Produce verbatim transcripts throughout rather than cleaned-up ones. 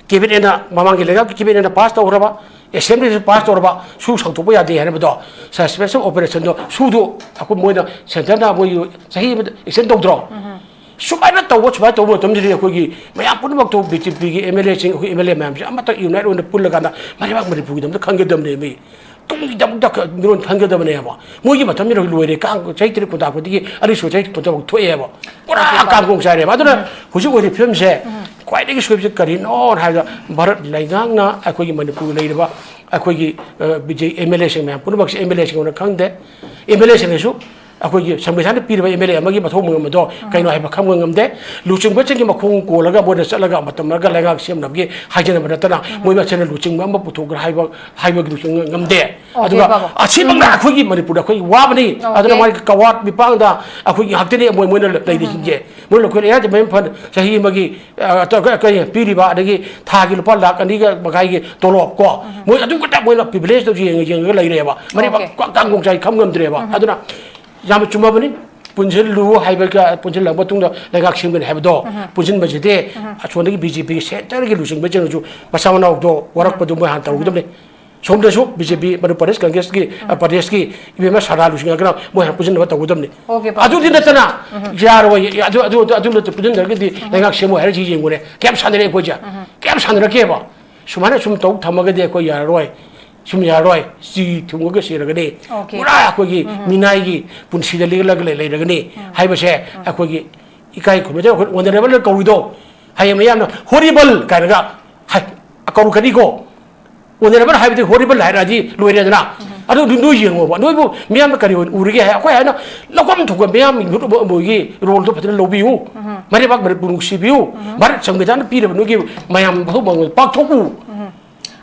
ꯀꯦꯕꯤꯅꯦꯠꯅ, ꯃꯃꯥꯡꯒꯤ ꯂꯩꯉꯥꯛꯀꯤ ꯀꯦꯕꯤꯅꯦꯠꯅ ꯄꯥꯁ ꯇꯧꯈ꯭ꯔꯕ, ꯑꯦꯁꯦꯝꯕ꯭ꯂꯤꯗꯁꯨ ꯄꯥꯁ ꯇꯧꯔꯕ, ꯁꯨ ꯁꯥꯡꯗꯣꯛꯄ ꯌꯥꯗꯦ ꯍꯥꯏꯔꯕꯗꯣ, ꯁꯁꯄꯦꯟꯁꯟ ꯑꯣꯄꯔꯦꯁꯟꯗꯣ ꯁꯨꯗꯨ ꯑꯩꯈꯣꯏ ꯃꯣꯏꯅ ꯁꯦꯟꯇꯔꯅ ꯃꯣꯏ ꯆꯍꯤ ꯑꯃꯗ ꯑꯦꯛꯁꯇꯦꯟ ꯇꯧꯗ꯭ꯔꯣ? ꯁꯨꯃꯥꯏꯅ ꯇꯧꯕ, ꯁꯨꯃꯥꯏꯅ ꯇꯧꯕ ꯃꯇꯝꯗꯗꯤ ꯑꯩꯈꯣꯏꯒꯤ ꯃꯌꯥꯝ ꯄꯨꯝꯅꯃꯛꯇꯣ, ꯕꯤ ꯖꯦ ꯄꯤꯒꯤ ꯑꯦꯝ ꯑꯦꯜ ꯑꯦꯁꯤꯡ, ꯑꯩꯈꯣꯏ ꯑꯦꯝ ꯑꯦꯜ ꯑꯦ ꯃꯌꯥꯝꯁꯦ ꯑꯃꯠꯇ ꯌꯨꯅꯥꯏꯠ ꯑꯣꯏꯅ ꯄꯨꯜꯂꯀꯥꯟꯗ ꯃꯔꯩꯕꯥꯛ ꯃꯅꯤꯄꯨꯔꯒꯤꯗꯃꯛꯇ ꯈꯟꯒꯗꯕꯅꯦ ꯃꯤ꯫ ꯇꯨꯡꯒꯤꯗꯃꯛꯇ ꯃꯤꯔꯣꯟ ꯈꯟꯒꯗꯕꯅꯦꯕ꯫ ꯃꯣꯏꯒꯤ ꯃꯇꯝ ꯌꯧꯔꯒ ꯂꯣꯏꯔꯦ꯫ ꯀꯥꯡ ꯆꯍꯤ ꯇꯔꯦꯠ ꯀꯨꯟꯊꯥ ꯐꯥꯎꯗꯒꯤ ꯑꯅꯤꯁꯨꯕ ꯆꯍꯤ ꯀꯨꯟꯊꯥ ꯐꯥꯎ ꯊꯣꯛꯑꯦꯕ꯫ ꯄꯨꯔꯥ ꯀꯥꯡꯒꯣꯡ ꯆꯥꯏꯔꯦꯕ꯫ ꯑꯗꯨꯅ ꯍꯧꯖꯤꯛ ꯑꯣꯏꯔꯤꯕ ꯐꯤꯕꯝꯁꯦ ꯈ꯭ꯋꯥꯏꯗꯒꯤ ꯁꯣꯏꯕꯁꯦ ꯀꯔꯤꯅꯣ ꯍꯥꯏꯕꯗ, ꯚꯥꯔꯠ ꯂꯩꯉꯥꯛꯅ ꯑꯩꯈꯣꯏꯒꯤ ꯃꯅꯤꯄꯨꯔꯗ ꯂꯩꯔꯤꯕ ꯑꯩꯈꯣꯏꯒꯤ, ꯑ, ꯕꯤ ꯖꯦ, ꯑꯦꯝ ꯑꯦꯜ ꯑꯦꯁꯤꯡ ꯃꯌꯥꯝ ꯄꯨꯝꯅꯃꯛꯁꯦ, ꯑꯦꯝ ꯑꯦꯜ ꯑꯦꯁꯤꯡꯅ ꯈꯪꯗꯦ, ꯑꯦꯝ ꯑꯦꯜ ꯑꯦꯁꯤꯡꯅꯁꯨ ꯑꯩꯈꯣꯏꯒꯤ ꯁꯪꯕꯤꯙꯥꯟꯅ ꯄꯤꯔꯤꯕ ꯑꯦꯝ ꯑꯦꯜ ꯑꯦ ꯑꯃꯒꯤ ꯃꯊꯧ ꯃꯉꯝ ꯑꯗꯣ ꯀꯩꯅꯣ ꯍꯥꯏꯕ ꯈꯪꯕ ꯉꯝꯗꯦ꯫ ꯂꯨꯆꯤꯡꯕꯁꯤꯡꯒꯤ ꯃꯈꯣꯡ ꯀꯣꯜꯂꯒ ꯃꯣꯏꯅ ꯆꯠꯂꯒ ꯃꯇꯝ ꯑꯃꯒ ꯂꯩꯉꯥꯛ ꯁꯦꯝꯅꯕꯒꯤ ꯍꯥꯏꯖꯅꯕ ꯅꯠꯇꯅ, ꯃꯣꯏ ꯃꯁꯦꯟꯅ ꯂꯨꯆꯤꯡꯕ ꯑꯃ ꯄꯨꯊꯣꯛꯈ꯭ꯔꯥ ꯍꯥꯏꯕ, ꯍꯥꯏꯕꯒꯤꯗꯨꯁꯨ ꯉꯝꯗꯦ꯫ ꯑꯣꯀꯦ, ꯑꯗꯨꯒ ꯕꯥꯕꯥ꯫ ꯑꯁꯤꯃꯛꯅ ꯑꯩꯈꯣꯏꯒꯤ ꯃꯅꯤꯄꯨꯔꯗ ꯑꯩꯈꯣꯏ ꯋꯥꯕꯅꯤ꯫ ꯑꯣꯀꯦ꯫ ꯑꯗꯨꯅ ꯃꯥꯒꯤ ꯀꯋꯥꯠ ꯃꯤꯄꯥꯡꯗ ꯑꯩꯈꯣꯏꯒꯤ ꯉꯥꯛꯇꯅꯤ ꯃꯣꯏ, ꯃꯣꯏꯅ ꯂꯩꯔꯤꯁꯤꯡꯁꯦ꯫ ꯃꯣꯏ ꯂꯧꯈꯣꯏ ꯂꯩꯌꯥꯔ ꯗꯤꯕꯂꯞꯃꯦꯟ ꯐꯟ ꯆꯍꯤ ꯑꯃꯒꯤ, ꯑ, ꯀꯔꯤ ꯄꯤꯔꯤꯕ, ꯑꯗꯒꯤ ꯊꯥꯒꯤ ꯂꯨꯄꯥ ꯂꯥꯈ ꯑꯅꯤꯒ ꯃꯈꯥꯏꯒꯤ ꯇꯣꯂꯣꯞ ꯀꯣ, ꯃꯣꯏ ꯑꯗꯨ ꯈꯛꯇ ꯃꯣꯏꯅ ꯄ꯭ꯔꯤꯚꯤꯂꯦꯖꯇꯧ ꯌꯦꯡꯉ, ꯌꯦꯡꯉꯒ ꯂꯩꯔꯦꯕ꯫ ꯃꯅꯤꯄꯨꯔ ꯑꯣꯀꯦ꯫ ꯀꯥꯡꯒꯣꯡ ꯆꯥꯏ ꯈꯝ ꯉꯝꯗ꯭ꯔꯦꯕ꯫ ꯑꯗꯨꯅ ꯌꯥꯝꯅ ꯆꯨꯝꯃꯕꯅꯤ꯫ ꯄꯨꯟꯁꯤꯜꯂꯨ ꯍꯥꯏꯕꯒ, ꯄꯨꯟꯁꯤꯜꯂꯕ ꯃꯇꯨꯡꯗ ꯂꯩꯉꯥꯛ ꯁꯦꯝꯒꯅꯤ ꯍꯥꯏꯕꯗꯣ, ꯄꯨꯟꯁꯤꯟꯕꯁꯤꯗꯤ ꯑꯁꯣꯝꯗꯒꯤ ꯕꯤ ꯖꯦ ꯄꯤꯒꯤ ꯁꯦꯟꯇꯔꯒꯤ ꯂꯨꯆꯤꯡꯕꯁꯤꯡꯅꯁꯨ ꯃꯆꯥ ꯃꯅꯥꯎꯗꯣ ꯋꯥꯔꯛꯄꯗꯨ ꯃꯣꯏ ꯍꯥꯟꯅ ꯇꯧꯒꯗꯕꯅꯤ꯫ ꯁꯣꯝꯗꯁꯨ ꯕꯤ ꯖꯦ ꯄꯤ, ꯃꯅꯤꯄꯨꯔ ꯄ꯭ꯔꯗꯦꯁ ꯀꯪꯒ꯭ꯔꯦꯁꯀꯤ, ꯑ, ꯄ꯭ꯔꯗꯦꯁꯀꯤ ꯏꯕꯦꯝꯃ ꯁꯥꯔꯗꯥ ꯂꯨꯆꯤꯡꯉꯒꯅ ꯃꯣꯏ ꯍꯥꯟꯅ ꯄꯨꯟꯁꯤꯟꯅꯕ ꯇꯧꯒꯗꯕꯅꯤ꯫ ꯑꯣꯀꯦ, ꯄꯥꯎ ꯑꯗꯨꯗꯤ ꯅꯠꯇꯅ ꯌꯥꯔꯣꯏ꯫ ꯑꯗꯨ, ꯑꯗꯨ, ꯑꯗꯨ, ꯑꯗꯨ ꯅꯠꯇ ꯄꯨꯟꯁꯤꯟꯗ꯭ꯔꯒꯗꯤ ꯂꯩꯉꯥꯛ ꯁꯦꯝꯃꯣ ꯍꯥꯏꯔꯁꯤ ꯌꯦꯡꯉꯨꯅꯦ꯫ ꯀꯌꯥꯝ ꯁꯥꯟꯅꯔꯦ ꯑꯩꯈꯣꯏꯁꯦ? ꯀꯌꯥꯝ ꯁꯥꯟꯅꯔꯛꯀꯦꯕ? ꯁꯨꯃꯥꯏꯅ ꯁꯨꯝ ꯇꯧ ꯊꯝꯃꯒꯗꯤ ꯑꯩꯈꯣꯏ ꯌꯥꯔꯔꯣꯏ꯫ ꯁꯨꯝ ꯌꯥꯔꯔꯣꯏ꯫ ꯆꯤ ꯊꯨꯡꯉꯒ ꯁꯤꯔꯒꯅꯤ꯫ ꯑꯣꯀꯦ꯫ ꯄꯨꯔꯥ ꯑꯩꯈꯣꯏꯒꯤ ꯃꯤꯅꯥꯏꯒꯤ ꯄꯨꯟꯁꯤꯗ ꯂꯦꯜꯂꯒ ꯂꯩ-, ꯂꯩꯔꯒꯅꯤ ꯍꯥꯏꯕꯁꯦ ꯑꯩꯈꯣꯏꯒꯤ ꯏꯀꯥꯏ ꯈꯨꯝꯅꯗꯕ ꯑꯩꯈꯣꯏ ꯑꯣꯅꯔꯦꯕꯜ ꯀꯧꯏꯗꯣ꯫ ꯍꯌꯦꯡ ꯃꯌꯥꯝꯅ ꯍꯣꯔꯤꯕꯜ ꯀꯥꯏꯅꯒ ꯍꯥꯏ-, ꯀꯧꯔꯛꯀꯅꯤꯀꯣ꯫ ꯑꯣꯅꯔꯦꯕꯜ ꯍꯥꯏꯕꯗꯤ ꯍꯣꯔꯤꯕꯜ ꯍꯥꯏꯔꯛꯑꯗꯤ ꯂꯣꯏꯔꯦꯗꯅ꯫ ꯑꯗꯨ ꯅꯣꯏ ꯌꯦꯡꯉꯣꯕ, ꯅꯣꯏꯕꯨ ꯃꯤꯌꯥꯝꯅ ꯀꯔꯤ ꯑꯣꯏꯅ ꯎꯔꯤꯒꯦ ꯍꯥꯏ, ꯑꯩꯈꯣꯏ ꯍꯥꯏꯅ ꯂꯧꯐꯝ ꯊꯣꯛꯄ ꯃꯤꯌꯥꯝ ꯃꯣꯏꯒꯤ ꯔꯣꯜꯗꯣ ꯐꯖꯅ ꯂꯧꯕꯤꯌꯨ꯫ ꯃꯔꯩꯕꯥꯛ ꯃꯅꯤꯄꯨꯔ ꯅꯨꯡꯁꯤꯕꯤꯌꯨ꯫ ꯚꯥꯔꯠ ꯁꯪꯕꯤꯙꯥꯟꯅ ꯄꯤꯔꯕ ꯅꯣꯏꯒꯤ ꯃꯌꯥꯝ ꯃꯊꯧ ꯃꯉꯝ ꯄꯥꯡꯊꯣꯛꯎ꯫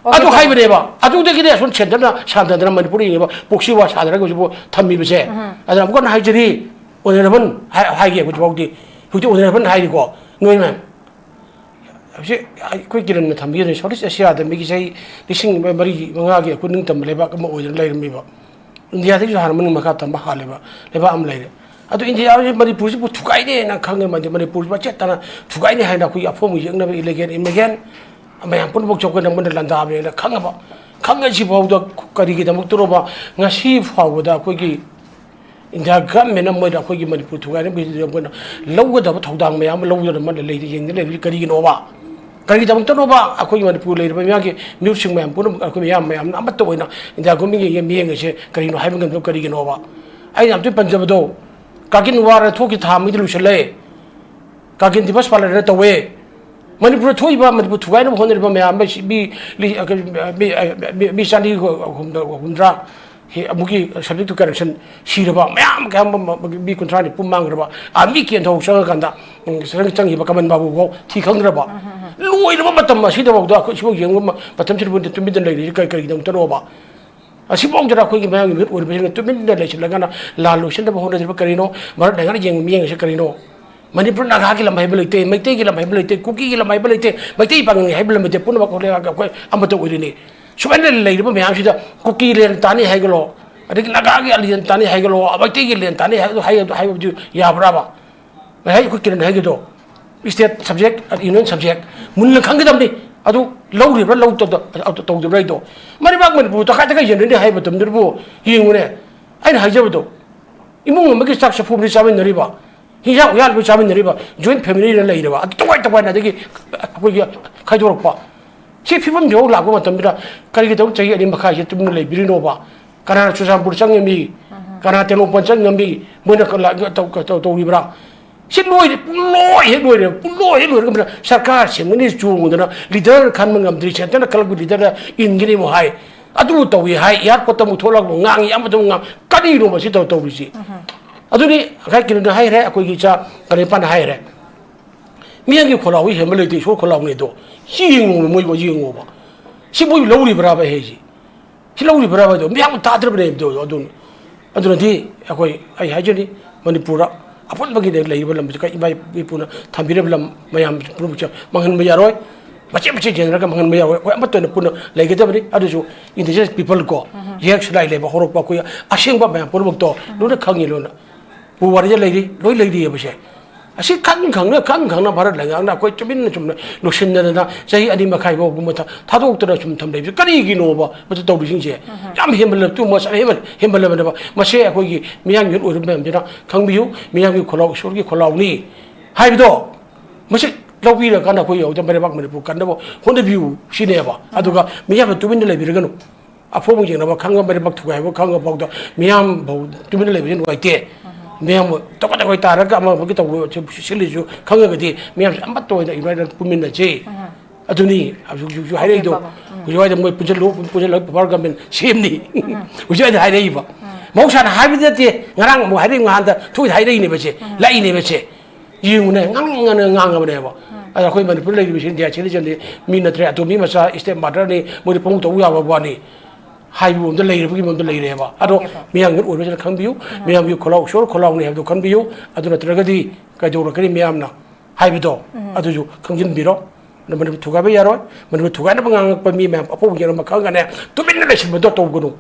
ꯑꯣꯀꯦ, ꯑꯗꯨ ꯇꯥꯃꯣ꯫ ꯍꯥꯏꯕꯅꯦꯕ꯫ ꯑꯗꯨꯗꯒꯤꯗꯤ ꯑꯁꯣꯝ ꯁꯦꯟꯇꯔꯅ ꯁꯥꯟꯗꯅ ꯃꯅꯤꯄꯨꯔ ꯌꯦꯡꯉꯤꯕ ꯄꯣꯛꯁꯤ ꯋꯥ ꯁꯥꯗꯅ ꯍꯧꯖꯤꯛꯄꯨ ꯊꯝꯃꯤꯕꯁꯦ꯫ ꯑꯗꯨꯅ ꯑꯃꯨꯛꯀ ꯍꯟꯅ ꯍꯥꯏꯖꯔꯤ, ꯑꯣꯅꯔꯦꯕꯜ ꯍꯥꯏ-, ꯍꯥꯏꯒꯦ ꯍꯧꯖꯤꯛꯐꯥꯎꯗꯤ꯫ ꯍꯧꯖꯤꯛꯇꯤ ꯑꯣꯅꯔꯦꯕꯜ ꯍꯥꯏꯔꯤꯀꯣ, ꯅꯣꯏ ꯃꯌꯥꯝ꯫ ꯍꯧꯖꯤꯛ ꯑꯩꯈꯣꯏ ꯀꯤꯔꯟꯅ ꯊꯝꯕꯤꯒꯅꯤ, ꯁꯥꯎꯠ ꯏꯁ ꯑꯦꯁꯤꯌꯥꯗ ꯃꯤꯒꯤ ꯆꯍꯤ ꯂꯤꯁꯤꯡ ꯃꯔꯤ ꯃꯉꯥꯒꯤ ꯑꯩꯈꯣꯏ ꯅꯤꯡꯇꯝꯕ ꯂꯩꯕꯥꯛ ꯑꯃ ꯑꯣꯏꯗꯨꯅ ꯂꯩꯔꯝꯃꯤꯕ, ꯏꯟꯗꯤꯌꯥꯗꯒꯤꯁꯨ ꯍꯥꯟꯅ ꯃꯅꯤꯡ ꯃꯈꯥ ꯇꯝꯕ ꯍꯥꯜꯂꯦꯕ ꯂꯩꯕꯥꯛ ꯑꯃ ꯂꯩꯔꯦ꯫ ꯑꯗꯨ ꯏꯟꯗꯤꯌꯥ ꯍꯧꯖꯤꯛ ꯃꯅꯤꯄꯨꯔꯁꯤꯕꯨ ꯊꯨꯒꯥꯏꯅꯦꯅ ꯈꯪꯉꯦ, ꯃꯅꯤ-, ꯃꯅꯤꯄꯨꯔꯁꯤ ꯃꯆꯦꯠ ꯇꯥꯅ ꯊꯨꯒꯥꯏꯅꯤ ꯍꯥꯏꯅ ꯑꯩꯈꯣꯏꯒꯤ ꯑꯐꯣꯡꯕ ꯌꯦꯛꯅꯕ ꯏꯂꯤꯒꯦꯜ ꯏꯃꯤꯒ꯭ꯔꯦꯟ ꯃꯌꯥꯝ ꯄꯨꯝꯅꯃꯛ ꯆꯥꯎꯈꯠꯅ ꯃꯣꯏꯅ ꯂꯥꯟꯗꯥꯕꯅꯦꯅ ꯈꯪꯉꯕ, ꯈꯪꯉꯁꯤ ꯐꯥꯎꯗ ꯀꯔꯤꯒꯤꯗꯃꯛꯇꯅꯣꯕ ꯉꯁꯤ ꯐꯥꯎꯕꯗ ꯑꯩꯈꯣꯏꯒꯤ ꯏꯟꯗꯤꯌꯥ ꯒꯚꯔꯟꯃꯦꯟꯅ ꯃꯣꯏꯅ ꯑꯩꯈꯣꯏꯒꯤ ꯃꯅꯤꯄꯨꯔ ꯊꯨꯒꯥꯏꯅꯕꯒꯤꯗꯃꯛ ꯑꯩꯈꯣꯏꯅ ꯂꯧꯒꯗꯕ ꯊꯧꯗꯥꯡ ꯃꯌꯥꯝ ꯑꯃ ꯂꯧꯗꯨꯅ ꯑꯃꯅ ꯂꯩꯔꯤ, ꯌꯦꯡꯗꯨꯅ ꯂꯩꯔꯤ ꯀꯔꯤꯒꯤꯅꯣꯕ? ꯀꯔꯤꯒꯤꯗꯃꯛꯇꯅꯣꯕ ꯑꯩꯈꯣꯏꯒꯤ ꯃꯅꯤꯄꯨꯔ ꯂꯩꯔꯤꯕ ꯃꯤꯌꯥꯝꯒꯤ ꯃꯤꯍꯨꯠꯁꯤꯡ ꯃꯌꯥꯝ ꯄꯨꯝꯅꯃꯛ ꯑꯩꯈꯣꯏ ꯃꯤꯌꯥꯝ ꯃꯌꯥꯝꯅ ꯑꯃꯠꯇ ꯑꯣꯏꯅ ꯏꯟꯗꯤꯌꯥ ꯒꯣꯔꯃꯦꯟꯒꯤ ꯃꯤꯠꯌꯦꯡ ꯑꯁꯦ ꯀꯔꯤꯅꯣ ꯍꯥꯏꯕ ꯉꯝꯗꯕ ꯀꯔꯤꯒꯤꯅꯣꯕ? ꯑꯩꯅ ꯌꯥꯝ ꯊꯤꯅ ꯄꯟꯖꯕꯗꯣ, ꯀꯥꯔꯒꯤꯜ ꯋꯥꯔ ꯊꯣꯛꯈꯤ ꯊꯥ ꯑꯃꯒꯤꯗꯤ ꯂꯣꯏꯁꯤꯜꯂꯦ꯫ ꯀꯥꯔꯒꯤꯜ ꯗꯤꯕꯁ ꯄꯥꯂꯟ ꯍꯥꯏꯅ ꯇꯧꯋꯦ꯫ ꯃꯅꯤꯄꯨꯔꯗ ꯊꯣꯛꯏꯕ, ꯃꯅꯤꯄꯨꯔ ꯊꯨꯒꯥꯏꯅꯕ ꯍꯣꯠꯅꯔꯤꯕ ꯃꯌꯥꯝ ꯑꯃ ꯁꯤ-, ꯃꯤ ꯂꯤ-, ꯑ, ꯀ-, ꯃꯤ, ꯑ, ꯃꯤ, ꯃꯤ ꯆꯅꯤ ꯍꯨꯝꯗ-, ꯍꯨꯝꯗ꯭ꯔꯥ, ꯍꯦ, ꯑꯃꯨꯛꯀꯤ subject to correction ꯁꯤꯔꯕ ꯃꯌꯥꯝ ꯀꯌꯥ ꯑꯃ, ꯃ-, ꯃꯤ ꯀꯨꯟꯊ꯭ꯔꯥ ꯅꯤꯐꯨ ꯃꯥꯡꯈ꯭ꯔꯕ, ꯑꯥꯔꯃꯤ ꯀꯦꯝ ꯊꯕꯛ ꯆꯪꯉꯀꯥꯟꯗ, ꯎꯝ, ꯆꯪ-, ꯆꯪꯈꯤꯕ ꯀꯃꯟ ꯕꯥꯕꯨ ꯐꯥꯎ ꯊꯤ ꯈꯪꯗ꯭ꯔꯕ꯫ ꯎꯝ, ꯎꯝ, ꯎꯝ꯫ ꯂꯣꯏꯔꯕ ꯃꯇꯝ ꯑꯁꯤꯗꯐꯥꯎꯗ ꯑꯩꯈꯣꯏ ꯁꯤꯐꯥꯎ ꯌꯦꯡꯕ ꯃ-, ꯃꯇꯝꯁꯤꯗ ꯇꯨꯃꯤꯟꯅ ꯂꯩꯔꯤꯁꯤ ꯀꯔꯤ, ꯀꯔꯤꯒꯤꯗꯃꯛꯇꯅꯣꯕ? ꯑꯁꯤꯐꯥꯎꯗꯅ ꯑꯩꯈꯣꯏꯒꯤ ꯃꯌꯥꯝꯒꯤ ꯃꯤꯍꯨꯠ ꯑꯣꯏꯔꯤꯕꯁꯤꯡꯅ ꯇꯨꯃꯤꯟꯅ ꯂꯩꯁꯤꯜꯂꯒꯅ ꯂꯥꯟ ꯂꯣꯏꯁꯤꯟꯅꯕ ꯍꯣꯠꯅꯔꯤꯕ ꯀꯔꯤꯅꯣ? ꯚꯥꯔꯠꯅ ꯉꯥꯏꯅ ꯌꯦꯡꯕ ꯃꯤꯠꯌꯦꯡ ꯑꯁꯤ ꯀꯔꯤꯅꯣ? ꯃꯅꯤꯄꯨꯔ ꯅꯥꯒꯥꯒꯤ ꯂꯝ ꯍꯥꯏꯕ ꯂꯩꯇꯦ, ꯃꯩꯇꯩꯒꯤ ꯂꯝ ꯍꯥꯏꯕ ꯂꯩꯇꯦ, ꯀꯨꯀꯤꯒꯤ ꯂꯝ ꯍꯥꯏꯕ ꯂꯩꯇꯦ, ꯃꯩꯇꯩ ꯄꯥꯉꯜꯒꯤ ꯍꯥꯏꯕ ꯂꯝ ꯂꯩꯇꯦ, ꯄꯨꯝꯅꯃꯛ ꯍꯧꯖꯤꯛ ꯑꯩꯈꯣꯏ ꯑꯃꯠꯇ ꯑꯣꯏꯔꯤꯅꯤ꯫ ꯁꯨꯃꯥꯏꯅ ꯂꯩꯔꯤꯕ ꯃꯌꯥꯝꯁꯤꯗ ꯀꯨꯀꯤ ꯂꯦꯟ ꯇꯥꯅꯤ ꯍꯥꯏꯒꯂꯣ, ꯑꯗꯒꯤ ꯅꯥꯒꯥꯒꯤ ꯂꯦꯟ ꯇꯥꯅꯤ ꯍꯥꯏꯒꯂꯣ, ꯃꯩꯇꯩꯒꯤ ꯂꯦꯟ ꯇꯥꯅꯤ ꯍꯥꯏ-, ꯍꯥꯏ-, ꯍꯥꯏꯕꯗꯨ ꯌꯥꯕ꯭ꯔꯥꯕ? ꯉꯁꯥꯏ ꯑꯩꯈꯣꯏ Kiran ꯍꯥꯏꯒꯤꯗꯣ, state subject, union subject, ꯃꯨꯟꯅ ꯈꯪꯒꯗꯕꯅꯤ꯫ ꯑꯗꯨ ꯂꯧꯔꯤꯕ꯭ꯔꯥ, ꯂꯧ ꯇꯧꯗ-, ꯇꯧꯗꯕ꯭ꯔꯥ ꯍꯥꯏꯗꯣ꯫ ꯃꯔꯩꯕꯥꯛ ꯃꯅꯤꯄꯨꯔ ꯇꯪꯈꯥꯏ ꯇꯪꯈꯥꯏ ꯌꯦꯟꯅꯔꯤꯅꯤ ꯍꯥꯏꯕ ꯃꯇꯝꯗꯨꯗꯕꯨ ꯌꯦꯡꯉꯨꯅꯦ꯫ ꯑꯩꯅ ꯍꯥꯏꯖꯕꯗꯣ, ꯏꯃꯨꯡ ꯑꯃꯒꯤ ꯆꯥꯛ ꯆꯐꯨ ꯑꯃꯗꯤ ꯆꯥꯃꯤꯟꯅꯔꯤꯕ, ꯍꯤꯟꯖꯥꯡ ꯎꯌꯥꯟꯕ ꯆꯥꯃꯤꯟꯅꯔꯤꯕ, joint family ꯅ ꯂꯩꯔꯕ, ꯑꯗꯨ ꯇꯣꯉꯥꯟ ꯇꯣꯉꯥꯟꯅ ꯑꯗꯒꯤ ꯑꯩꯈꯣꯏꯒꯤ ꯈꯥꯏꯗꯣꯔꯛꯄ꯫ ꯁꯤ ꯐꯤꯕꯝꯁꯤꯐꯥꯎ ꯂꯥꯛꯄ ꯃꯇꯝꯗ ꯀꯔꯤꯒꯤꯗꯃꯛ ꯆꯍꯤ ꯑꯅꯤ ꯃꯈꯥꯏꯁꯦ ꯇꯨꯃꯤꯟꯅ ꯂꯩꯕꯤꯔꯤꯅꯣꯕ? ꯀꯅꯥꯅ ꯆꯨꯔꯆꯥꯟꯄꯨꯔ ꯆꯪꯉꯝꯃꯤ? ꯀꯅꯥ ꯇꯦꯡꯅꯧꯄꯜ ꯆꯪꯉꯝꯃꯤ? ꯃꯣꯏꯅ ꯀ-, ꯂ-, ꯇꯧ-, ꯇꯧ-, ꯇꯧꯔꯤꯕ꯭ꯔꯥ? ꯁꯤ ꯂꯣꯏꯔꯦ, ꯄꯨꯡꯂꯣꯏ ꯍꯦꯛ ꯂꯣꯏꯔꯦ, ꯄꯨꯡꯂꯣꯏ ꯍꯦꯛ ꯂꯣꯏꯔꯒ ꯁꯔꯀꯥꯔ ꯁꯦꯝꯒꯅꯤ ꯆꯣꯡꯗꯅ leader ꯈꯟꯕ ꯉꯝꯗ꯭ꯔꯤ, centre ꯅ ꯈꯜꯂꯛꯄ leader ꯗ ꯏꯟꯒꯅꯤ ꯑꯃꯨꯛ ꯍꯥꯏ, ꯑꯗꯨ ꯇꯧꯏ ꯍꯥꯏ, airport ꯇ ꯑꯃꯨꯛ ꯊꯣꯛꯂꯛꯑꯒ ꯑꯃꯨꯛ ꯉꯥꯡꯉꯤ, ꯑꯃꯗ ꯑꯃꯨꯛ ꯉꯥꯡ-, ꯀꯔꯤꯅꯣ ꯃꯁꯤ ꯇꯧ-, ꯇꯧꯔꯤꯁꯤ? ꯑꯗꯨꯅꯤ ꯉꯁꯥꯏ ꯀꯩꯅꯣꯗ ꯍꯥꯏꯔꯦ, ꯑꯩꯈꯣꯏꯒꯤ ꯏꯆꯥ ꯀꯔꯤꯄꯥꯟꯗ ꯍꯥꯏꯔꯦ, ꯃꯤꯌꯥꯝꯒꯤ ꯈꯣꯜꯂꯥꯎꯗꯤ ꯍꯦꯟꯕ ꯂꯩꯇꯦ, ꯏꯁꯣꯔ ꯈꯣꯜꯂꯥꯎꯅꯤ ꯑꯗꯣ꯫ ꯁꯤ ꯌꯦꯡꯉꯣꯕ, ꯃꯣꯏꯕꯨ ꯌꯦꯡꯉꯣꯕ꯫ ꯁꯤ ꯃꯣꯏ ꯂꯧꯔꯤꯕ꯭ꯔꯥꯕ ꯍꯥꯏꯁꯤ? ꯁꯤ ꯂꯧꯔꯤꯕ꯭ꯔꯥꯕ ꯑꯗꯣ? ꯃꯤꯌꯥꯝ ꯇꯥꯗ꯭ꯔꯕꯅꯦ ꯑꯗꯣ꯫ ꯑꯗꯨꯅ, ꯑꯗꯨꯅꯗꯤ ꯑꯩꯈꯣꯏ, ꯑꯩ ꯍꯥꯏꯖꯅꯤ, ꯃꯅꯤꯄꯨꯔꯗ ꯑꯄꯨꯟꯕꯒꯤꯗ ꯂꯩꯔꯤꯕ ꯂꯝꯁꯤ ꯏꯃꯥ ꯏꯄꯨꯅ ꯊꯝꯕꯤꯔꯕ ꯂꯝ ꯃꯌꯥꯝ ꯄꯨꯝꯅꯃꯛꯁꯦ ꯃꯥꯡꯍꯟꯕ ꯌꯥꯔꯣꯏ꯫ ꯃꯆꯦꯠ ꯃꯆꯦꯠ ꯌꯦꯟꯅꯔꯒ ꯃꯥꯡꯍꯟꯕ ꯌꯥꯔꯣꯏ꯫ ꯑꯩꯈꯣꯏ ꯑꯃꯠꯇ ꯑꯣꯏꯅ ꯄꯨꯟꯅ ꯂꯩꯒꯗꯕꯅꯤ꯫ ꯑꯗꯨꯁꯨ indigenous people ꯀꯣ, ꯌꯦꯛ ꯁꯤꯂꯥꯏ ꯂꯩꯕ ꯍꯧꯔꯛꯄ ꯑꯩꯈꯣꯏ ꯑꯁꯦꯡꯕ ꯃꯌꯥꯝ ꯄꯨꯝꯅꯃꯛꯇꯣ ꯂꯣꯏꯅ ꯈꯪꯉꯤ ꯂꯣꯏꯅ꯫ ꯄꯨꯋꯥꯔꯤꯗ ꯂꯩꯔꯤ, ꯂꯣꯏ ꯂꯩꯔꯤꯑꯕꯁꯦ꯫ ꯑꯁꯤ ꯈꯪ ꯈꯪꯅ, ꯈꯪ ꯈꯪꯅ ꯚꯥꯔꯠ ꯂꯩꯉꯥꯛꯅ ꯑꯩꯈꯣꯏ ꯇꯨꯃꯤꯟꯅ ꯆꯨꯝꯅ ꯂꯣꯏꯁꯤꯟꯗꯅ ꯆꯍꯤ ꯑꯅꯤ ꯃꯈꯥꯏ ꯐꯥꯎꯒꯨꯝꯕ ꯊꯥ-, ꯊꯥꯗꯣꯛꯇꯅ ꯁꯨꯝ ꯊꯝꯂꯛꯏꯕꯁꯦ ꯀꯔꯤꯒꯤꯅꯣꯕ? ꯃꯁꯤ ꯇꯧꯔꯤꯁꯤꯡꯁꯦ ꯌꯥꯝ ꯍꯦꯟꯃꯜꯂꯕ, ꯇꯨ ꯃꯁ-, ꯍꯦꯟꯃꯜ-, ꯍꯦꯟꯃꯜꯂꯕꯅꯦꯕ꯫ ꯃꯁꯤ ꯑꯩꯈꯣꯏꯒꯤ ꯃꯤꯌꯥꯝꯒꯤ ꯑꯣꯏꯔꯤꯕ ꯃꯌꯥꯝꯁꯤꯅ ꯈꯪꯕꯤꯌꯨ, ꯃꯤꯌꯥꯝꯒꯤ ꯈꯣꯜꯂꯥꯎ, ꯏꯁꯣꯔꯒꯤ ꯈꯣꯜꯂꯥꯎꯅꯤ ꯍꯥꯏꯕꯗꯣ ꯃꯁꯤ ꯂꯧꯕꯤꯔꯀꯥꯟꯗ ꯑꯩꯈꯣꯏ ꯌꯥꯎꯗ ꯃꯩꯔꯩꯕꯥꯛ ꯃꯅꯤꯄꯨꯔ ꯀꯟꯅꯕ ꯍꯣꯠꯅꯕꯤꯌꯨ ꯁꯤꯅꯦꯕ꯫ ꯑꯗꯨꯒ ꯃꯤꯌꯥꯝꯅ ꯇꯨꯃꯤꯟꯅ ꯂꯩꯕꯤꯔꯒꯅꯨ꯫ ꯑꯐꯣꯡꯕ ꯌꯦꯡꯅꯕ ꯈꯪꯉ ꯃꯔꯤꯃꯛ ꯊꯨꯒꯥꯏꯕ ꯈꯪꯉ ꯐꯥꯎꯗ ꯃꯤꯌꯥꯝ ꯐꯥꯎ ꯇꯨꯃꯤꯟꯅ ꯂꯩꯕꯁꯤ ꯅꯨꯡꯉꯥꯏꯇꯦ꯫ ꯃꯌꯥꯝ ꯇꯣꯈꯥꯏ ꯇꯣꯈꯥꯏ ꯇꯥꯔꯒ ꯑꯃ ꯑꯃꯒꯤ ꯇꯧꯕ ꯁꯤ-, ꯁꯤꯜꯂꯤꯁꯨ ꯈꯪꯉꯒꯗꯤ ꯃꯌꯥꯝꯁꯦ ꯑꯃꯠꯇ ꯑꯣꯏꯅ ꯌꯨꯅꯥꯏꯠ ꯄꯨꯟꯃꯤꯟꯅꯁꯤ꯫ ꯑꯗꯨꯅꯤ ꯍꯧꯖꯤꯛ, ꯍꯧꯖꯤꯛ, ꯍꯧꯖꯤꯛ ꯍꯥꯏꯔꯛꯏꯗꯣ꯫ ꯄꯥꯕꯨꯡ꯫ ꯎꯝ꯫ ꯍꯧꯖꯤꯛ ꯍꯥꯏꯗ ꯃꯣꯏ ꯄꯨꯟꯁꯤꯜꯂꯨ, ꯄꯨꯟꯁꯤꯜꯂꯒ ꯄꯋꯥꯔ ꯒꯃꯦꯟ ꯁꯦꯝꯅꯤ꯫ ꯍꯧꯖꯤꯛ ꯍꯥꯏꯗ ꯍꯥꯏꯔꯛꯏꯕ꯫ ꯃꯍꯧꯁꯥꯅ ꯍꯥꯏꯕꯗꯤ ꯅꯠꯇꯦ, ꯉꯔꯥꯡ ꯑꯃꯨꯛ ꯍꯥꯏꯔꯛꯏ, ꯉꯍꯥꯟꯗ ꯊꯣꯛꯏꯗ ꯍꯥꯏꯔꯛꯏꯅꯦꯕ ꯁꯦ, ꯂꯥꯛꯏꯅꯦꯕ ꯁꯦ꯫ ꯌꯦꯡꯉꯨꯅꯦ, ꯉꯥꯡꯉ ꯉꯥꯡꯉ ꯉꯥꯡꯉꯕꯅꯦꯕ꯫ ꯑꯗ ꯑꯩꯈꯣꯏ ꯃꯅꯤꯄꯨꯔ ꯂꯩꯔꯤꯕꯁꯤ ꯏꯟꯗꯤꯌꯥ ꯁꯤꯇꯤꯖꯟꯗꯤ ꯃꯤ ꯅꯠꯇ꯭ꯔꯦ, ꯑꯗꯨ ꯃꯤ ꯃꯆꯥ ꯏꯁꯇꯦꯞ ꯃꯥꯗꯔꯅꯤ, ꯃꯣꯏꯗꯤ ꯄꯪꯇꯧ ꯇꯧ ꯌꯥꯕ ꯋꯥꯅꯤ ꯍꯥꯏꯕ ꯃꯑꯣꯡꯗ ꯂꯩꯔꯕꯒꯤ ꯃꯑꯣꯡꯗ ꯂꯩꯔꯦꯕ꯫ ꯑꯗꯣ ꯃꯤꯌꯥꯝꯒꯤ ꯑꯣꯏꯕꯁꯤꯅ ꯈꯪꯕꯤꯌꯨ, ꯃꯤꯌꯥꯝꯒꯤ ꯈꯣꯜꯂꯥꯎ ꯏꯁꯣꯔ ꯈꯣꯜꯂꯥꯎꯅꯤ ꯍꯥꯏꯕꯗꯨ ꯈꯟꯕꯤꯌꯨ꯫ ꯑꯗꯨ ꯅꯠꯇ꯭ꯔꯒꯗꯤ ꯀꯩꯗꯧꯔꯛꯀꯅꯤ ꯃꯤꯌꯥꯝꯅ ꯍꯥꯏꯕꯗꯣ ꯑꯗꯨꯁꯨ ꯈꯪꯖꯤꯟꯕꯤꯔꯣ꯫ ꯑꯗꯨ ꯃꯅꯤꯄꯨꯔ ꯊꯨꯒꯥꯏꯕ ꯌꯥꯔꯣꯏ꯫ ꯃꯅꯤꯄꯨꯔ ꯊꯨꯒꯥꯏꯅꯕ ꯉꯥꯡꯉꯛꯄ ꯃꯤ ꯃꯌꯥꯝ ꯑꯐꯧꯕ ꯌꯦꯡꯉ ꯈꯪꯒꯅꯦ, ꯇꯨꯃꯤꯟꯅ ꯂꯩꯁꯤꯟꯕꯗꯣ ꯇꯧꯒꯅꯨ꯫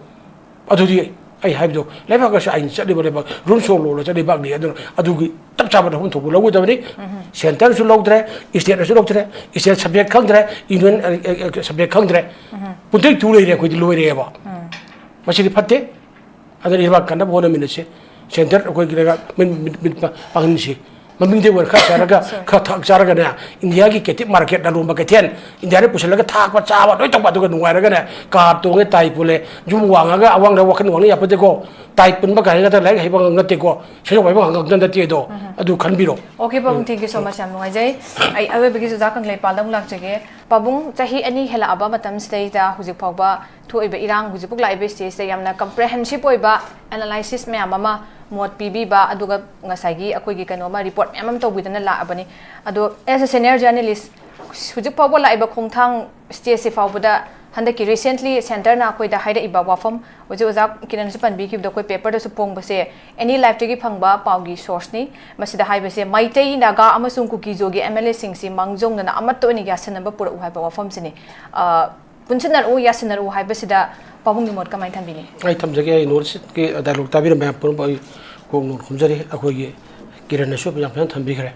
ꯑꯗꯨꯗꯤ ꯑꯩ ꯍꯥꯏꯕꯗꯣ ꯂꯩꯕꯥꯛ ꯑꯁꯤ ꯑꯥꯏꯟ ꯆꯠꯂꯤꯕ ꯂꯩꯕꯥꯛ, ꯔꯨꯜꯁ ꯑꯣꯐ ꯂꯣꯅ ꯆꯠꯂꯤꯕ ꯂꯩꯕꯥꯛꯅꯤ꯫ ꯑꯗꯨꯅ ꯑꯗꯨꯒꯤ ꯆꯞ ꯆꯥꯕ ꯂꯧꯐꯝ ꯊꯣꯛꯄ ꯂꯧꯒꯗꯕꯅꯤ꯫ ꯁꯦꯟꯇꯔꯁꯨ ꯂꯧꯗ꯭ꯔꯦ, ꯏꯁꯇꯦꯠꯅꯁꯨ ꯂꯧꯗ꯭ꯔꯦ, ꯏꯁꯇꯦꯠ ꯁꯕꯖꯦꯛ ꯈꯪꯗ꯭ꯔꯦ, ꯌꯨꯅꯤꯌꯟ, ꯑ, ꯑ, ꯁꯕꯖꯦꯛ ꯈꯪꯗ꯭ꯔꯦ꯫ ꯄꯨꯟꯇꯩ ꯇꯨ ꯂꯩꯔꯦ, ꯑꯩꯈꯣꯏꯗꯤ ꯂꯣꯏꯔꯦꯕ꯫ ꯃꯁꯤꯗꯤ ꯐꯠꯇꯦ꯫ ꯑꯗꯨꯅ ꯏꯔꯥꯛ ꯀꯟꯅꯕ ꯍꯣꯠꯅꯃꯤꯟꯅꯁꯤ꯫ ꯁꯦꯟꯇꯔ ꯑꯩꯈꯣꯏꯒꯤ ꯂꯩꯉꯥꯛ ꯃꯤꯠ, ꯃꯤꯠ, ꯃꯤꯠ ꯄꯥꯡꯍꯟꯁꯤ꯫ ꯃꯃꯤꯡꯗꯤ ꯑꯣꯏꯅ ꯈꯔ ꯆꯥꯔꯒ, ꯈꯔ ꯊꯛ ꯆꯥꯔꯒꯅꯦ, ꯏꯟꯗꯤꯌꯥꯒꯤ ꯀꯦꯇꯤꯞ ꯃꯥꯔꯀꯦꯠ, ꯂꯂꯣꯟꯕ ꯀꯩꯊꯦꯜ, ꯏꯟꯗꯤꯌꯥꯗ ꯄꯨꯁꯤꯜꯂꯒ ꯊꯥꯛꯄ ꯆꯥꯕ ꯂꯣꯏ ꯇꯧꯕ, ꯑꯗꯨꯒ ꯅꯨꯡꯉꯥꯏꯔꯒꯅꯦ, ꯀꯥꯔ ꯇꯣꯡꯉꯦ, ꯇꯥꯏ ꯄꯨꯜꯂꯦ, ꯌꯨꯝ ꯋꯥꯡꯉꯒ ꯑꯋꯥꯡꯗ ꯋꯥꯈꯜ ꯋꯥꯡꯅ ꯌꯥꯄꯣꯠꯇꯦꯀꯣ꯫ ꯇꯥꯏ ꯄꯨꯟꯕ ꯀꯥꯏꯅꯒ ꯂꯥꯏꯔꯤꯛ ꯍꯩꯕ ꯉꯥꯛ ꯅꯠꯇꯦꯀꯣ, ꯁꯦꯟꯖꯥꯎ ꯄꯥꯏꯕ ꯉꯥꯛ ꯅꯠꯇꯦ ꯑꯗꯣ꯫ ꯑꯗꯨ ꯈꯟꯕꯤꯔꯣ꯫ Okay, ꯄꯥꯕꯨꯡ, thank you so much, ꯌꯥꯝ ꯅꯨꯡꯉꯥꯏꯖꯩ꯫ ꯑꯩ ꯑꯔꯣꯏꯕꯒꯤ ꯆꯨꯖꯥꯛ ꯀꯪꯂꯩꯄꯥꯜꯗ ꯑꯃꯨꯛ ꯂꯥꯛꯆꯒꯦ꯫ ꯄꯥꯕꯨꯡ, ꯆꯍꯤ ꯑꯅꯤ ꯍꯦꯜꯂꯛꯑꯕ ꯃꯇꯝꯁꯤꯗꯩꯗ ꯍꯧꯖꯤꯛ ꯐꯥꯎꯕ ꯊꯣꯛꯏꯕ ꯏꯔꯥꯡ, ꯍꯧꯖꯤꯛꯐꯥꯎ ꯂꯥꯛꯏꯕ stageꯇ ꯌꯥꯝꯅ comprehensive ꯑꯣꯏꯕ analysis ꯃꯌꯥꯝ ꯑꯃ, ꯃꯣꯠ ꯄꯤꯕꯤꯕ, ꯑꯗꯨꯒ ꯉꯁꯥꯏꯒꯤ ꯑꯩꯈꯣꯏꯒꯤ ꯀꯩꯅꯣ ꯑꯃ, report ꯃꯌꯥꯝ ꯑꯃ ꯇꯧꯕꯤꯗꯅ ꯂꯥꯛꯑꯕꯅꯤ꯫ ꯑꯗꯣ, as a senior journalist, ꯍꯧꯖꯤꯛ ꯐꯥꯎꯕ ꯂꯥꯛꯏꯕ ꯈꯣꯡꯊꯥꯡ stageꯁꯤ ꯐꯥꯎꯕꯗ ꯍꯟꯗꯛꯀꯤ recently centreꯅ ꯑꯩꯈꯣꯏꯗ ꯍꯥꯏꯔꯛꯏꯕ ꯋꯥꯐꯝ, ꯍꯧꯖꯤꯛ ꯑꯣꯖꯥ ꯀꯤꯔꯟꯁꯨ ꯄꯟꯕꯤꯈꯤꯕꯗꯣ, ꯑꯩꯈꯣꯏ paperꯗꯁꯨ ꯐꯣꯡꯕꯁꯦ, ꯑꯦꯅꯤ ꯂꯥꯏꯐꯇꯒꯤ ꯐꯪꯕ ꯄꯥꯎꯒꯤ sourceꯅꯤ꯫ ꯃꯁꯤꯗ ꯍꯥꯏꯕꯁꯦ, ꯃꯩꯇꯩ, ꯅꯥꯒꯥ ꯑꯃꯁꯨꯡ ꯀꯨꯀꯤꯖꯣꯒꯤ MLAꯁꯤꯡꯁꯤ ꯃꯥꯡꯖꯧꯅꯅ ꯑꯃꯠꯇ ꯑꯣꯏꯅ ꯌꯥꯁꯟꯅꯕ ꯄꯨꯔꯛꯎ ꯍꯥꯏꯕ ꯋꯥꯐꯝꯁꯤꯅꯤ꯫ ꯑ, ꯄꯨꯟꯁꯤꯟꯅꯔꯛꯎ, ꯌꯥꯁꯤꯟꯅꯔꯛꯎ ꯍꯥꯏꯕꯁꯤꯗ ꯄꯥꯕꯨꯡꯒꯤ ꯃꯣꯠ ꯀꯃꯥꯏꯅ ꯊꯝꯕꯤꯅꯤ? ꯑꯩ ꯊꯝꯖꯒꯦ, ꯑꯩ North Eastꯀꯤ dialogue ꯇꯥꯕꯤꯔꯝꯕ ꯃꯌꯥꯝ ꯄꯨꯝꯅꯃꯛ ꯑꯩ ꯀꯣꯛ ꯅꯣꯟ ꯈꯨꯝꯖꯔꯤ꯫ ꯑꯩꯈꯣꯏꯒꯤ ꯀꯤꯔꯟꯅꯁꯨ ꯌꯥꯝ ꯐꯖꯅ ꯊꯝꯕꯤꯈ꯭ꯔꯦ꯫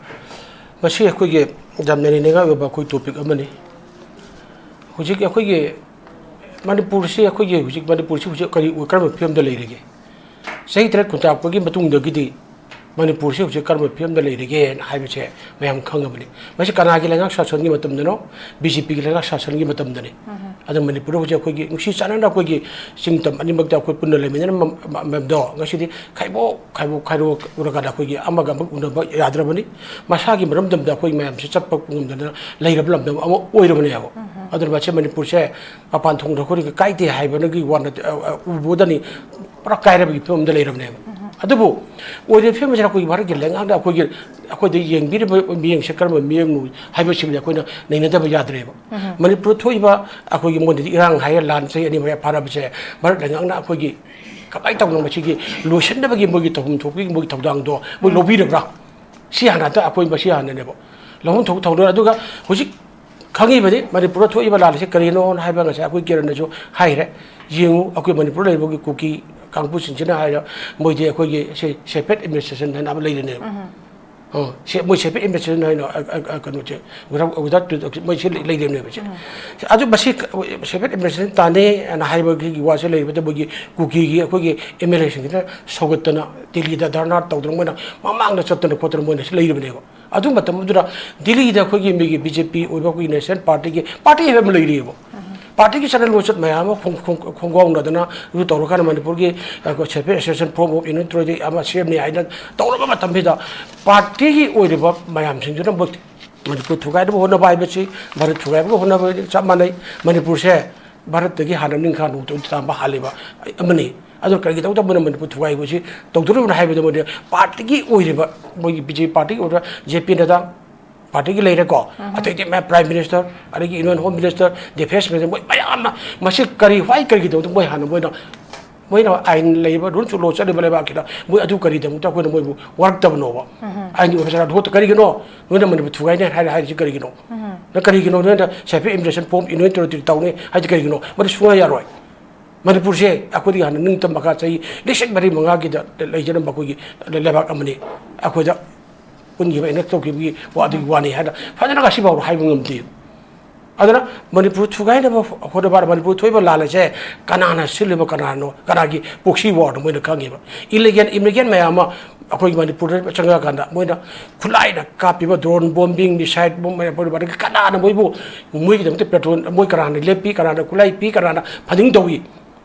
ꯃꯁꯤ ꯑꯩꯈꯣꯏꯒꯤ ꯌꯥꯝꯅ ꯔꯤꯅꯤꯡꯉꯥꯏ ꯑꯣꯏꯕ ꯑꯩꯈꯣꯏ ꯇꯣꯄꯤꯛ ꯑꯃꯅꯤ꯫ ꯍꯧꯖꯤꯛ ꯑꯩꯈꯣꯏꯒꯤ ꯃꯅꯤꯄꯨꯔꯁꯤ, ꯑꯩꯈꯣꯏꯒꯤ ꯍꯧꯖꯤꯛ ꯃꯅꯤꯄꯨꯔꯁꯤ ꯍꯧꯖꯤꯛ ꯀꯔꯤ, ꯀꯔꯝꯕ ꯐꯤꯕꯝꯗ ꯂꯩꯔꯤꯒꯦ? ꯆꯍꯤ ꯇꯔꯦꯠ ꯀꯨꯟꯇꯥꯛꯄꯒꯤ ꯃꯇꯨꯡꯗꯒꯤꯗꯤ ꯃꯅꯤꯄꯨꯔꯁꯤ ꯍꯧꯖꯤꯛ ꯀꯔꯝꯕ ꯐꯤꯕꯝꯗ ꯂꯩꯔꯤꯒꯦꯅ ꯍꯥꯏꯕꯁꯦ ꯃꯌꯥꯝ ꯈꯪꯉꯕꯅꯤ꯫ ꯃꯁꯤ ꯀꯅꯥꯒꯤ ꯂꯩꯉꯥꯛ ꯁꯥꯁꯟꯒꯤ ꯃꯇꯝꯗꯅꯣ? ꯕꯤ ꯖꯦ ꯄꯤꯒꯤ ꯂꯩꯉꯥꯛ ꯁꯥꯁꯟꯒꯤ ꯃꯇꯝꯗꯅꯤ꯫ ꯑꯗꯣ ꯃꯅꯤꯄꯨꯔꯗ ꯍꯧꯖꯤꯛ ꯑꯩꯈꯣꯏꯒꯤ ꯅꯨꯡꯁꯤ ꯆꯥꯟꯅꯅ ꯑꯩꯈꯣꯏꯒꯤ ꯆꯤꯡ ꯇꯝ ꯑꯅꯤꯃꯛꯇ ꯑꯩꯈꯣꯏ ꯄꯨꯟꯅ ꯂꯩꯃꯤꯟꯅꯔꯝꯕꯗꯣ ꯉꯁꯤꯗꯤ ꯈꯥꯏꯕꯣꯛ ꯈꯥꯏꯕꯣꯛ ꯈꯥꯏꯗꯣꯛ ꯎꯔꯀꯥꯟꯗ ꯑꯩꯈꯣꯏꯒꯤ ꯑꯃꯒ ꯑꯃꯒ ꯎꯅꯕ ꯌꯥꯗ꯭ꯔꯕꯅꯤ꯫ ꯃꯁꯥꯒꯤ ꯃꯔꯝꯗꯝꯗ ꯑꯩꯈꯣꯏ ꯃꯌꯥꯝꯁꯦ ꯆꯠꯄ ꯉꯝꯗꯅ ꯂꯩꯔꯕ ꯂꯝꯗꯝ ꯑꯃ ꯑꯣꯏꯔꯕꯅꯦꯕ꯫ ꯑꯗꯨꯅ ꯃꯁꯤ ꯃꯅꯤꯄꯨꯔꯁꯦ ꯃꯄꯥꯟ ꯊꯣꯡꯗ ꯑꯩꯈꯣꯏꯅ ꯀꯥꯏꯗꯦ ꯍꯥꯏꯕꯅꯒꯤ ꯋꯥ ꯅꯠꯇꯦ, ꯑ, ꯑ, ꯎꯕꯗꯅꯤ ꯄꯨꯔꯥ ꯀꯥꯏꯔꯕꯒꯤ ꯐꯤꯕꯝꯗ ꯂꯩꯔꯕꯅꯦꯕ꯫ ꯑꯗꯨꯕꯨ ꯑꯣꯏꯔꯤꯕ ꯐꯤꯕꯝꯁꯤꯗ ꯑꯩꯈꯣꯏꯒꯤ ꯚꯥꯔꯠꯀꯤ ꯂꯩꯉꯥꯛꯅ ꯑꯩꯈꯣꯏꯒꯤ, ꯑꯩꯈꯣꯏꯗ ꯌꯦꯡꯕꯤꯔꯤꯕ ꯃꯤꯠꯌꯦꯡꯁꯦ ꯀꯔꯝꯕ ꯃꯤꯠꯌꯦꯡꯅꯣ ꯍꯥꯏꯕꯁꯤꯃꯗꯤ ꯑꯩꯈꯣꯏꯅ ꯅꯩꯅꯗꯕ ꯌꯥꯗ꯭ꯔꯦꯕ꯫ ꯃꯅꯤꯄꯨꯔꯗ ꯊꯣꯛꯏꯕ ꯑꯩꯈꯣꯏꯒꯤ ꯃꯣꯏꯅꯗꯤ ꯏꯔꯥꯡ ꯍꯥꯏꯔ ꯂꯥꯟ ꯆꯍꯤ ꯑꯅꯤ ꯃꯌꯥ ꯐꯥꯔꯕꯁꯦ ꯚꯥꯔꯠ ꯂꯩꯉꯥꯛꯅ ꯑꯩꯈꯣꯏꯒꯤ ꯀꯃꯥꯏꯅ ꯇꯧꯅ ꯃꯁꯤꯒꯤ ꯂꯣꯏꯁꯤꯟꯅꯕꯒꯤ ꯃꯣꯏꯒꯤ ꯇꯧꯐꯝ ꯊꯣꯛꯄꯒꯤ ꯃꯣꯏꯒꯤ ꯊꯧꯗꯥꯡꯗꯣ ꯃꯣꯏ ꯂꯧꯕꯤꯔꯕ꯭ꯔꯥ? ꯁꯤ ꯍꯥꯟꯅ ꯑꯝꯇ ꯑꯩꯈꯣꯏ ꯃꯁꯤ ꯍꯥꯟꯅꯅꯦꯕ ꯂꯧꯐꯝ ꯊꯣꯛꯄ ꯊꯧꯗꯥꯡ꯫ ꯑꯗꯨꯒ ꯍꯧꯖꯤꯛ ꯈꯪꯉꯤꯕꯅꯤ ꯃꯅꯤꯄꯨꯔꯗ ꯊꯣꯛꯏꯕ ꯂꯥꯟ ꯑꯁꯤ ꯀꯔꯤꯅꯣ ꯍꯥꯏꯕ ꯉꯁꯥꯏ ꯑꯩꯈꯣꯏ ꯀꯤꯔꯟꯅꯁꯨ ꯍꯥꯏꯈ꯭ꯔꯦ꯫ ꯌꯦꯡꯉꯨ, ꯑꯩꯈꯣꯏ ꯃꯅꯤꯄꯨꯔꯗ ꯂꯩꯔꯤꯕ ꯑꯩꯈꯣꯏꯒꯤ ꯀꯨꯀꯤ ꯀꯥꯡꯕꯨꯁꯤꯡꯁꯤꯅ ꯍꯥꯏꯔ ꯃꯣꯏꯗꯤ ꯑꯩꯈꯣꯏꯒꯤ ꯁꯤ separate administration ꯍꯥꯏꯅ ꯑꯃ ꯂꯩꯔꯤꯅꯦꯕ꯫ ꯑ, ꯁꯤ ꯃꯣꯏ separate administration ꯍꯥꯏꯅ, ꯑ, ꯑ, ꯑ, ꯀꯩꯅꯣꯁꯦ, without, without, ꯃꯣꯏ ꯁꯤ ꯂꯩ-, ꯂꯩꯔꯤꯅꯦꯕ ꯁꯦ꯫ ꯑꯗꯨ ꯃꯁꯤ separate administration ꯇꯥꯟꯅꯤ ꯍꯥꯏꯅ ꯍꯥꯏꯕꯒꯤ ꯋꯥꯁꯦ ꯂꯩꯔꯤꯕꯗ ꯃꯣꯏꯒꯤ ꯀꯨꯀꯤꯒꯤ ꯑꯩꯈꯣꯏꯒꯤ ꯑꯦꯝ ꯑꯦꯜ ꯑꯦꯁꯤꯡꯁꯤꯅ ꯁꯧꯒꯠꯇꯅ ꯗꯤꯜꯂꯤꯗ ꯙꯔꯅꯥ ꯇꯧꯗꯅ ꯃꯣꯏꯅ ꯃꯃꯥꯡꯗ ꯆꯠꯇꯅ ꯈꯣꯠꯇꯅ ꯃꯣꯏꯅ ꯁꯤ ꯂꯩꯔꯤꯕꯅꯦꯕ꯫ ꯑꯗꯨ ꯃꯇꯝ ꯑꯗꯨꯗ ꯗꯤꯜꯂꯤꯗ ꯑꯩꯈꯣꯏꯒꯤ ꯃꯤꯒꯤ ꯕꯤ ꯖꯦ ꯄꯤ ꯑꯣꯏꯕ ꯑꯩꯈꯣꯏꯒꯤ ꯅꯦꯁꯅꯦꯜ ꯄꯥꯔꯇꯤꯒꯤ, ꯄꯥꯔꯇꯤ ꯍꯥꯏꯕ ꯑꯃ ꯂꯩꯔꯤꯑꯕ꯫ ꯄꯥꯔꯇꯤꯒꯤ ꯆꯠꯅ ꯂꯣꯟꯆꯠ ꯃꯌꯥꯝ ꯑꯃ ꯈꯣꯡ-, ꯈꯣꯡ-, ꯈꯣꯡꯒꯥꯎꯅꯗꯅ ꯑꯗꯨ ꯇꯧꯔꯀꯥꯟꯗ ꯃꯅꯤꯄꯨꯔꯒꯤ, ꯑ, separate association form of union territory ꯑꯃ ꯁꯦꯝꯅꯤ ꯍꯥꯏꯅ ꯇꯧꯔꯕ ꯃꯇꯝꯁꯤꯗ ꯄꯥꯔꯇꯤꯒꯤ ꯑꯣꯏꯔꯤꯕ ꯃꯌꯥꯝꯁꯤꯡꯗꯨꯅ ꯃꯣꯏ ꯃꯅꯤꯄꯨꯔ ꯊꯨꯒꯥꯏꯅꯕ ꯍꯣꯠꯅꯕ ꯍꯥꯏꯕꯁꯤ, ꯚꯥꯔꯠ ꯊꯨꯒꯥꯏꯅꯕ ꯍꯣꯠꯅꯕ ꯆꯞ ꯃꯥꯟꯅꯩ꯫ ꯃꯅꯤꯄꯨꯔꯁꯦ ꯚꯥꯔꯠꯇꯒꯤ ꯍꯥꯟꯅ ꯅꯤꯡꯈꯥ ꯅꯣꯡꯊꯣꯛ ꯇꯥꯟꯕ ꯍꯥꯜꯂꯤꯕ ꯑꯃꯅꯤ꯫ ꯑꯗꯨꯅ ꯀꯔꯤꯒꯤꯗꯃꯛꯇ ꯃꯣꯏꯅ ꯃꯅꯤꯄꯨꯔ ꯊꯨꯒꯥꯏꯕꯁꯤ ꯇꯧꯗꯣꯔꯤꯕꯅꯣ ꯍꯥꯏꯕꯗ ꯃꯣꯏꯗꯤ ꯄꯥꯔꯇꯤꯒꯤ ꯑꯣꯏꯔꯤꯕ, ꯃꯣꯏꯒꯤ ꯕꯤ ꯖꯦ ꯄꯤ ꯄꯥꯔꯇꯤꯒꯤ ꯑꯣꯏꯕ ꯖꯦ ꯄꯤ ꯅꯗꯥ ꯄꯥꯔꯇꯤꯒꯤ ꯂꯩꯔꯦꯀꯣ, ꯑꯇꯩꯗꯤ ꯃꯌꯥꯝ prime minister, ꯑꯗꯒꯤ union home minister, defence minister, ꯃꯣꯏ ꯃꯌꯥꯝꯅ ꯃꯁꯤ ꯀꯔꯤ, why ꯀꯔꯤꯒꯤꯗꯃꯛꯇ ꯃꯣꯏ ꯍꯥꯟꯅ ꯃꯣꯏꯅ, ꯃꯣꯏꯅ ꯑꯥꯏꯟ ꯂꯩꯕ, rules of law ꯆꯠꯂꯤꯕ ꯂꯩꯕꯥꯛꯁꯤꯗ ꯃꯣꯏ ꯑꯗꯨ ꯀꯔꯤꯒꯤꯗꯃꯛꯇ ꯑꯩꯈꯣꯏꯅ ꯃꯣꯏꯕꯨ ꯋꯥꯔꯛꯇꯕꯅꯣꯕ? ꯑꯥꯏꯟꯒꯤ ꯑꯣꯐꯤꯁꯥꯔ ꯑꯗꯨ ꯀꯔꯤꯒꯤꯅꯣ ꯅꯣꯏꯅ ꯃꯅꯤꯄꯨꯔ ꯊꯨꯒꯥꯏꯅꯤ ꯍꯥꯏꯔ ꯍꯥꯏꯔꯤꯁꯤ ꯀꯔꯤꯒꯤꯅꯣ? ꯅꯪ ꯀꯔꯤꯒꯤꯅꯣ ꯅꯣꯏꯅ separate administration form union territory ꯇꯧꯅꯤ ꯍꯥꯏꯁꯤ ꯀꯔꯤꯒꯤꯅꯣ? ꯃꯗꯨ ꯁꯨꯡꯌꯥ ꯌꯥꯔꯣꯏ꯫ ꯃꯅꯤꯄꯨꯔꯁꯦ ꯑꯩꯈꯣꯏꯗꯒꯤ ꯍꯥꯟꯅ ꯅꯤꯡꯇꯝ ꯃꯈꯥ ꯆꯍꯤ ꯂꯤꯁꯤꯡ ꯃꯔꯤ ꯃꯉꯥꯒꯤꯗ ꯂꯩꯖꯔꯝꯕ ꯑꯩꯈꯣꯏꯒꯤ ꯂꯩꯕꯥꯛ ꯑꯃꯅꯤ꯫ ꯑꯩꯈꯣꯏꯗ ꯄꯨꯟꯈꯤꯕ, ꯑꯦꯅꯦꯛꯁ ꯇꯧꯈꯤꯕꯒꯤ ꯋꯥ, ꯑꯗꯨꯒꯤ ꯋꯥꯅꯤ ꯍꯥꯏꯅ ꯐꯖꯅ ꯉꯁꯤꯐꯥꯎ ꯍꯥꯏꯕ ꯉꯝꯗꯦ꯫ ꯑꯗꯨꯅ ꯃꯅꯤꯄꯨꯔ ꯊꯨꯒꯥꯏꯅꯕ ꯍꯣꯠꯅꯕ, ꯃꯅꯤꯄꯨꯔ ꯊꯣꯛꯏꯕ ꯂꯥꯟ ꯑꯁꯦ ꯀꯅꯥꯅ ꯁꯤꯜꯂꯤꯕ, ꯀꯅꯥꯅꯣ, ꯀꯅꯥꯒꯤ proxy warꯅꯣ ꯃꯣꯏꯅ ꯈꯪꯉꯦꯕ꯫ Illegal immigrant ꯃꯌꯥꯝ ꯑꯃ ꯑꯩꯈꯣꯏꯒꯤ ꯃꯅꯤꯄꯨꯔꯗ ꯆꯪꯉꯛꯑꯀꯥꯟꯗ ꯃꯣꯏꯅ ꯈꯨꯠꯂꯥꯏꯅ ꯀꯥꯞꯄꯤꯕ, drone bombing, missile bomb ꯃꯌꯥꯝ, ꯑꯗꯒꯤ ꯀꯅꯥꯅ ꯃꯣꯏꯕꯨ, ꯃꯣꯏꯒꯤꯗꯃꯛꯇ petrol, ꯃꯣꯏ ꯀꯅꯥꯅ ꯂꯦꯞꯄꯤ, ꯀꯅꯥꯅ ꯈꯨꯠꯂꯥꯏ ꯄꯤ, ꯀꯅꯥꯅ funding ꯇꯧꯏ?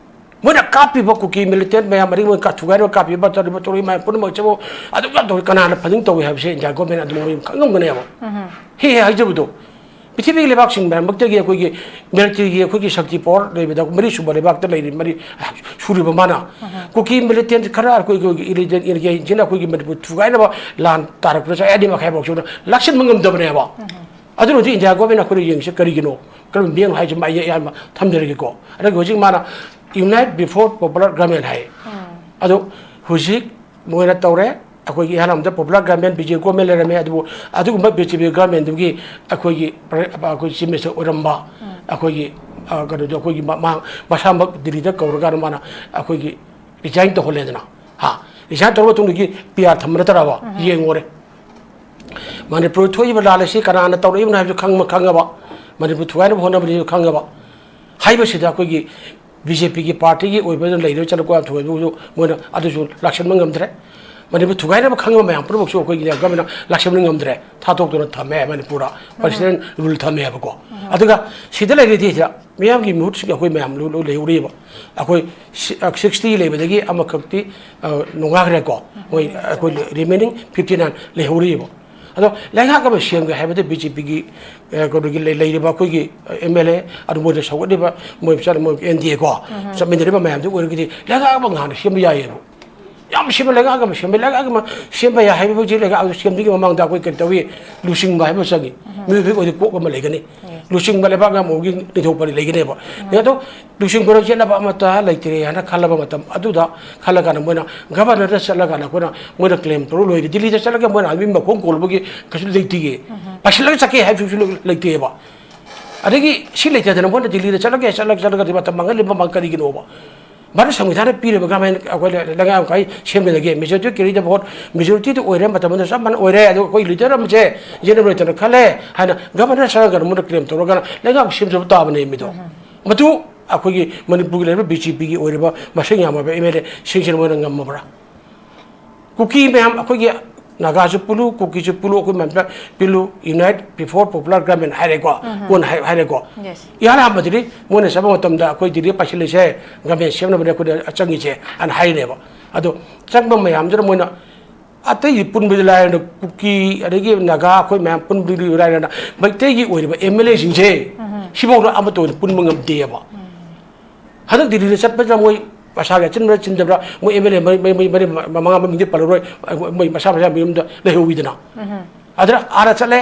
ꯃꯣꯏꯅ ꯀꯥꯞꯄꯤꯕ ꯀꯨꯀꯤ militant ꯃꯌꯥꯝ, ꯑꯗꯒꯤ ꯃꯣꯏ ꯀꯥ-, ꯊꯨꯒꯥꯏꯔꯤꯕ, ꯀꯥꯞꯄꯤꯕ, ꯇꯧꯔꯤꯕ, ꯇꯧꯔꯤꯕ ꯃꯌꯥꯝ ꯄꯨꯝꯅꯃꯛꯁꯤꯕꯨ ꯑꯗꯨꯛ ꯌꯥꯝ ꯇꯧꯔꯤ, ꯀꯅꯥꯅ funding ꯇꯧꯏ ꯍꯥꯏꯕꯁꯦ India government ꯑꯗꯨꯝ ꯃꯣꯏ ꯈꯪꯉꯝꯒꯅꯦꯕ꯫ ꯍꯦ ꯍꯦ ꯍꯥꯏꯖꯕꯗꯣ, ꯄ꯭ꯔꯤꯊꯤꯕꯤꯒꯤ ꯂꯩꯕꯥꯛꯁꯤꯡ ꯃꯌꯥꯝꯃꯛꯇꯒꯤ ꯑꯩꯈꯣꯏꯒꯤ militaryꯒꯤ ꯑꯩꯈꯣꯏꯒꯤ ꯁꯛꯇꯤ power ꯂꯩꯕꯗ ꯃꯔꯤ ꯁꯨꯕ ꯂꯩꯕꯥꯛꯇ ꯂꯩꯔꯤ, ꯃꯔꯤ ꯁꯨꯔꯤꯕ ꯃꯥꯅ꯫ ꯀꯨꯀꯤ militant ꯈꯔ ꯑꯩꯈꯣꯏ, ꯑꯩꯈꯣꯏꯒꯤ illegal immigrantꯁꯤꯅ ꯑꯩꯈꯣꯏꯒꯤ ꯃꯅꯤꯄꯨꯔ ꯊꯨꯒꯥꯏꯅꯕ ꯂꯥꯟ ꯇꯥꯔꯛꯄꯗ ꯆꯍꯤ ꯑꯅꯤ ꯃꯈꯥꯏꯐꯥꯎ ꯁꯨꯅ ꯂꯥꯛꯁꯤꯟꯕ ꯉꯝꯗꯕꯅꯦꯕ꯫ ꯑꯗꯨꯅꯗꯤ India governmentꯅ ꯑꯩꯈꯣꯏꯗ ꯌꯦꯡꯉꯤꯁꯦ ꯀꯔꯤꯒꯤꯅꯣ? ꯀꯔꯝꯕ ꯃꯤꯠꯌꯦꯡ ꯍꯥꯏꯁꯦ ꯃꯥ ꯑꯌꯥꯝꯕ ꯊꯝꯖꯔꯒꯦꯀꯣ꯫ ꯑꯗꯨꯒ ꯍꯧꯖꯤꯛ ꯃꯥꯅ unite before popular government ꯍꯥꯏ꯫ ꯑꯗꯣ ꯍꯧꯖꯤꯛ ꯃꯣꯏꯅ ꯇꯧꯔꯦ꯫ ꯑꯩꯈꯣꯏꯒꯤ ꯏꯍꯥꯟ ꯍꯥꯟꯕꯗ popular government, B J P government ꯂꯩꯔꯝꯃꯦ꯫ ꯑꯗꯨꯕꯨ ꯑꯗꯨꯒꯨꯝꯕ B J P governmentꯗꯨꯒꯤ ꯑꯩꯈꯣꯏꯒꯤ ꯄ꯭ꯔ-, ꯑꯩꯈꯣꯏ chief minister ꯑꯣꯏꯔꯝꯕ, ꯑꯩꯈꯣꯏꯒꯤ, ꯑ, ꯀꯩꯅꯣꯗꯣ, ꯑꯩꯈꯣꯏꯒꯤ ꯃ-, ꯃꯥ-, ꯃꯁꯥꯃꯛ ꯗꯤꯜꯂꯤꯗ ꯀꯧꯔꯀꯥꯟꯗ ꯃꯥꯅ ꯑꯩꯈꯣꯏꯒꯤ resign ꯇꯧꯍꯜꯂꯦꯗꯅ꯫ ꯍꯥ? Resign ꯇꯧꯔ ꯃꯇꯨꯡꯗꯒꯤ P R ꯊꯝꯕ ꯅꯠꯇ꯭ꯔꯕ? ꯌꯦꯡꯉꯨꯔꯦ꯫ ꯃꯅꯤꯄꯨꯔ ꯊꯣꯛꯏꯕ ꯂꯥꯟ ꯑꯁꯤ ꯀꯅꯥꯅ ꯇꯧꯔꯛꯏꯕꯅꯣ ꯍꯥꯏꯕꯁꯨ ꯈꯪꯕ, ꯈꯪꯉꯕ꯫ ꯃꯅꯤꯄꯨꯔ ꯊꯨꯒꯥꯏꯅꯕ ꯍꯣꯠꯅꯕꯅꯤꯁꯨ ꯈꯪꯉꯕ꯫ ꯍꯥꯏꯕꯁꯤꯗ ꯑꯩꯈꯣꯏꯒꯤ B J P ꯒꯤ partyꯒꯤ ꯑꯣꯏꯕ ꯂꯩꯔꯤꯕ ꯆꯠꯅꯀꯣ ꯊꯣꯏꯕꯗꯨ ꯃꯣꯏꯅ ꯑꯗꯨꯁꯨ ꯂꯥꯛꯁꯟꯕ ꯉꯝꯗ꯭ꯔꯦ꯫ ꯃꯅꯤꯄꯨꯔ ꯊꯨꯒꯥꯏꯅꯕ ꯈꯪꯉꯕ ꯃꯌꯥꯝ ꯄꯨꯝꯅꯃꯛꯁꯨ ꯑꯩꯈꯣꯏꯒꯤ governmentꯅ ꯂꯥꯛꯁꯟꯕ ꯉꯝꯗ꯭ꯔꯦ꯫ ꯊꯥꯗꯣꯛꯇꯨꯅ ꯊꯝꯃꯦ ꯃꯅꯤꯄꯨꯔꯗ꯫ President rule ꯊꯝꯃꯦꯕꯀꯣ꯫ ꯑꯗꯨꯒ ꯁꯤꯗ ꯂꯩꯔꯤꯗꯤ ꯁꯤꯗ ꯃꯤꯌꯥꯝꯒꯤ ꯃꯍꯨꯠꯁꯤꯡ ꯑꯩꯈꯣꯏ ꯃꯌꯥꯝ ꯂꯣꯏ, ꯂꯣꯏ ꯂꯩꯍꯧꯔꯤꯕ꯫ ꯑꯩꯈꯣꯏ ꯁꯤ-, ꯑ, sixty ꯂꯩꯕꯗꯒꯤ ꯑꯃꯈꯛꯇꯤ, ꯑ, ꯅꯣꯡꯉꯥꯈ꯭ꯔꯦꯀꯣ꯫ ꯃꯣꯏ ꯑꯩꯈꯣꯏ remaining fifty nine ꯂꯩꯍꯧꯔꯤꯕ꯫ ꯑꯗꯣ ꯂꯩꯉꯥꯛ ꯑꯃ ꯁꯦꯝꯒꯦ ꯍꯥꯏꯕꯗ B J P ꯒꯤ, ꯑ, ꯀꯩꯅꯣꯒꯤ ꯂꯩ-, ꯂꯩꯔꯤꯕ ꯑꯩꯈꯣꯏꯒꯤ, ꯑ, M L A, ꯑꯗꯨ ꯃꯣꯏꯗ ꯁꯧꯒꯠꯂꯤꯕ, ꯃꯣꯏ ꯆꯠ-, ꯃꯣꯏ N D A ꯀꯣ, ꯆꯠꯃꯤꯟꯅꯔꯤꯕ ꯃꯌꯥꯝꯗꯨ ꯑꯣꯏꯔꯒꯗꯤ ꯂꯩꯉꯥꯛ ꯑꯃ ꯉꯥꯡꯅ ꯁꯦꯝꯕ ꯌꯥꯏꯌꯦꯕ꯫ ꯌꯥꯝ ꯁꯦꯝꯕ ꯂꯩꯉꯥꯛ ꯑꯃ ꯁꯦꯝꯕ, ꯂꯩꯉꯥꯛ ꯑꯃ ꯁꯦꯝꯕ ꯌꯥꯏ ꯍꯥꯏꯕ ꯍꯧꯖꯤꯛ ꯂꯩꯉꯥꯛ ꯑꯗꯨ ꯁꯦꯝꯗ꯭ꯔꯤꯉꯩ ꯃꯃꯥꯡꯗ ꯑꯩꯈꯣꯏ ꯀꯔꯤ ꯇꯧꯏ? ꯂꯨꯆꯤꯡꯕ ꯍꯥꯏꯕ ꯑꯃ ꯆꯪꯉꯤ꯫ ꯃꯤꯑꯣꯏꯕꯒꯤ ꯑꯣꯏꯗꯤ ꯀꯣꯛ ꯑꯃ ꯂꯩꯒꯅꯤ꯫ ꯂꯨꯆꯤꯡꯕ ꯂꯩꯕꯥꯛ ꯑꯃꯒꯤ ꯅꯤꯡꯊꯧ ꯄꯔꯤ ꯂꯩꯒꯅꯦꯕ꯫ ꯑꯗꯣ ꯂꯨꯆꯤꯡꯕꯗ ꯌꯦꯠꯅꯕ ꯑꯃꯠꯇ ꯂꯩꯇ꯭ꯔꯦ ꯍꯥꯏꯅ ꯈꯜꯂꯕ ꯃꯇꯝ ꯑꯗꯨꯗ, ꯈꯜꯂꯀꯥꯟꯗ ꯃꯣꯏꯅ governorꯗ ꯆꯠꯂꯀꯥꯟꯗ ꯑꯩꯈꯣꯏꯅ, ꯃꯣꯏꯅ claim ꯇꯧꯔ ꯂꯣꯏꯔꯦ꯫ ꯗꯤꯜꯂꯤꯗ ꯆꯠꯂꯒ ꯃꯣꯏꯅ ꯃꯤ ꯃꯈꯣꯡ ꯀꯣꯜꯂꯨꯕꯒꯤ ꯀꯩꯁꯨ ꯂꯩꯇꯦꯌꯦ꯫ ꯄꯥꯏꯁꯤꯜꯂꯒ ꯆꯠꯀꯦ ꯍꯥꯏꯕꯁꯨ ꯂꯩꯇꯦꯕ꯫ ꯑꯗꯒꯤ ꯁꯤ ꯂꯩꯇꯗꯅ ꯃꯣꯏꯅ ꯗꯤꯜꯂꯤꯗ ꯆꯠꯂꯒꯦ, ꯆꯠꯂꯒ, ꯆꯠꯂꯒꯗꯤ ꯃꯇꯝ ꯃꯥꯡꯍꯜꯂꯤꯕ ꯃꯥꯡ ꯀꯔꯤꯒꯤꯅꯣꯕ? ꯚꯥꯔꯠ ꯁꯪꯕꯤꯙꯥꯟꯅ ꯄꯤꯔꯤꯕ ꯒꯃꯦꯟ ꯑꯩꯈꯣꯏ ꯂꯩꯉꯥꯛ ꯀꯩ ꯁꯦꯝꯒꯗꯒꯦ, majority carry the vote, majority ꯗ ꯑꯣꯏꯔꯦ ꯃꯇꯝ ꯑꯗꯨꯗ ꯆꯞ ꯃꯥꯟꯅ ꯑꯣꯏꯔꯦ, ꯑꯗꯨꯒ ꯑꯩꯈꯣꯏ leader ꯑꯃꯁꯦ ꯌꯦꯠꯅꯕ ꯂꯩꯇꯅ ꯈꯜꯂꯦ ꯍꯥꯏꯅ ꯒꯚꯔꯅꯔ ꯁꯅꯥꯀꯟꯗ ꯃꯣꯏꯅ claim ꯇꯧꯔꯒ ꯂꯩꯉꯥꯛ ꯁꯦꯝꯖꯕ ꯇꯥꯕꯅꯦ ꯃꯤꯗꯣ꯫ ꯃꯗꯨ ꯑꯩꯈꯣꯏꯒꯤ ꯃꯅꯤꯄꯨꯔꯒꯤ ꯂꯩꯔꯤꯕ ꯕꯤ ꯖꯦ ꯄꯤꯒꯤ ꯑꯣꯏꯔꯤꯕ ꯃꯁꯤꯡ ꯌꯥꯝꯂꯕ ꯑꯦꯝ ꯑꯦꯜ ꯑꯦꯁꯤꯡꯁꯤꯅ ꯃꯣꯏꯅ ꯉꯝꯃꯕ꯭ꯔꯥ? ꯀꯨꯀꯤ ꯃꯌꯥꯝ ꯑꯩꯈꯣꯏꯒꯤ ꯅꯥꯒꯥꯁꯨ ꯄꯨꯜꯂꯨ, ꯀꯨꯀꯤꯁꯨ ꯄꯨꯜꯂꯨ, ꯑꯩꯈꯣꯏ ꯃꯌꯥꯝ ꯄꯤꯜꯂꯨ, unite before popular government ꯍꯥꯏꯔꯦꯀꯣ, ꯀꯣꯟꯅ ꯍꯥꯏ-, ꯍꯥꯏꯔꯦꯀꯣ꯫ ꯌꯦꯁ꯫ ꯏꯍꯥꯟ ꯍꯥꯟꯕꯗꯗꯤ ꯃꯣꯏꯅ ꯆꯠꯄ ꯃꯇꯝꯗ ꯑꯩꯈꯣꯏ ꯗꯤꯜꯂꯤ ꯄꯥꯏꯁꯤꯜꯂꯤꯁꯦ ꯒꯃꯦꯟ ꯁꯦꯝꯅꯕꯅꯦ ꯑꯩꯈꯣꯏꯅ ꯆꯪꯉꯤꯁꯦ ꯍꯥꯏꯅ ꯍꯥꯏꯔꯤꯅꯦꯕ꯫ ꯑꯗꯣ ꯆꯪꯕ ꯃꯌꯥꯝꯗꯨꯅ ꯃꯣꯏꯅ ꯑꯇꯩꯗꯤ ꯄꯨꯟꯕꯗꯤ ꯂꯥꯏꯔꯅ ꯀꯨꯀꯤ ꯑꯗꯒꯤ ꯅꯥꯒꯥ ꯑꯩꯈꯣꯏ ꯃꯌꯥꯝ ꯄꯨꯟꯕꯗꯤ ꯂꯥꯏꯔꯅ ꯃꯩꯇꯩꯒꯤ ꯑꯣꯏꯔꯤꯕ ꯑꯦꯝ ꯑꯦꯜ ꯑꯦꯁꯤꯡꯁꯦ ꯁꯤꯐꯥꯎꯗ ꯑꯃꯠꯇ ꯑꯣꯏꯅ ꯄꯨꯟꯕ ꯉꯝꯗꯦꯕ꯫ ꯍꯟꯗꯛ ꯗꯤꯜꯂꯤꯗ ꯆꯠꯄꯗ ꯃꯣꯏ ꯃꯁꯥꯒꯤ ꯑꯆꯤꯟꯕ ꯆꯤꯟꯗꯕ꯭ꯔꯥ, ꯃꯣꯏ ꯑꯦꯝ ꯑꯦꯜ ꯑꯦ ꯃꯔꯤ, ꯃꯔꯤ, ꯃꯔꯤ, ꯃꯉꯥ ꯃꯃꯤꯡꯗꯤ ꯄꯜꯂꯔꯣꯏ, ꯃꯣꯏ ꯃꯁꯥ ꯃꯁꯥ ꯃꯌꯨꯝꯗ ꯂꯩꯍꯧꯋꯤꯗꯅ꯫ ꯑꯗꯨꯅ ꯑꯥꯗ ꯆꯠꯂꯦ,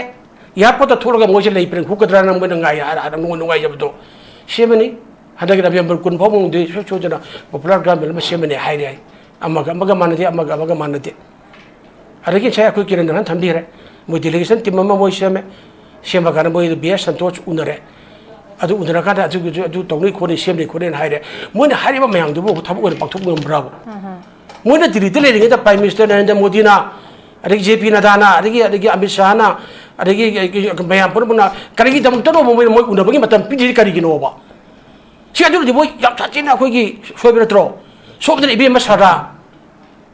ꯑꯦꯌꯥꯔꯄꯣꯔꯠꯇ ꯊꯣꯛꯂꯒ ꯃꯣꯏꯁꯦ ꯂꯩꯕ꯭ꯔꯥ ꯈꯣꯠꯀꯗ꯭ꯔꯥꯅ ꯃꯣꯏꯅ ꯉꯥꯏ, ꯑꯥꯗ ꯅꯨꯡꯉꯥꯏ-, ꯅꯨꯡꯉꯥꯏꯖꯕꯗꯣ ꯁꯦꯝꯃꯅꯤ꯫ ꯍꯟꯗꯛꯀꯤ ꯅꯕꯦꯝꯕꯔ ꯀꯨꯟ ꯐꯥꯎ ꯃꯅꯨꯡꯗꯤ ꯁꯨꯡꯁꯣꯏ ꯁꯣꯏꯗꯅ ꯄꯣꯄꯨꯂꯔ ꯒꯚꯔꯟꯃꯦꯟ ꯑꯃ ꯁꯦꯝꯃꯅꯤ ꯍꯥꯏꯔꯤ ꯑꯩ꯫ ꯑꯃꯒ ꯑꯃꯒ ꯃꯥꯟꯅꯗꯦ, ꯑꯃꯒ ꯑꯃꯒ ꯃꯥꯟꯅꯗꯦ꯫ ꯑꯗꯒꯤ ꯉꯁꯥꯏ ꯑꯩꯈꯣꯏ ꯀꯤꯔꯟ ꯔꯟꯖꯟ ꯊꯝꯕꯤꯈ꯭ꯔꯦ, ꯃꯣꯏ ꯗꯦꯂꯤꯒꯦꯁꯟ ꯇꯤꯝ ꯑꯃ ꯃꯣꯏ ꯁꯦꯝꯃꯦ꯫ ꯁꯦꯝꯕ ꯀꯥꯟꯗ ꯃꯣꯏꯗ ꯕꯤ ꯑꯦꯁ ꯁꯟꯇꯣꯁ ꯎꯅꯔꯦ꯫ ꯑꯗꯨ ꯎꯅꯔꯀꯥꯟꯗ ꯑꯗꯨꯒꯤꯁꯨ ꯑꯗꯨ ꯇꯧꯅꯤ ꯈꯣꯠꯅꯤ, ꯁꯦꯝꯅꯤ ꯈꯣꯠꯅꯤꯅ ꯍꯥꯏꯔꯦ꯫ ꯃꯣꯏꯅ ꯍꯥꯏꯔꯤꯕ ꯃꯌꯥꯝꯗꯨꯕꯨ ꯊꯕꯛ ꯑꯣꯏꯅ ꯄꯥꯡꯊꯣꯛꯄ ꯉꯝꯕ꯭ꯔꯥꯕ? ꯃꯣꯏꯅ ꯗꯤꯜꯂꯤꯗ ꯂꯩꯔꯤꯉꯩꯗ ꯄ꯭ꯔꯥꯏꯝ ꯃꯤꯅꯤꯁꯇꯔ ꯅꯔꯦꯟꯗ꯭ꯔ ꯃꯣꯗꯤꯅ, ꯑꯗꯒꯤ ꯖꯦ ꯄꯤ ꯅꯗꯥꯅ, ꯑꯗꯒꯤ, ꯑꯗꯒꯤ ꯑꯃꯤꯠ ꯁꯥꯍꯅ, ꯑꯗꯒꯤ ꯃꯌꯥꯝ ꯄꯨꯝꯅꯃꯛꯅ ꯀꯔꯤꯒꯤꯗꯃꯛꯇꯅꯣꯕ ꯃꯣꯏꯅ ꯃꯣꯏ ꯎꯅꯕꯒꯤ ꯃꯇꯝ ꯄꯤꯗ꯭ꯔꯤꯁꯤ ꯀꯔꯤꯒꯤꯅꯣꯕ? ꯁꯤ ꯑꯗꯨꯅꯗꯤ ꯃꯣꯏ ꯌꯥꯝ ꯁꯥꯊꯤꯅ ꯑꯩꯈꯣꯏꯒꯤ ꯁꯣꯏꯕ ꯅꯠꯇ꯭ꯔꯣ? ꯁꯣꯝꯗꯅ ꯏꯕꯦꯝꯃ ꯁꯔꯗꯥ,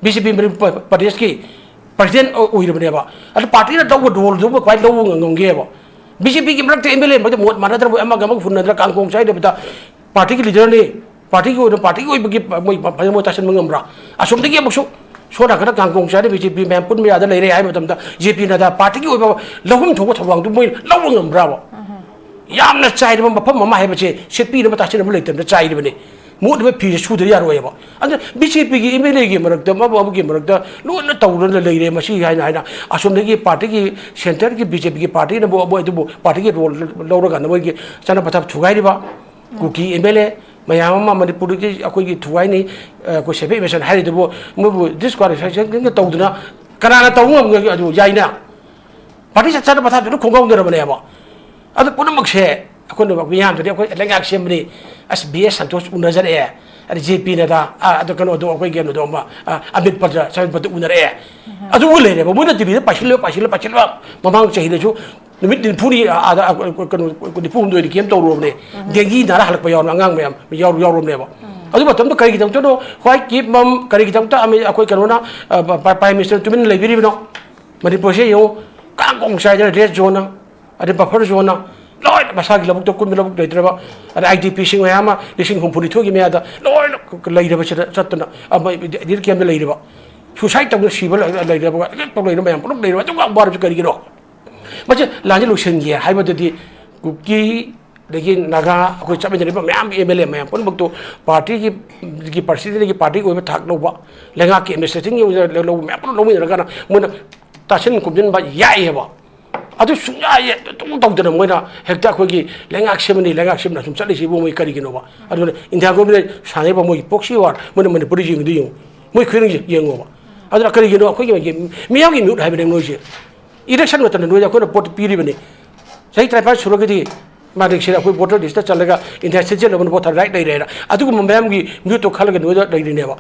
ꯕꯤ ꯖꯦ ꯄꯤ ꯃꯅꯤꯄꯨꯔ ꯄ꯭ꯔꯗꯦꯁꯀꯤ ꯄ꯭ꯔꯁꯤꯗꯦꯟ ꯑꯣꯏꯔꯤꯕꯅꯦꯕ꯫ ꯑꯗꯨ ꯄꯥꯔꯇꯤꯅ ꯂꯧꯕ ꯔꯣꯜꯗꯨꯕꯨ ꯀꯃꯥꯏꯅ ꯂꯧꯕ ꯉꯝꯒꯦꯕ? ꯕꯤ ꯖꯦ ꯄꯤꯒꯤ ꯃꯔꯛꯇ ꯑꯦꯝ ꯑꯦꯜ ꯑꯦ ꯃꯔꯛꯇ ꯃꯣꯠ ꯃꯥꯟꯅꯗ꯭ꯔꯕ, ꯑꯃꯒ ꯑꯃꯒ ꯍꯨꯟꯅꯗꯅ ꯀꯥꯡꯒꯣꯡ ꯆꯥꯏꯗꯕꯗ ꯄꯥꯔꯇꯤꯒꯤ ꯂꯤꯗꯔꯅꯤ, ꯄꯥꯔꯇꯤꯒꯤ ꯑꯣꯏꯅ, ꯄꯥꯔꯇꯤꯒꯤ ꯑꯣꯏꯕꯒꯤ ꯃꯣꯏ ꯐꯖꯅ ꯃꯣꯏ ꯇꯥꯁꯤꯟꯕ ꯉꯝꯕ꯭ꯔꯥ? ꯑꯁꯣꯝꯗꯒꯤ ꯑꯃꯨꯛꯁꯨ ꯁꯣꯝ ꯅꯥꯀꯟꯗ ꯀꯥꯡꯒꯣꯡ ꯆꯥꯏꯔ ꯕꯤ ꯖꯦ ꯄꯤ ꯃꯌꯥꯝ ꯄꯨꯟꯕ ꯌꯥꯗ ꯂꯩꯔꯦ ꯍꯥꯏꯕ ꯃꯇꯝꯗ ꯖꯦ ꯄꯤ ꯅꯗꯥ ꯄꯥꯔꯇꯤꯒꯤ ꯑꯣꯏꯕ ꯂꯧꯐꯝ ꯊꯣꯛꯄ ꯊꯧꯗꯥꯡꯗꯨ ꯃꯣꯏ ꯂꯧꯕ ꯉꯝꯕ꯭ꯔꯥꯕ? ꯌꯥꯝꯅ ꯆꯥꯏꯔꯕ ꯃꯐꯝ ꯑꯃ ꯍꯥꯏꯕꯁꯦ ꯁꯦꯠꯄꯤꯅꯕ ꯇꯥꯁꯤꯟꯅꯕ ꯂꯩꯇꯕꯅ ꯆꯥꯏꯔꯤꯕꯅꯤ꯫ ꯃꯣꯠꯂꯤꯕ ꯐꯤꯁꯦ ꯁꯨꯗ ꯌꯥꯔꯣꯏꯕ꯫ ꯑꯗꯨꯅ ꯕꯤ ꯖꯦ ꯄꯤꯒꯤ ꯑꯦꯝ ꯑꯦꯜ ꯑꯦꯒꯤ ꯃꯔꯛꯇ, ꯑꯃ ꯑꯃꯒꯤ ꯃꯔꯛꯇ ꯂꯣꯏꯅ ꯇꯧꯗꯨꯅ ꯂꯩꯔꯦ꯫ ꯃꯁꯤ ꯍꯥꯏꯅ, ꯍꯥꯏꯅ ꯑꯁꯣꯝꯗꯒꯤ ꯄꯥꯔꯇꯤꯒꯤ, ꯁꯦꯟꯇꯔꯒꯤ ꯕꯤ ꯖꯦ ꯄꯤꯒꯤ ꯄꯥꯔꯇꯤꯅꯕꯨ ꯃꯣꯏ ꯑꯗꯨꯕꯨ ꯄꯥꯔꯇꯤꯒꯤ ꯔꯣꯜ ꯂꯧꯔꯀꯥꯟꯗ ꯃꯣꯏꯒꯤ ꯆꯠꯅ ꯄꯊꯥꯞ ꯊꯨꯒꯥꯏꯔꯤꯕ ꯀꯨꯀꯤ ꯑꯦꯝ ꯑꯦꯜ ꯑꯦ ꯃꯌꯥꯝ ꯑꯃ ꯃꯅꯤꯄꯨꯔꯗꯒꯤ ꯑꯩꯈꯣꯏꯒꯤ ꯊꯨꯒꯥꯏꯅꯤ, ꯑꯩꯈꯣꯏ ꯁꯦꯐꯦ ꯏꯃꯦꯁꯟ ꯍꯥꯏꯔꯤꯗꯨꯕꯨ ꯃꯣꯏꯕꯨ ꯗꯤꯁꯀ꯭ꯋꯥꯂꯤꯐꯤꯀꯦꯁꯟ ꯇꯧꯗꯨꯅ ꯀꯅꯥꯅ ꯇꯧꯕ ꯉꯝꯒꯅꯤ? ꯑꯗꯨ ꯌꯥꯏꯅ ꯄꯥꯔꯇꯤ ꯆꯠ ꯆꯠꯅ ꯄꯊꯥꯞꯇꯨꯅ ꯈꯣꯡꯒꯥꯎꯅꯔꯕꯅꯦꯕ꯫ ꯑꯗꯨ ꯄꯨꯝꯅꯃꯛꯁꯦ ꯑꯩꯈꯣꯏꯅ ꯃꯤꯌꯥꯝꯗꯨꯗꯤ ꯑꯩꯈꯣꯏ ꯂꯩꯉꯥꯛ ꯁꯦꯝꯕꯅꯤ, ꯑꯁ, ꯕꯤ ꯑꯦꯁ ꯁꯟꯇꯣꯁ ꯎꯅꯖꯔꯛꯑꯦ, ꯑꯗ ꯖꯦ ꯄꯤ ꯅꯗꯥ, ꯑꯥ, ꯑꯗꯨ ꯀꯩꯅꯣꯗꯣ, ꯑꯩꯈꯣꯏ ꯀꯩꯅꯣꯗꯣ ꯑꯃ, ꯑꯥ, ꯑꯃꯤꯠ ꯄꯠꯇ, ꯁꯃꯤꯠ ꯄꯠꯇ ꯎꯅꯔꯛꯑꯦ꯫ ꯑꯗꯨ ꯎ ꯂꯩꯔꯦꯕ, ꯃꯣꯏꯅ ꯇꯤꯚꯤꯗ ꯄꯥꯏꯁꯤꯜꯂ, ꯄꯥꯏꯁꯤꯜꯂ, ꯄꯥꯏꯁꯤꯜꯂ, ꯃꯃꯥꯡ ꯆꯍꯤꯗꯁꯨ ꯅꯨꯃꯤꯠ ꯅꯤꯐꯨꯅꯤ, ꯑꯥꯗ, ꯑꯥ, ꯀꯩꯅꯣ, ꯅꯤꯐꯨ ꯍꯨꯝꯗꯣꯏꯗꯤ ꯀꯦꯝ ꯇꯧꯔꯨꯔꯕꯅꯦ꯫ ꯗꯦꯡꯒꯤ ꯅꯥꯔ ꯍꯜꯂꯛꯄ ꯌꯥꯎꯔꯝꯅꯦ, ꯑꯉꯥꯡ ꯃꯌꯥꯝ ꯌꯥꯎ-, ꯌꯥꯎꯔꯝꯅꯦꯕ꯫ ꯑꯗꯨ ꯃꯇꯝꯗ ꯀꯔꯤꯒꯤꯗꯃꯛꯇꯅꯣ ꯍ꯭ꯋꯥꯏꯠ ꯀꯤꯞ ꯃꯝ, ꯀꯔꯤꯒꯤꯗꯃꯛꯇ ꯑꯃ-, ꯑꯩꯈꯣꯏ ꯀꯩꯅꯣꯅ, ꯑ, ꯄ-, ꯄ-, ꯄ꯭ꯔꯥꯏꯝ ꯃꯤꯅꯤꯁꯇꯔ ꯇꯨꯃꯤꯟꯅ ꯂꯩꯕꯤꯔꯤꯕꯅꯣ? ꯃꯅꯤꯄꯨꯔꯁꯦ ꯌꯦꯡꯉꯨ, ꯀꯥꯡ ꯀꯣꯡ ꯆꯥꯏꯗꯅ ꯔꯦꯗ ꯖꯣꯟꯅ, ꯑꯗꯩ ꯕꯐꯔ ꯖꯣꯟꯅ ꯂꯣꯏꯅ ꯃꯁꯥꯒꯤ ꯂꯧꯕꯨꯛꯇ ꯀꯨꯟꯕ ꯂꯧꯕꯨꯛ ꯂꯩꯇ꯭ꯔꯕ, ꯑꯗꯩ ꯑꯥꯏ ꯗꯤ ꯄꯤꯁꯤꯡ ꯃꯌꯥꯝ ꯑꯃ ꯂꯤꯁꯤꯡ ꯍꯨꯝꯐꯨꯅꯤꯊꯣꯏꯒꯤ ꯃꯌꯥꯗ ꯂꯣꯏꯅ ꯂꯩꯔꯕꯁꯤꯗ ꯆꯠꯇꯅ, ꯑꯃ ꯗꯤꯂꯤꯠ ꯀꯦꯝꯗ ꯂꯩꯔꯤꯕ, ꯁꯨꯁꯥꯏꯠ ꯇꯧꯗꯅ ꯁꯤꯕ ꯂꯩ-, ꯂꯩꯔꯕ, ꯔꯦꯞ ꯇꯧ ꯂꯩꯔꯕ ꯃꯌꯥꯝ ꯄꯨꯂꯞ ꯂꯩꯔꯕ, ꯑꯗꯨꯒ ꯋꯥꯔꯕꯁꯤ ꯀꯔꯤꯒꯤꯅꯣ? ꯃꯁꯤ ꯂꯥꯟꯁꯤ ꯂꯣꯏꯁꯤꯟꯒꯦ ꯍꯥꯏꯕꯗꯗꯤ ꯀꯨꯀꯤ, ꯑꯗꯒꯤ ꯅꯥꯒꯥ, ꯑꯩꯈꯣꯏ ꯆꯠꯃꯤꯟꯅꯔꯤꯕ ꯃꯌꯥꯝ ꯑꯦꯝ ꯑꯦꯜ ꯑꯦ ꯃꯌꯥꯝ ꯄꯨꯝꯅꯃꯛꯇꯨ ꯄꯥꯔꯇꯤꯒꯤ, ꯒꯤ ꯄ꯭ꯔꯁꯤꯗꯦꯟꯒꯤ ꯄꯥꯔꯇꯤꯒꯤ ꯑꯣꯏꯕ ꯊꯥꯛ ꯂꯧꯕ, ꯂꯩꯉꯥꯛꯀꯤ ꯑꯦꯗꯃꯤꯅꯤꯁꯇ꯭ꯔꯦꯁꯟꯒꯤ ꯑꯣꯏꯕ ꯂꯧꯕ ꯃꯌꯥꯝ ꯄꯨꯝꯅꯃꯛ ꯂꯧꯃꯤꯟꯅꯔꯀꯥꯟꯗ ꯃꯣꯏꯅ ꯇꯥꯁꯤꯟ ꯈꯣꯝꯖꯤꯟꯕ ꯌꯥꯏꯑꯕ꯫ ꯑꯗꯨ ꯁꯨꯡꯌꯥ ꯌꯥ-, ꯑꯗꯨꯝ ꯇꯧꯗꯅ ꯃꯣꯏꯅ ꯍꯦꯛꯇ ꯑꯩꯈꯣꯏꯒꯤ ꯂꯩꯉꯥꯛ ꯁꯦꯝꯃꯅꯤ, ꯂꯩꯉꯥꯛ ꯁꯦꯝꯃꯅꯤ ꯑꯁꯨꯝ ꯆꯠꯂꯤꯁꯤꯕꯨ ꯃꯣꯏ ꯀꯔꯤꯒꯤꯅꯣꯕ? ꯑꯗꯨꯅ ꯏꯟꯗꯤꯌꯥ ꯒꯣꯔꯃꯦꯟꯅ ꯁꯥꯟꯅꯔꯤꯕ ꯃꯣꯏꯒꯤ ꯄ꯭ꯔꯣꯛꯁꯤ ꯋꯥꯔ, ꯃꯣꯏꯅ ꯃꯅꯤꯄꯨꯔꯗ ꯌꯦꯡꯉꯤꯗꯨ ꯌꯦꯡꯉꯨ, ꯃꯣꯏ ꯈꯨꯍꯤꯡꯁꯦ ꯌꯦꯡꯉꯣꯕ꯫ ꯑꯗꯨꯅ ꯀꯔꯤꯒꯤꯅꯣ ꯑꯩꯈꯣꯏꯒꯤ ꯃꯤꯌꯥꯝꯒꯤ ꯃꯤꯍꯨꯠ ꯍꯥꯏꯕꯅꯦ ꯃꯣꯏꯁꯦ꯫ ꯏꯂꯦꯛꯁꯟ ꯃꯇꯝꯗ ꯅꯣꯏꯗ ꯑꯩꯈꯣꯏꯅ ꯚꯣꯠ ꯄꯤꯔꯤꯕꯅꯤ꯫ ꯆꯍꯤ ꯇꯔꯥꯅꯤꯄꯥꯜ ꯁꯨꯔꯒꯗꯤ ꯃꯥꯂꯦꯝꯁꯤꯗ ꯑꯩꯈꯣꯏ ꯚꯣꯇꯔ ꯂꯤꯁꯇ ꯆꯜꯂꯒ ꯏꯟꯗꯤꯌꯥ ꯁꯤꯇꯤꯖꯦꯟ ꯑꯃꯅ ꯚꯣꯠ ꯊꯥꯗ ꯔꯥꯏꯠ ꯂꯩꯔꯦꯅ꯫ ꯑꯗꯨꯒꯨꯝꯕ ꯃꯌꯥꯝꯒꯤ ꯃꯤꯍꯨꯠꯇꯣ ꯈꯜꯂꯒ ꯅꯣꯏꯗ ꯂꯩꯔꯤꯅꯦꯕ꯫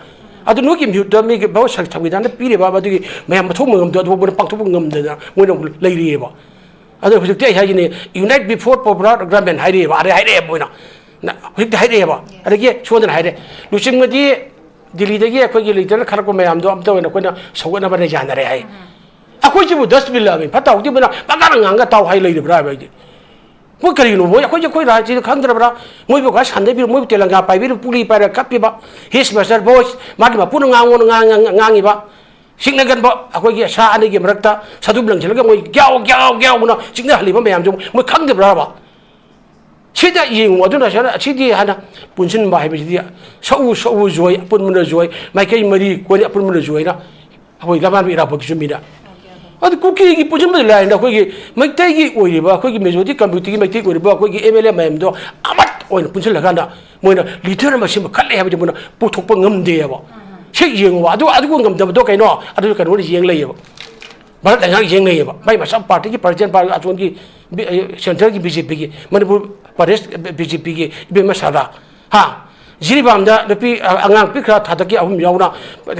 ꯑꯗꯨ ꯅꯣꯏꯒꯤ ꯃꯤꯍꯨꯠꯇ ꯃꯤꯒꯤ ꯚꯥꯔꯠ ꯁꯪ-, ꯁꯪꯕꯤꯙꯥꯟꯗ ꯄꯤꯔꯤꯕ ꯃꯗꯨꯒꯤ ꯃꯌꯥꯝ ꯃꯊꯧ ꯃꯉꯝꯗꯣ ꯑꯗꯨꯐꯥꯎ ꯃꯣꯏꯅ ꯄꯥꯡꯊꯣꯛꯄ ꯉꯝꯗꯅ ꯃꯣꯏꯅ ꯂꯩꯔꯤꯑꯕ꯫ ꯑꯗꯣ ꯍꯧꯖꯤꯛꯇꯤ ꯑꯩ ꯍꯥꯏꯒꯅꯤ, unite before popular government ꯍꯥꯏꯔꯛꯑꯦꯕ, ꯑꯗꯩ ꯍꯥꯏꯔꯛꯑꯦꯕ ꯃꯣꯏꯅ꯫ ꯅ-, ꯍꯧꯖꯤꯛꯇꯤ ꯍꯥꯏꯔꯛꯑꯦꯕ꯫ ꯑꯗꯒꯤ ꯁꯣꯝꯗꯅ ꯍꯥꯏꯔꯦ, ꯂꯨꯆꯤꯡꯕꯗꯤ ꯗꯤꯜꯂꯤꯗꯒꯤ ꯑꯩꯈꯣꯏꯒꯤ ꯂꯤꯗꯔꯅ ꯈꯜꯂꯛꯄ ꯃꯌꯥꯝꯗꯣ ꯑꯝꯇ ꯑꯣꯏꯅ ꯑꯩꯈꯣꯏꯅ ꯁꯧꯒꯠꯅꯕꯅ ꯌꯥꯅꯔꯦ ꯍꯥꯏ꯫ ꯑꯩꯈꯣꯏꯁꯤꯕꯨ ꯗꯁꯕꯤꯟ ꯂꯥꯛꯑꯕꯅꯤ, ꯐꯠꯇ ꯍꯥꯎꯗꯤ ꯃꯣꯏꯅ ꯄꯪꯉꯥꯡ ꯉꯥꯡꯉ ꯇꯥꯎ ꯍꯥꯏ ꯂꯩꯔꯤꯕ꯭ꯔꯥ ꯍꯥꯏꯕ ꯑꯩꯗꯤ꯫ ꯃꯣꯏ ꯀꯔꯤꯒꯤꯅꯣ? ꯃꯣꯏ ꯑꯩꯈꯣꯏꯁꯦ ꯑꯩꯈꯣꯏ ꯔꯥꯖꯅꯤꯇꯤꯗ ꯈꯪꯗ꯭ꯔꯕ꯭ꯔꯥ? ꯃꯣꯏꯕꯨ ꯈꯔ ꯁꯥꯟꯅꯕꯤꯔ, ꯃꯣꯏꯕꯨ ꯇꯦꯂꯪꯒꯥ ꯄꯥꯏꯕꯤꯔ, ꯄꯨꯂꯤ ꯄꯥꯏꯔ ꯀꯞꯄꯤꯕ, his master voice, ꯃꯥꯒꯤ ꯃꯄꯨꯅ ꯉꯥꯡꯉꯣꯅ ꯉꯥꯡ-, ꯉꯥꯡ-, ꯉꯥꯡꯉꯤꯕ, ꯁꯤꯡꯅꯒꯟꯕ ꯑꯩꯈꯣꯏꯒꯤ ꯁꯥ ꯑꯅꯤꯒꯤ ꯃꯔꯛꯇ ꯁꯥꯗꯨ ꯂꯪꯁꯤꯜꯂꯒ ꯃꯣꯏ ꯒ꯭ꯌꯥꯎ, ꯒ꯭ꯌꯥꯎ, ꯒ꯭ꯌꯥꯎꯅ ꯆꯤꯛꯅꯍꯜꯂꯤꯕ ꯃꯌꯥꯝꯁꯦ ꯃꯣꯏ ꯈꯪꯗꯕ꯭ꯔꯥꯕ? ꯁꯤꯗ ꯌꯦꯡꯉꯨ, ꯑꯗꯨꯅ ꯁꯤꯗ, ꯁꯤꯗꯤ ꯍꯥꯟꯅ ꯄꯨꯟꯁꯤꯟꯕ ꯍꯥꯏꯕꯁꯤꯗꯤ ꯁꯛꯎ, ꯁꯛꯎ ꯖꯣꯏ, ꯑꯄꯨꯟꯕꯅ ꯖꯣꯏ, ꯃꯥꯏꯀꯩ ꯃꯔꯤ ꯀꯣꯏꯅ ꯑꯄꯨꯟꯕꯅ ꯖꯣꯏꯅ ꯑꯩꯈꯣꯏ ꯂꯃꯥꯟꯕ ꯏꯔꯥꯕꯣꯠꯀꯤꯁꯨ ꯃꯤꯅ꯫ ꯑꯗꯨ ꯀꯨꯀꯤꯒꯤ ꯄꯨꯟꯁꯤꯟꯕꯗꯤ ꯂꯥꯏꯔꯅ ꯑꯩꯈꯣꯏꯒꯤ ꯃꯩꯇꯩꯒꯤ ꯑꯣꯏꯔꯤꯕ, ꯑꯩꯈꯣꯏꯒꯤ majority community-ꯒꯤ ꯃꯩꯇꯩ ꯑꯣꯏꯔꯤꯕ ꯑꯩꯈꯣꯏꯒꯤ ꯑꯦꯝ ꯑꯦꯜ ꯑꯦ ꯃꯌꯥꯝꯗꯣ ꯑꯃꯠꯇ ꯑꯣꯏꯅ ꯄꯨꯟꯁꯤꯜꯂꯀꯥꯟꯗ ꯃꯣꯏꯅ ꯂꯤꯗꯔ ꯑꯃ ꯁꯦꯝꯕ ꯈꯜꯂꯦ ꯍꯥꯏꯕꯗꯤ ꯃꯣꯏꯅ ꯄꯨꯊꯣꯛꯄ ꯉꯝꯗꯦꯕ꯫ ꯁꯤ ꯌꯦꯡꯉꯨꯕ, ꯑꯗꯨ, ꯑꯗꯨꯕꯨ ꯉꯝꯗꯕꯗꯣ ꯀꯩꯅꯣ? ꯑꯗꯨ ꯀꯩꯅꯣꯅ ꯌꯦꯡ ꯂꯩꯌꯦꯕ, ꯚꯥꯔꯠ ꯂꯩꯉꯥꯛ ꯌꯦꯡ ꯂꯩꯌꯦꯕ, ꯃꯥꯏ ꯃꯁꯥ ꯄꯥꯔꯇꯤꯒꯤ ꯄ꯭ꯔꯁꯤꯗꯦꯟ ꯄꯥꯔ-, ꯑꯁꯣꯝꯒꯤ ꯕꯤ-, ꯑ, centreꯒꯤ BJPꯒꯤ, ꯃꯅꯤꯄꯨꯔ ꯄ꯭ꯔꯗꯦꯁ BJPꯒꯤ ꯏꯕꯦꯝꯃ ꯁꯔꯗꯥ, ꯍꯥ? ꯖꯤꯔꯤꯕꯥꯝꯗ ꯅꯨꯄꯤ, ꯑ, ꯑꯉꯥꯡ ꯄꯤꯛꯈ꯭ꯔ ꯊꯥꯗꯛꯀꯤ ꯑꯍꯨꯝ ꯌꯥꯎꯅ,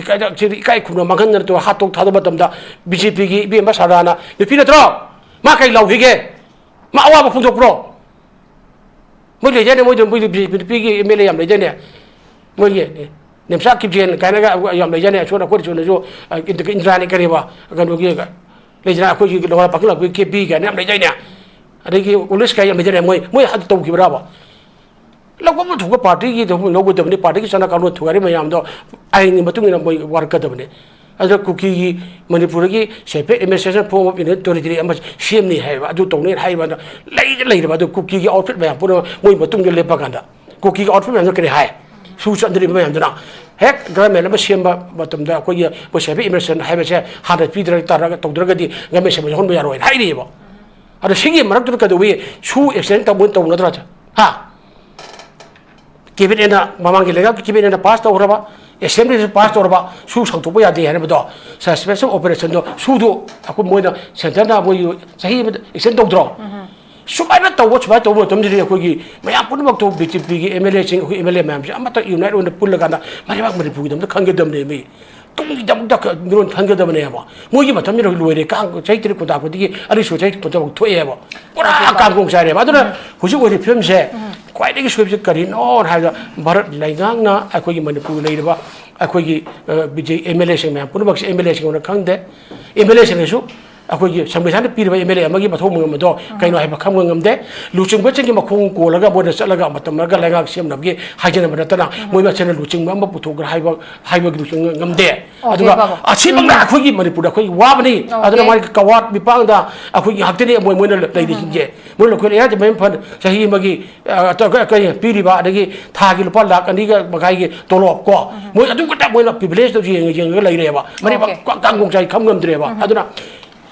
ꯀꯥꯏꯗ, ꯁꯤꯗꯤ ꯏꯀꯥꯏ ꯈꯨꯝꯅ ꯃꯥꯡꯍꯟꯗꯅ ꯇꯧ, ꯍꯥꯠꯇꯣꯛ ꯊꯥꯗꯕ ꯃꯇꯝꯗ BJPꯒꯤ ꯏꯕꯦꯝꯃ ꯁꯔꯗꯥꯅ ꯅꯨꯄꯤ ꯅꯠꯇ꯭ꯔꯣ? ꯃꯥ ꯀꯩ ꯂꯥꯎꯈꯤꯒꯦ? ꯃꯥ ꯑꯋꯥꯕ ꯐꯣꯡꯗꯣꯛꯄ꯭ꯔꯣ? ꯃꯣꯏ ꯂꯩꯗꯥꯏꯅꯦ, ꯃꯣꯏꯗꯣ, ꯃꯣꯏꯗꯤ BJP ꯅꯨꯄꯤꯒꯤ MLA ꯌꯥꯝ ꯂꯩꯗꯥꯏꯅꯦ? ꯃꯣꯏꯒꯤ ꯅꯦꯝꯆꯥ ꯀꯤꯞꯖꯦꯟ ꯀꯥꯏꯅꯒ ꯌꯥꯝ ꯂꯩꯗꯥꯏꯅꯦ? ꯑꯁꯣꯝ ꯑꯩꯈꯣꯏ ꯁꯣꯝꯗꯁꯨ, ꯑ, ꯏꯟꯗ-, ꯏꯟꯗ꯭ꯔꯥꯅꯤ ꯀꯔꯤꯕ, ꯀꯩꯅꯣꯒꯤ, ꯂꯩꯗꯅ, ꯑꯩꯈꯣꯏꯒꯤ ꯂꯋꯥꯏ ꯄꯥꯈꯪ ꯂꯥꯛꯄꯒꯤ ꯀꯦ ꯕꯤ ꯀꯥꯏꯅ ꯌꯥꯝ ꯂꯩꯗꯥꯏꯅꯦ? ꯑꯗꯒꯤ ꯎꯂꯤꯁ ꯀꯥꯏ ꯌꯥꯝ ꯂꯩꯗꯥꯏꯅꯦ? ꯃꯣꯏ, ꯃꯣꯏ ꯑꯗꯨ ꯇꯧꯈꯤꯕ꯭ꯔꯕ? ꯂꯧꯐꯝ ꯊꯣꯛꯄ ꯄꯥꯔꯇꯤꯒꯤ ꯊꯕꯛ ꯂꯧꯒꯗꯕꯅꯤ, ꯄꯥꯔꯇꯤꯒꯤ ꯆꯠꯅ ꯀꯥꯡꯂꯣꯟ ꯊꯨꯒꯥꯏꯔꯤ ꯃꯌꯥꯝꯗꯣ ꯑꯥꯏꯟꯒꯤ ꯃꯇꯨꯡ ꯏꯟꯅ ꯃꯣꯏ ꯋꯥꯔꯛꯀꯗꯕꯅꯤ꯫ ꯑꯗꯨꯗ ꯀꯨꯀꯤꯒꯤ ꯃꯅꯤꯄꯨꯔꯗꯒꯤ separate administration form of union territory ꯑꯃ ꯁꯦꯝꯅꯤ ꯍꯥꯏꯕ, ꯑꯗꯨ ꯇꯧꯅꯤ ꯍꯥꯏꯕ, ꯑꯗꯣ ꯂꯩꯗ ꯂꯩꯔꯕ ꯑꯗꯨ ꯀꯨꯀꯤꯒꯤ outfit ꯃꯌꯥꯝ ꯄꯨꯝꯅꯃꯛ ꯃꯣꯏ ꯃꯇꯨꯡꯗ ꯂꯦꯞꯄ ꯀꯥꯟꯗ ꯀꯨꯀꯤꯒꯤ outfit ꯃꯌꯥꯝꯗꯣ ꯀꯔꯤ ꯍꯥꯏ? ꯁꯨ ꯆꯠꯅꯔꯤꯕ ꯃꯌꯥꯝꯗꯨꯅ ꯍꯦꯛ government ꯑꯃ ꯁꯦꯝꯕ ꯃꯇꯝꯗ ꯑꯩꯈꯣꯏꯒꯤ ꯃꯣꯏ separate administration ꯍꯥꯏꯕꯁꯦ ꯍꯥꯟꯅ ꯄꯤꯗ꯭ꯔ ꯇꯥꯔꯒ ꯇꯧꯗ꯭ꯔꯒꯗꯤ government ꯁꯦꯝꯕ ꯌꯥꯎꯍꯟꯕ ꯌꯥꯔꯣꯏꯅ ꯍꯥꯏꯔꯤꯑꯕ꯫ ꯑꯗꯣ ꯁꯤꯒꯤ ꯃꯔꯛꯇꯨꯗ ꯀꯩꯗꯧꯏ? ꯁꯨ extend ꯇꯧꯕ ꯇꯧꯅꯗ꯭ꯔꯥ? ꯍꯥ? Cabinetꯅ, ꯃꯃꯥꯡꯒꯤ ꯂꯩꯉꯥꯛꯀꯤ cabinetꯅ pass ꯇꯧꯈ꯭ꯔꯕ, assemblyꯅꯁꯨ pass ꯇꯧꯔꯕ, ꯁꯨ ꯁꯥꯡꯗꯣꯛꯄ ꯌꯥꯗꯦ ꯍꯥꯏꯔꯕꯗꯣ, suspension operationꯗꯣ, ꯁꯨꯗꯣ ꯑꯩꯈꯣꯏ ꯃꯣꯏꯅ centreꯅ ꯃꯣꯏ ꯆꯍꯤ ꯑꯃꯗ extend ꯇꯧꯗ꯭ꯔꯣ? ꯁꯨꯃꯥꯏꯅ ꯇꯧꯕ, ꯁꯨꯃꯥꯏꯅ ꯇꯧꯕ ꯃꯇꯝꯁꯤꯗꯤ ꯑꯩꯈꯣꯏꯒꯤ ꯃꯌꯥꯝ ꯄꯨꯝꯅꯃꯛꯇꯣ BJPꯒꯤ MLAꯁꯤꯡ, ꯑꯩꯈꯣꯏ MLA ꯃꯌꯥꯝꯁꯦ ꯑꯃꯠꯇ unite ꯑꯣꯏꯅ ꯄꯨꯜꯂꯒꯥꯟꯗ ꯃꯩꯕꯥꯛ ꯃꯅꯤꯄꯨꯔꯒꯤꯗꯃꯛꯇ ꯈꯟꯒꯗꯕꯅꯦ ꯃꯤ꯫ ꯇꯨꯡꯒꯤꯗꯃꯛꯇ ꯈ-, ꯃꯤꯔꯣꯟ ꯈꯟꯒꯗꯕꯅꯦꯕ꯫ ꯃꯣꯏꯒꯤ ꯃꯇꯝꯁꯤꯗ ꯂꯣꯏꯔꯦ꯫ ꯀꯥꯡ ꯆꯍꯤ ꯇꯔꯦꯠ ꯀꯨꯟꯊꯥ ꯈꯨꯗꯤꯡꯒꯤ ꯑꯅꯤꯁꯨꯕ ꯆꯍꯤ ꯀꯨꯟꯊꯥ ꯊꯣꯛꯑꯦꯕ꯫ ꯄꯨꯔꯥ ꯀꯥꯡꯒꯣꯡ ꯆꯥꯏꯔꯦꯕ꯫ ꯑꯗꯨꯅ ꯍꯧꯖꯤꯛ ꯑꯣꯏꯔꯤꯕ ꯐꯤꯕꯝꯁꯦ ꯈ꯭ꯋꯥꯏꯗꯒꯤ ꯁꯣꯏꯕꯁꯦ ꯀꯔꯤꯅꯣ ꯍꯥꯏꯕꯗ, ꯚꯥꯔꯠ ꯂꯩꯉꯥꯛꯅ ꯑꯩꯈꯣꯏꯒꯤ ꯃꯅꯤꯄꯨꯔꯗ ꯂꯩꯔꯤꯕ ꯑꯩꯈꯣꯏꯒꯤ, ꯑ, BJP MLAꯁꯤꯡ ꯃꯌꯥꯝ ꯄꯨꯝꯅꯃꯛꯁꯦ, MLAꯁꯤꯡꯅ ꯈꯪꯗꯦ꯫ MLAꯁꯤꯡꯅꯁꯨ ꯑꯩꯈꯣꯏꯒꯤ ꯁꯪꯕꯤꯙꯥꯟꯅ ꯄꯤꯔꯤꯕ MLA ꯑꯃꯒꯤ ꯃꯊꯧ ꯃꯉꯝ ꯑꯗꯣ ꯀꯩꯅꯣ ꯍꯥꯏꯕ ꯈꯪꯕ ꯉꯝꯗꯦ꯫ ꯂꯨꯆꯤꯡꯕꯁꯤꯡꯒꯤ ꯃꯈꯣꯡ ꯀꯣꯜꯂꯒ ꯃꯣꯏꯅ ꯆꯠꯂꯒ ꯃꯇꯝ ꯂꯩꯔꯒ ꯂꯩꯉꯥꯛ ꯁꯦꯝꯅꯕꯒꯤ ꯍꯥꯏꯖꯅꯕ ꯅꯠꯇꯅ, ꯃꯣꯏ ꯃꯁꯦꯟꯅ ꯂꯨꯆꯤꯡꯕ ꯑꯃ ꯄꯨꯊꯣꯛꯈ꯭ꯔꯥ ꯍꯥꯏꯕ, ꯍꯥꯏꯕꯒꯤ ꯂꯨꯆꯤꯡꯕ ꯉꯝꯗꯦ꯫ ꯑꯣꯀꯦ, ꯑꯗꯨꯒ ꯕꯥꯕꯥ꯫ ꯑꯁꯤꯃꯛꯅ ꯑꯩꯈꯣꯏꯒꯤ ꯃꯅꯤꯄꯨꯔꯗ ꯑꯩꯈꯣꯏꯒꯤ ꯋꯥꯕꯅꯤ꯫ ꯑꯣꯀꯦ꯫ ꯑꯗꯨꯅ ꯃꯥꯒꯤ ꯀꯋꯥꯠ ꯃꯤꯄꯥꯡꯗ ꯑꯩꯈꯣꯏꯒꯤ ꯉꯥꯛꯇꯅꯤ ꯃꯣꯏ, ꯃꯣꯏꯅ ꯂꯩꯔꯤꯁꯤꯡꯁꯦ꯫ ꯃꯣꯏꯅ ꯑꯩꯈꯣꯏꯅ ꯑꯦꯌꯔ ꯗꯤꯚꯦꯂꯞꯃꯦꯟ ꯐꯟ ꯆꯍꯤ ꯑꯃꯒꯤ, ꯑ, ꯑ, ꯀ-, ꯀ-, ꯄꯤꯔꯤꯕ, ꯑꯗꯒꯤ ꯊꯥꯒꯤ ꯂꯨꯄꯥ ꯂꯥꯈ ꯑꯅꯤꯒ ꯃꯈꯥꯏꯒꯤ ꯇꯣꯂꯣꯞ ꯀꯣ, ꯃꯣꯏ ꯑꯗꯨ ꯈꯛꯇ ꯃꯣꯏꯅ privilege ꯇꯧ ꯌꯦꯡꯉ-, ꯌꯦꯡꯉꯒ ꯂꯩꯔꯦꯕ꯫ ꯃꯔꯤꯕ ꯑꯣꯀꯦ꯫ ꯀ-, ꯀꯥꯡꯒꯣꯡ ꯆꯥꯏ ꯈꯝ ꯉꯝꯗ꯭ꯔꯦꯕ꯫ ꯑꯗꯨꯅ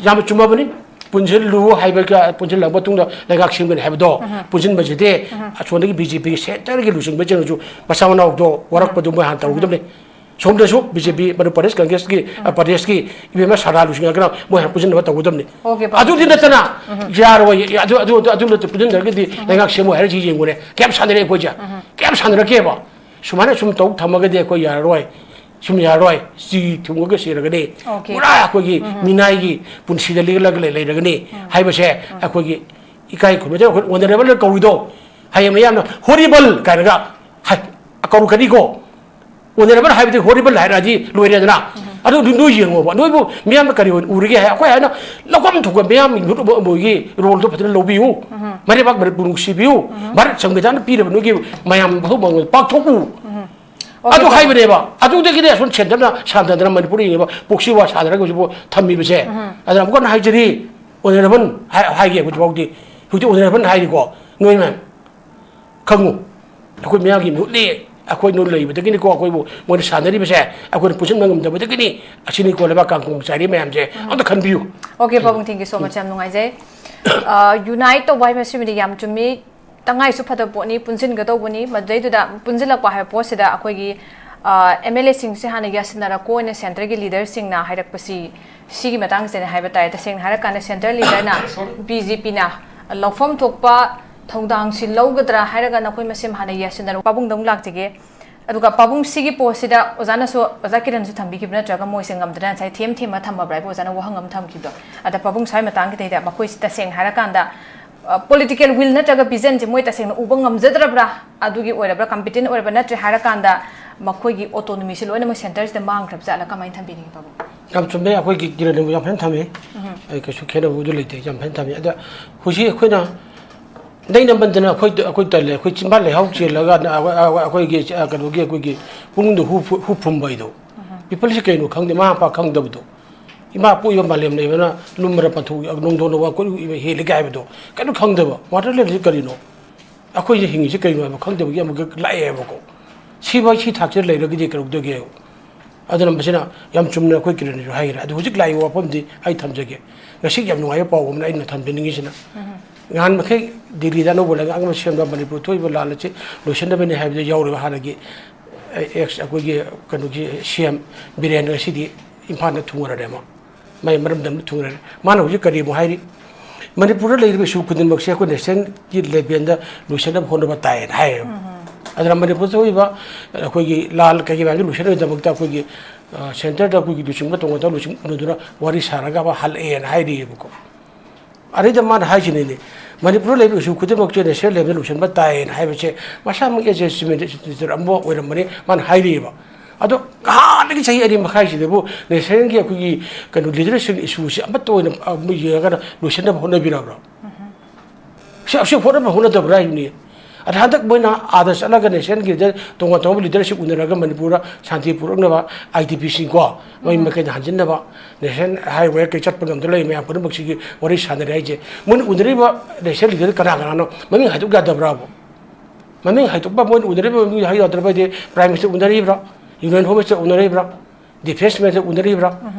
ꯌꯥꯝꯅ ꯆꯨꯝꯃꯕꯅꯤ꯫ ꯄꯨꯟꯁꯤꯜꯂꯨ ꯍꯥꯏꯕꯒ, ꯄꯨꯟꯁꯤꯜꯂꯕ ꯃꯇꯨꯡꯗ ꯂꯩꯉꯥꯛ ꯁꯦꯝꯒꯅꯤ ꯍꯥꯏꯕꯗꯣ, ꯄꯨꯟꯁꯤꯟꯕꯁꯤꯗꯤ ꯑꯁꯣꯝꯗꯒꯤ BJPꯒꯤ centreꯒꯤ ꯂꯨꯆꯤꯡꯕꯁꯤꯡꯅꯁꯨ ꯃꯆꯥ ꯃꯅꯥꯎꯗꯣ ꯋꯥꯔꯛꯄꯗꯨ ꯃꯣꯏ ꯍꯥꯟꯅ ꯇꯧꯒꯗꯕꯅꯤ꯫ ꯁꯣꯝꯗꯁꯨ ꯕꯤ ꯖꯦ ꯄꯤ, ꯃꯅꯤꯄꯨꯔ ꯄ꯭ꯔꯗꯦꯁ ꯀꯪꯒ꯭ꯔꯦꯁꯀꯤ, ꯑ, ꯄ꯭ꯔꯗꯦꯁꯀꯤ ꯏꯕꯦꯝꯃ ꯁꯥꯔꯗꯥ ꯂꯨꯆꯤꯡꯉꯒꯅ ꯃꯣꯏ ꯍꯥꯟꯅ ꯄꯨꯟꯁꯤꯟꯅꯕ ꯇꯧꯒꯗꯕꯅꯤ꯫ ꯑꯣꯀꯦ, ꯄꯥꯕꯨꯡ꯫ ꯑꯗꯨꯗꯤ ꯅꯠꯇꯅ ꯎꯝ꯫ ꯌꯥꯔꯣꯏ꯫ ꯑꯗꯨ, ꯑꯗꯨ, ꯑꯗꯨ, ꯑꯗꯨ ꯅꯠꯇ ꯄꯨꯟꯁꯤꯟꯗ꯭ꯔꯒꯗꯤ ꯎꯝ꯫ ꯂꯩꯉꯥꯛ ꯁꯦꯝꯃꯣ ꯍꯥꯏꯔꯁꯤ ꯌꯦꯡꯉꯨꯅꯦ꯫ ꯀꯌꯥꯝ ꯁꯥꯟꯅꯔꯦ ꯑꯩꯈꯣꯏꯁꯦ? ꯎꯝ꯫ ꯀꯌꯥꯝ ꯁꯥꯟꯅꯔꯛꯀꯦꯕ? ꯁꯨꯃꯥꯏꯅ ꯁꯨꯝ ꯇꯧ ꯊꯝꯃꯒꯗꯤ ꯑꯩꯈꯣꯏ ꯌꯥꯔꯔꯣꯏ꯫ ꯁꯨꯝ ꯌꯥꯔꯔꯣꯏ꯫ ꯆꯤ ꯊꯨꯡꯉꯒ ꯁꯤꯔꯒꯅꯤ꯫ ꯑꯣꯀꯦ꯫ ꯄꯨꯔꯥ ꯑꯩꯈꯣꯏꯒꯤ ꯎꯝ꯫ ꯃꯤꯅꯥꯏꯒꯤ ꯄꯨꯟꯁꯤꯗ ꯂꯦꯜꯂꯒ ꯂꯩ-, ꯂꯩꯔꯒꯅꯤ ꯎꯝ꯫ ꯍꯥꯏꯕꯁꯦ ꯎꯝ꯫ ꯑꯩꯈꯣꯏꯒꯤ ꯏꯀꯥꯏ ꯈꯨꯝꯅꯗꯕ ꯑꯩꯈꯣꯏ ꯑꯣꯅꯔꯦꯕꯜ ꯀꯧꯔꯤꯗꯣ꯫ ꯍꯌꯦꯡ ꯃꯌꯥꯝꯅ ꯍꯣꯔꯤꯕꯜ ꯀꯥꯏꯅꯒ ꯍꯥꯏ-, ꯀꯧꯔꯛꯀꯅꯤꯀꯣ꯫ ꯑꯣꯅꯔꯦꯕꯜ ꯍꯥꯏꯕꯗꯤ ꯍꯣꯔꯤꯕꯜ ꯍꯥꯏꯔꯛꯑꯗꯤ ꯂꯣꯏꯔꯦꯗꯅ꯫ ꯎꯝ꯫ ꯑꯗꯨ ꯅꯣꯏ ꯌꯦꯡꯉꯣꯕ, ꯅꯣꯏꯕꯨ ꯃꯤꯌꯥꯝꯅ ꯀꯔꯤ ꯑꯣꯏꯅ ꯎꯔꯤꯒꯦ ꯍꯥꯏ, ꯑꯩꯈꯣꯏ ꯍꯥꯏꯅ ꯂꯧꯐꯝ ꯊꯣꯛꯄ ꯃꯤꯌꯥꯝ ꯃꯣꯏꯒꯤ ꯔꯣꯜꯗꯣ ꯐꯖꯅ ꯂꯧꯕꯤꯌꯨ꯫ ꯎꯝ꯫ ꯃꯔꯩꯕꯥꯛ ꯃꯅꯤꯄꯨꯔ ꯅꯨꯡꯁꯤꯕꯤꯌꯨ꯫ ꯎꯝ꯫ ꯚꯥꯔꯠ ꯁꯪꯕꯤꯙꯥꯟꯅ ꯄꯤꯔꯕ ꯅꯣꯏꯒꯤ ꯃꯌꯥꯝ ꯃꯊꯧ ꯃꯉꯝ ꯄꯥꯡꯊꯣꯛꯎ꯫ ꯎꯝ꯫ ꯑꯗꯨ ꯑꯣꯀꯦ, ꯍꯥꯏꯕꯅꯦꯕ꯫ ꯑꯗꯨꯗꯒꯤꯗꯤ ꯑꯁꯣꯝ ꯁꯦꯟꯇꯔꯅ ꯁꯥꯟꯅꯗꯅ ꯃꯅꯤꯄꯨꯔꯗ ꯌꯦꯡꯉꯤꯕ ꯄ꯭ꯔꯣꯛꯁꯤ ꯋꯥꯔ ꯁꯥꯟꯅꯔꯒ ꯍꯧꯖꯤꯛꯐꯥꯎ ꯊꯝꯃꯤꯕꯁꯦ꯫ ꯎꯝ꯫ ꯑꯗꯨꯅ ꯑꯃꯨꯛꯀ ꯍꯟꯅ ꯍꯥꯏꯖꯔꯤ, ꯑꯣꯅꯔꯦꯕꯜ ꯍꯥꯏ-, ꯍꯥꯏꯒꯦ ꯍꯧꯖꯤꯛꯐꯥꯎꯗꯤ꯫ ꯍꯧꯖꯤꯛꯇꯤ ꯑꯣꯅꯔꯦꯕꯜ ꯍꯥꯏꯔꯤꯀꯣ, ꯅꯣꯏ ꯃꯌꯥꯝ꯫ ꯈꯪꯉꯨ, ꯑꯩꯈꯣꯏ ꯃꯤꯌꯥꯝꯒꯤ ꯃꯤꯍꯨꯠꯅꯤ꯫ ꯑꯩꯈꯣꯏ ꯅꯣꯏ ꯂꯩꯕꯗꯒꯤꯅꯤꯀꯣ, ꯑꯩꯈꯣꯏꯕꯨ ꯃꯣꯏꯅ ꯁꯥꯟꯅꯔꯤꯕꯁꯦ, ꯑꯩꯈꯣꯏꯅ ꯄꯨꯁꯤꯟꯕ ꯉꯝꯗꯕꯗꯒꯤꯅꯤ꯫ ꯑꯁꯤꯅꯤꯀꯣ ꯂꯩꯕꯥꯛ ꯀꯥꯡꯈꯣꯡ ꯆꯥꯏꯔꯤ ꯃꯌꯥꯝꯁꯦ, ꯎꯝ꯫ ꯑꯝꯇ ꯈꯟꯕꯤꯌꯨ꯫ ꯑꯣꯀꯦ, ꯄꯥꯕꯨꯡ, thank you so much, ꯌꯥꯝ ꯅꯨꯡꯉꯥꯏꯖꯩ꯫ ꯑ, unite ꯇꯧꯕ ꯍꯥꯏꯕꯁꯤꯃꯗꯤ ꯌꯥꯝ ꯆꯨꯝꯃꯤ, ꯇꯉꯥꯏꯁꯨ ꯐꯗꯕ ꯄꯣꯠꯅꯤ, ꯄꯨꯟꯁꯤꯟꯒꯗꯧꯕꯅꯤ꯫ ꯃꯗꯨꯗꯩꯗꯨꯗ ꯄꯨꯟꯁꯤꯜꯂꯛꯄ ꯍꯥꯏꯕ ꯄꯣꯠꯁꯤꯗ ꯑꯩꯈꯣꯏꯒꯤ, ꯑ, ꯑꯦꯝ ꯑꯦꯜ ꯑꯦꯁꯤꯡꯁꯦ ꯍꯥꯟꯅ ꯌꯥꯁꯤꯟꯅꯔꯛꯀꯣꯅ ꯁꯦꯟꯇꯔꯒꯤ ꯂꯤꯗꯔꯁꯤꯡꯅ ꯍꯥꯏꯔꯛꯄꯁꯤ, ꯁꯤꯒꯤ ꯃꯇꯥꯡꯁꯤꯗꯅꯦ ꯍꯥꯏꯕ ꯇꯥꯏ꯫ ꯇꯁꯦꯡꯅ ꯍꯥꯏꯔꯀꯥꯟꯗ ꯁꯦꯟꯇꯔ ꯂꯤꯗꯔꯅ, ꯕꯤ ꯖꯦ ꯄꯤꯅ ꯂꯧꯐꯝ ꯊꯣꯛꯄ ꯊꯧꯗꯥꯡꯁꯤ ꯂꯧꯒꯗ꯭ꯔꯥ ꯍꯥꯏꯔꯒ ꯅꯈꯣꯏ ꯃꯁꯦꯟ ꯍꯥꯟꯅ ꯌꯥꯁꯤꯟꯅꯔꯣ꯫ ꯄꯥꯕꯨꯡꯗ ꯑꯃꯨꯛ ꯂꯥꯛꯆꯒꯦ꯫ ꯑꯗꯨꯒ ꯄꯥꯕꯨꯡ, ꯁꯤꯒꯤ ꯄꯣꯠꯁꯤꯗ ꯑꯣꯖꯥꯅꯁꯨ, ꯑꯣꯖꯥ ꯀꯤꯔꯟꯁꯨ ꯊꯝꯕꯤꯈꯤꯕ ꯅꯠꯇ꯭ꯔꯒ ꯃꯣꯏꯁꯦ ꯉꯝꯗꯅ ꯉꯁꯥꯏ ꯊꯦꯝ ꯊꯦꯝꯃ ꯊꯝꯃꯕ꯭ꯔꯥ ꯍꯥꯏꯕ ꯑꯣꯖꯥꯅ ꯋꯥꯍꯪ ꯑꯃ ꯊꯝꯈꯤꯕꯗꯣ? ꯑꯗ ꯄꯥꯕꯨꯡ, ꯁ꯭ꯋꯥꯏ ꯃꯇꯥꯡꯒꯤꯗꯩꯗ ꯃꯈꯣꯏꯁꯤ ꯇꯁꯦꯡꯅ ꯍꯥꯏꯔꯀꯥꯟꯗ, ꯑ, political will ꯅꯠꯇ꯭ꯔꯒ vision ꯁꯦ ꯃꯣꯏ ꯇꯁꯦꯡꯅ ꯎꯕ ꯉꯝꯖꯗ꯭ꯔꯕ꯭ꯔꯥ? ꯑꯗꯨꯒꯤ ꯑꯣꯏꯔꯕ꯭ꯔꯥ, competent ꯑꯣꯏꯔꯕ ꯅꯠꯇ꯭ꯔꯦ ꯍꯥꯏꯔꯀꯥꯟꯗ ꯃꯈꯣꯏꯒꯤ autonomy ꯁꯦ ꯂꯣꯏꯅꯃꯛ ꯁꯦꯟꯇꯔꯁꯤꯗ ꯃꯥꯡꯈ꯭ꯔꯕ ꯖꯥꯠꯂ? ꯀꯃꯥꯏꯅ ꯊꯝꯕꯤꯅꯤꯡꯉꯤ ꯄꯥꯕꯨꯡ? ꯌꯥꯝ ꯆꯨꯝꯃꯦ, ꯑꯩꯈꯣꯏꯒꯤ ꯀꯤꯔꯟꯅꯕꯨ ꯌꯥꯝ ꯐꯖꯅ ꯊꯝꯃꯤ꯫ ꯎꯝ꯫ ꯑꯩ ꯀꯩꯁꯨ ꯈꯦꯠꯅꯕꯕꯨꯗꯤ ꯂꯩꯇꯦ, ꯌꯥꯝ ꯐꯖꯅ ꯊꯝꯃꯤ꯫ ꯑꯗ ꯍꯧꯖꯤꯛ ꯑꯩꯈꯣꯏꯅ ꯅꯩꯅꯃꯟꯗꯅ ꯑꯩꯈꯣꯏ, ꯑꯩꯈꯣꯏ ꯇꯜꯂꯦ꯫ ꯑꯩꯈꯣꯏ ꯆꯤꯝꯕꯥꯜ ꯂꯩꯍꯥꯎ ꯆꯦꯜꯂꯒ ꯑꯩꯈꯣꯏ, ꯑꯩꯈꯣꯏꯒꯤ, ꯑ, ꯀꯩꯅꯣꯒꯤ ꯑꯩꯈꯣꯏꯒꯤ ꯄꯨꯛꯅꯤꯡꯗ ꯍꯨ ꯐꯨ-, ꯍꯨ ꯐꯨꯝꯕ ꯍꯥꯏꯗꯣ꯫ ꯎꯝ꯫ People ꯁꯤ ꯀꯩꯅꯣ ꯈꯪꯗꯦ, ꯃꯃꯥ ꯃꯄꯥ ꯈꯪꯗꯕꯗꯣ꯫ ꯏꯃꯥ ꯄꯣꯛꯏꯕ ꯃꯥꯂꯦꯝ ꯂꯩꯕꯅ ꯂꯨꯝꯕꯔ ꯄꯟꯊꯣꯛ ꯅꯣꯡꯗꯣꯟꯅ ꯋꯥ ꯀꯣꯏꯔꯨ ꯏꯕ ꯍꯦꯜꯂꯤ ꯀꯥꯏ ꯍꯥꯏꯕꯗꯣ ꯀꯩꯅꯣ ꯈꯪꯗꯕ꯫ Motherland ꯁꯤ ꯀꯔꯤꯅꯣ? ꯑꯩꯈꯣꯏꯅ ꯍꯤꯡꯉꯤꯁꯤ ꯀꯔꯤꯅꯣ ꯍꯥꯏꯕ ꯈꯪꯗꯕꯒꯤ ꯑꯃꯨꯛꯀ ꯂꯥꯛꯑꯦꯕꯀꯣ꯫ ꯁꯤꯕ ꯁꯤ ꯊꯥꯛꯁꯤꯗ ꯂꯩꯔꯒꯗꯤ ꯀꯩꯗꯧꯗꯒꯦ? ꯑꯗꯨꯅ ꯃꯁꯤꯅ ꯌꯥꯝ ꯆꯨꯝꯅ ꯑꯩꯈꯣꯏ ꯀꯤꯔꯟꯅꯁꯨ ꯍꯥꯏꯈ꯭ꯔꯦ꯫ ꯑꯗꯨ ꯍꯧꯖꯤꯛ ꯂꯥꯛꯏꯕ ꯋꯥꯐꯝꯗꯤ ꯑꯩ ꯊꯝꯖꯒꯦ꯫ ꯉꯁꯤꯒꯤ ꯌꯥꯝ ꯅꯨꯡꯉꯥꯏꯕ ꯄꯥꯎ ꯑꯃꯅ ꯑꯩꯅ ꯊꯝꯖꯅꯤꯡꯉꯤꯁꯤꯅ, ꯎꯝ꯫ ꯅꯍꯥꯟ ꯃꯈꯩ ꯗꯤꯜꯂꯤꯗ ꯑꯅꯧꯕ ꯂꯩꯉꯥꯛ ꯑꯃ ꯁꯦꯝꯕ ꯃꯅꯤꯄꯨꯔ ꯊꯣꯛꯏꯕ ꯂꯥꯟ ꯑꯁꯤ ꯂꯣꯏꯁꯤꯟꯅꯕꯅꯤ ꯍꯥꯏꯕꯗ ꯌꯥꯎꯔꯤꯕ ꯍꯥꯟꯅꯒꯤ ꯑꯦꯛꯁ ꯑꯩꯈꯣꯏꯒꯤ ꯀꯩꯅꯣꯒꯤ ꯁꯤ ꯑꯦꯝ ꯕꯤꯔꯦꯟ ꯉꯁꯤꯗꯤ ꯏꯝꯐꯥꯜꯗ ꯊꯨꯡꯉꯔꯦ꯫ ꯃꯥ ꯃꯥꯏ ꯃꯔꯝꯗꯝꯗ ꯊꯨꯡꯉꯔꯦ꯫ ꯃꯥꯅ ꯍꯧꯖꯤꯛ ꯀꯔꯤꯕꯨ ꯍꯥꯏꯔꯤ? ꯃꯅꯤꯄꯨꯔꯗ ꯂꯩꯔꯤꯕ ꯏꯁꯨ ꯈꯨꯗꯤꯡꯃꯛꯁꯦ ꯑꯩꯈꯣꯏ ꯅꯦꯁꯅꯦꯜꯒꯤ ꯂꯦꯚꯦꯜꯗ ꯂꯣꯏꯁꯤꯟꯅꯕ ꯍꯣꯠꯅꯕ ꯇꯥꯏꯌꯦꯅ ꯍꯥꯏꯌꯦꯕ꯫ ꯑꯗꯨꯅ ꯃꯅꯤꯄꯨꯔꯗ ꯊꯣꯛꯏꯕ ꯑꯩꯈꯣꯏꯒꯤ ꯂꯥꯟ ꯀꯩꯀꯩ ꯃꯌꯥꯝꯁꯦ ꯂꯣꯏꯁꯤꯟꯅꯕꯒꯤꯗꯃꯛꯇ ꯑꯩꯈꯣꯏꯒꯤ, ꯑ, ꯁꯦꯟꯇꯔꯗ ꯑꯩꯈꯣꯏꯒꯤ ꯂꯨꯆꯤꯡꯕ ꯇꯣꯉꯥꯟ ꯇꯣꯉꯥꯟꯕ ꯂꯨꯆꯤꯡ ꯎꯅꯗꯨꯅ ꯋꯥꯔꯤ ꯁꯥꯔꯒ ꯑꯃ ꯍꯜꯂꯛꯑꯦꯅ ꯍꯥꯏꯔꯤꯑꯕꯀꯣ꯫ ꯑꯗꯩꯗ ꯃꯥꯅ ꯍꯥꯏꯁꯤꯅꯤꯅꯦ, ꯃꯅꯤꯄꯨꯔꯗ ꯂꯩꯔꯤꯕ ꯏꯁꯨ ꯈꯨꯗꯤꯡꯃꯛꯁꯦ ꯅꯦꯁꯅꯦꯜ ꯂꯦꯚꯦꯜꯗ ꯂꯣꯏꯁꯤꯟꯕ ꯇꯥꯏꯌꯦꯅ ꯍꯥꯏꯕꯁꯦ ꯃꯁꯥꯃꯛ ꯑꯦꯁ ꯑꯦ ꯆꯤꯐ ꯃꯤꯅꯤꯁꯇꯔ ꯑꯃ ꯑꯣꯏꯔꯝꯕꯅꯤ, ꯃꯥꯅ ꯍꯥꯏꯔꯤꯑꯕ꯫ ꯑꯗꯣ ꯅꯍꯥꯟꯗꯒꯤ ꯆꯍꯤ ꯑꯅꯤ ꯃꯈꯥꯏꯁꯤꯗꯕꯨ ꯅꯦꯁꯅꯦꯜꯒꯤ ꯑꯩꯈꯣꯏꯒꯤ ꯀꯩꯅꯣ ꯂꯤꯗꯔꯁꯤꯞ ꯏꯁꯨꯁꯤ ꯑꯃꯠꯇ ꯑꯣꯏꯅ, ꯑ, ꯃꯣꯏ ꯌꯦꯡꯉꯒ ꯂꯣꯏꯁꯤꯟꯅꯕ ꯍꯣꯠꯅꯕꯤꯔꯕ꯭ꯔꯣ? ꯁꯤ, ꯑꯁꯤ ꯍꯣꯠꯅꯕ ꯍꯣꯠꯅꯗꯕ꯭ꯔꯥ ꯍꯥꯏꯕꯅꯤ꯫ ꯑꯗ ꯍꯟꯗꯛ ꯃꯣꯏꯅ ꯑꯥꯗ ꯆꯠꯂꯒ ꯅꯦꯁꯅꯦꯜꯒꯤ ꯂꯤꯗꯔ ꯇꯣꯉꯥꯟ ꯇꯣꯉꯥꯟꯕ ꯂꯤꯗꯔꯁꯤꯞ ꯎꯅꯔꯒ ꯃꯅꯤꯄꯨꯔꯗ ꯁꯥꯟꯇꯤ ꯄꯨꯔꯛꯅꯕ, ꯑꯥꯏ ꯗꯤ ꯄꯤꯁꯤꯡꯀꯣ, ꯃꯣꯏ ꯃꯥꯏꯀꯩꯗ ꯍꯟꯖꯤꯟꯅꯕ, ꯅꯦꯁꯅꯦꯜ ꯍꯥꯏꯋꯦ ꯀꯩ ꯆꯠꯄ ꯉꯝꯗ ꯂꯩ ꯃꯌꯥꯝ ꯄꯨꯝꯅꯃꯛꯁꯤꯒꯤ ꯋꯥꯔꯤ ꯁꯥꯟꯅꯔꯦ ꯍꯥꯏꯁꯦ꯫ ꯃꯣꯏꯅ ꯎꯅꯔꯤꯕ ꯅꯦꯁꯅꯦꯜ ꯂꯤꯗꯔ ꯀꯅꯥ ꯀꯅꯥꯅꯣ? ꯃꯃꯤꯡ ꯍꯥꯏꯗꯣꯛ ꯌꯥꯗꯕ꯭ꯔꯥꯕ? ꯃꯃꯤꯡ ꯍꯥꯏꯗꯣꯛꯄ, ꯃꯣꯏꯅ ꯎꯅꯔꯤꯕ ꯃꯃꯤꯡ ꯍꯥꯏ ꯌꯥꯗ꯭ꯔꯕ ꯍꯥꯏꯗꯤ, ꯄ꯭ꯔꯥꯏꯝ ꯃꯤꯅꯤꯁꯇꯔ ꯎꯅꯔꯤꯕ꯭ꯔꯥ? ꯌꯨꯅꯤꯌꯟ ꯍꯣꯝ ꯃꯤꯅꯤꯁꯇꯔ ꯎꯅꯔꯤꯕ꯭ꯔꯥ? ꯗꯤꯐꯦꯟꯁ ꯃꯤꯅꯤꯁꯇꯔ ꯎꯅꯔꯤꯕ꯭ꯔꯥ?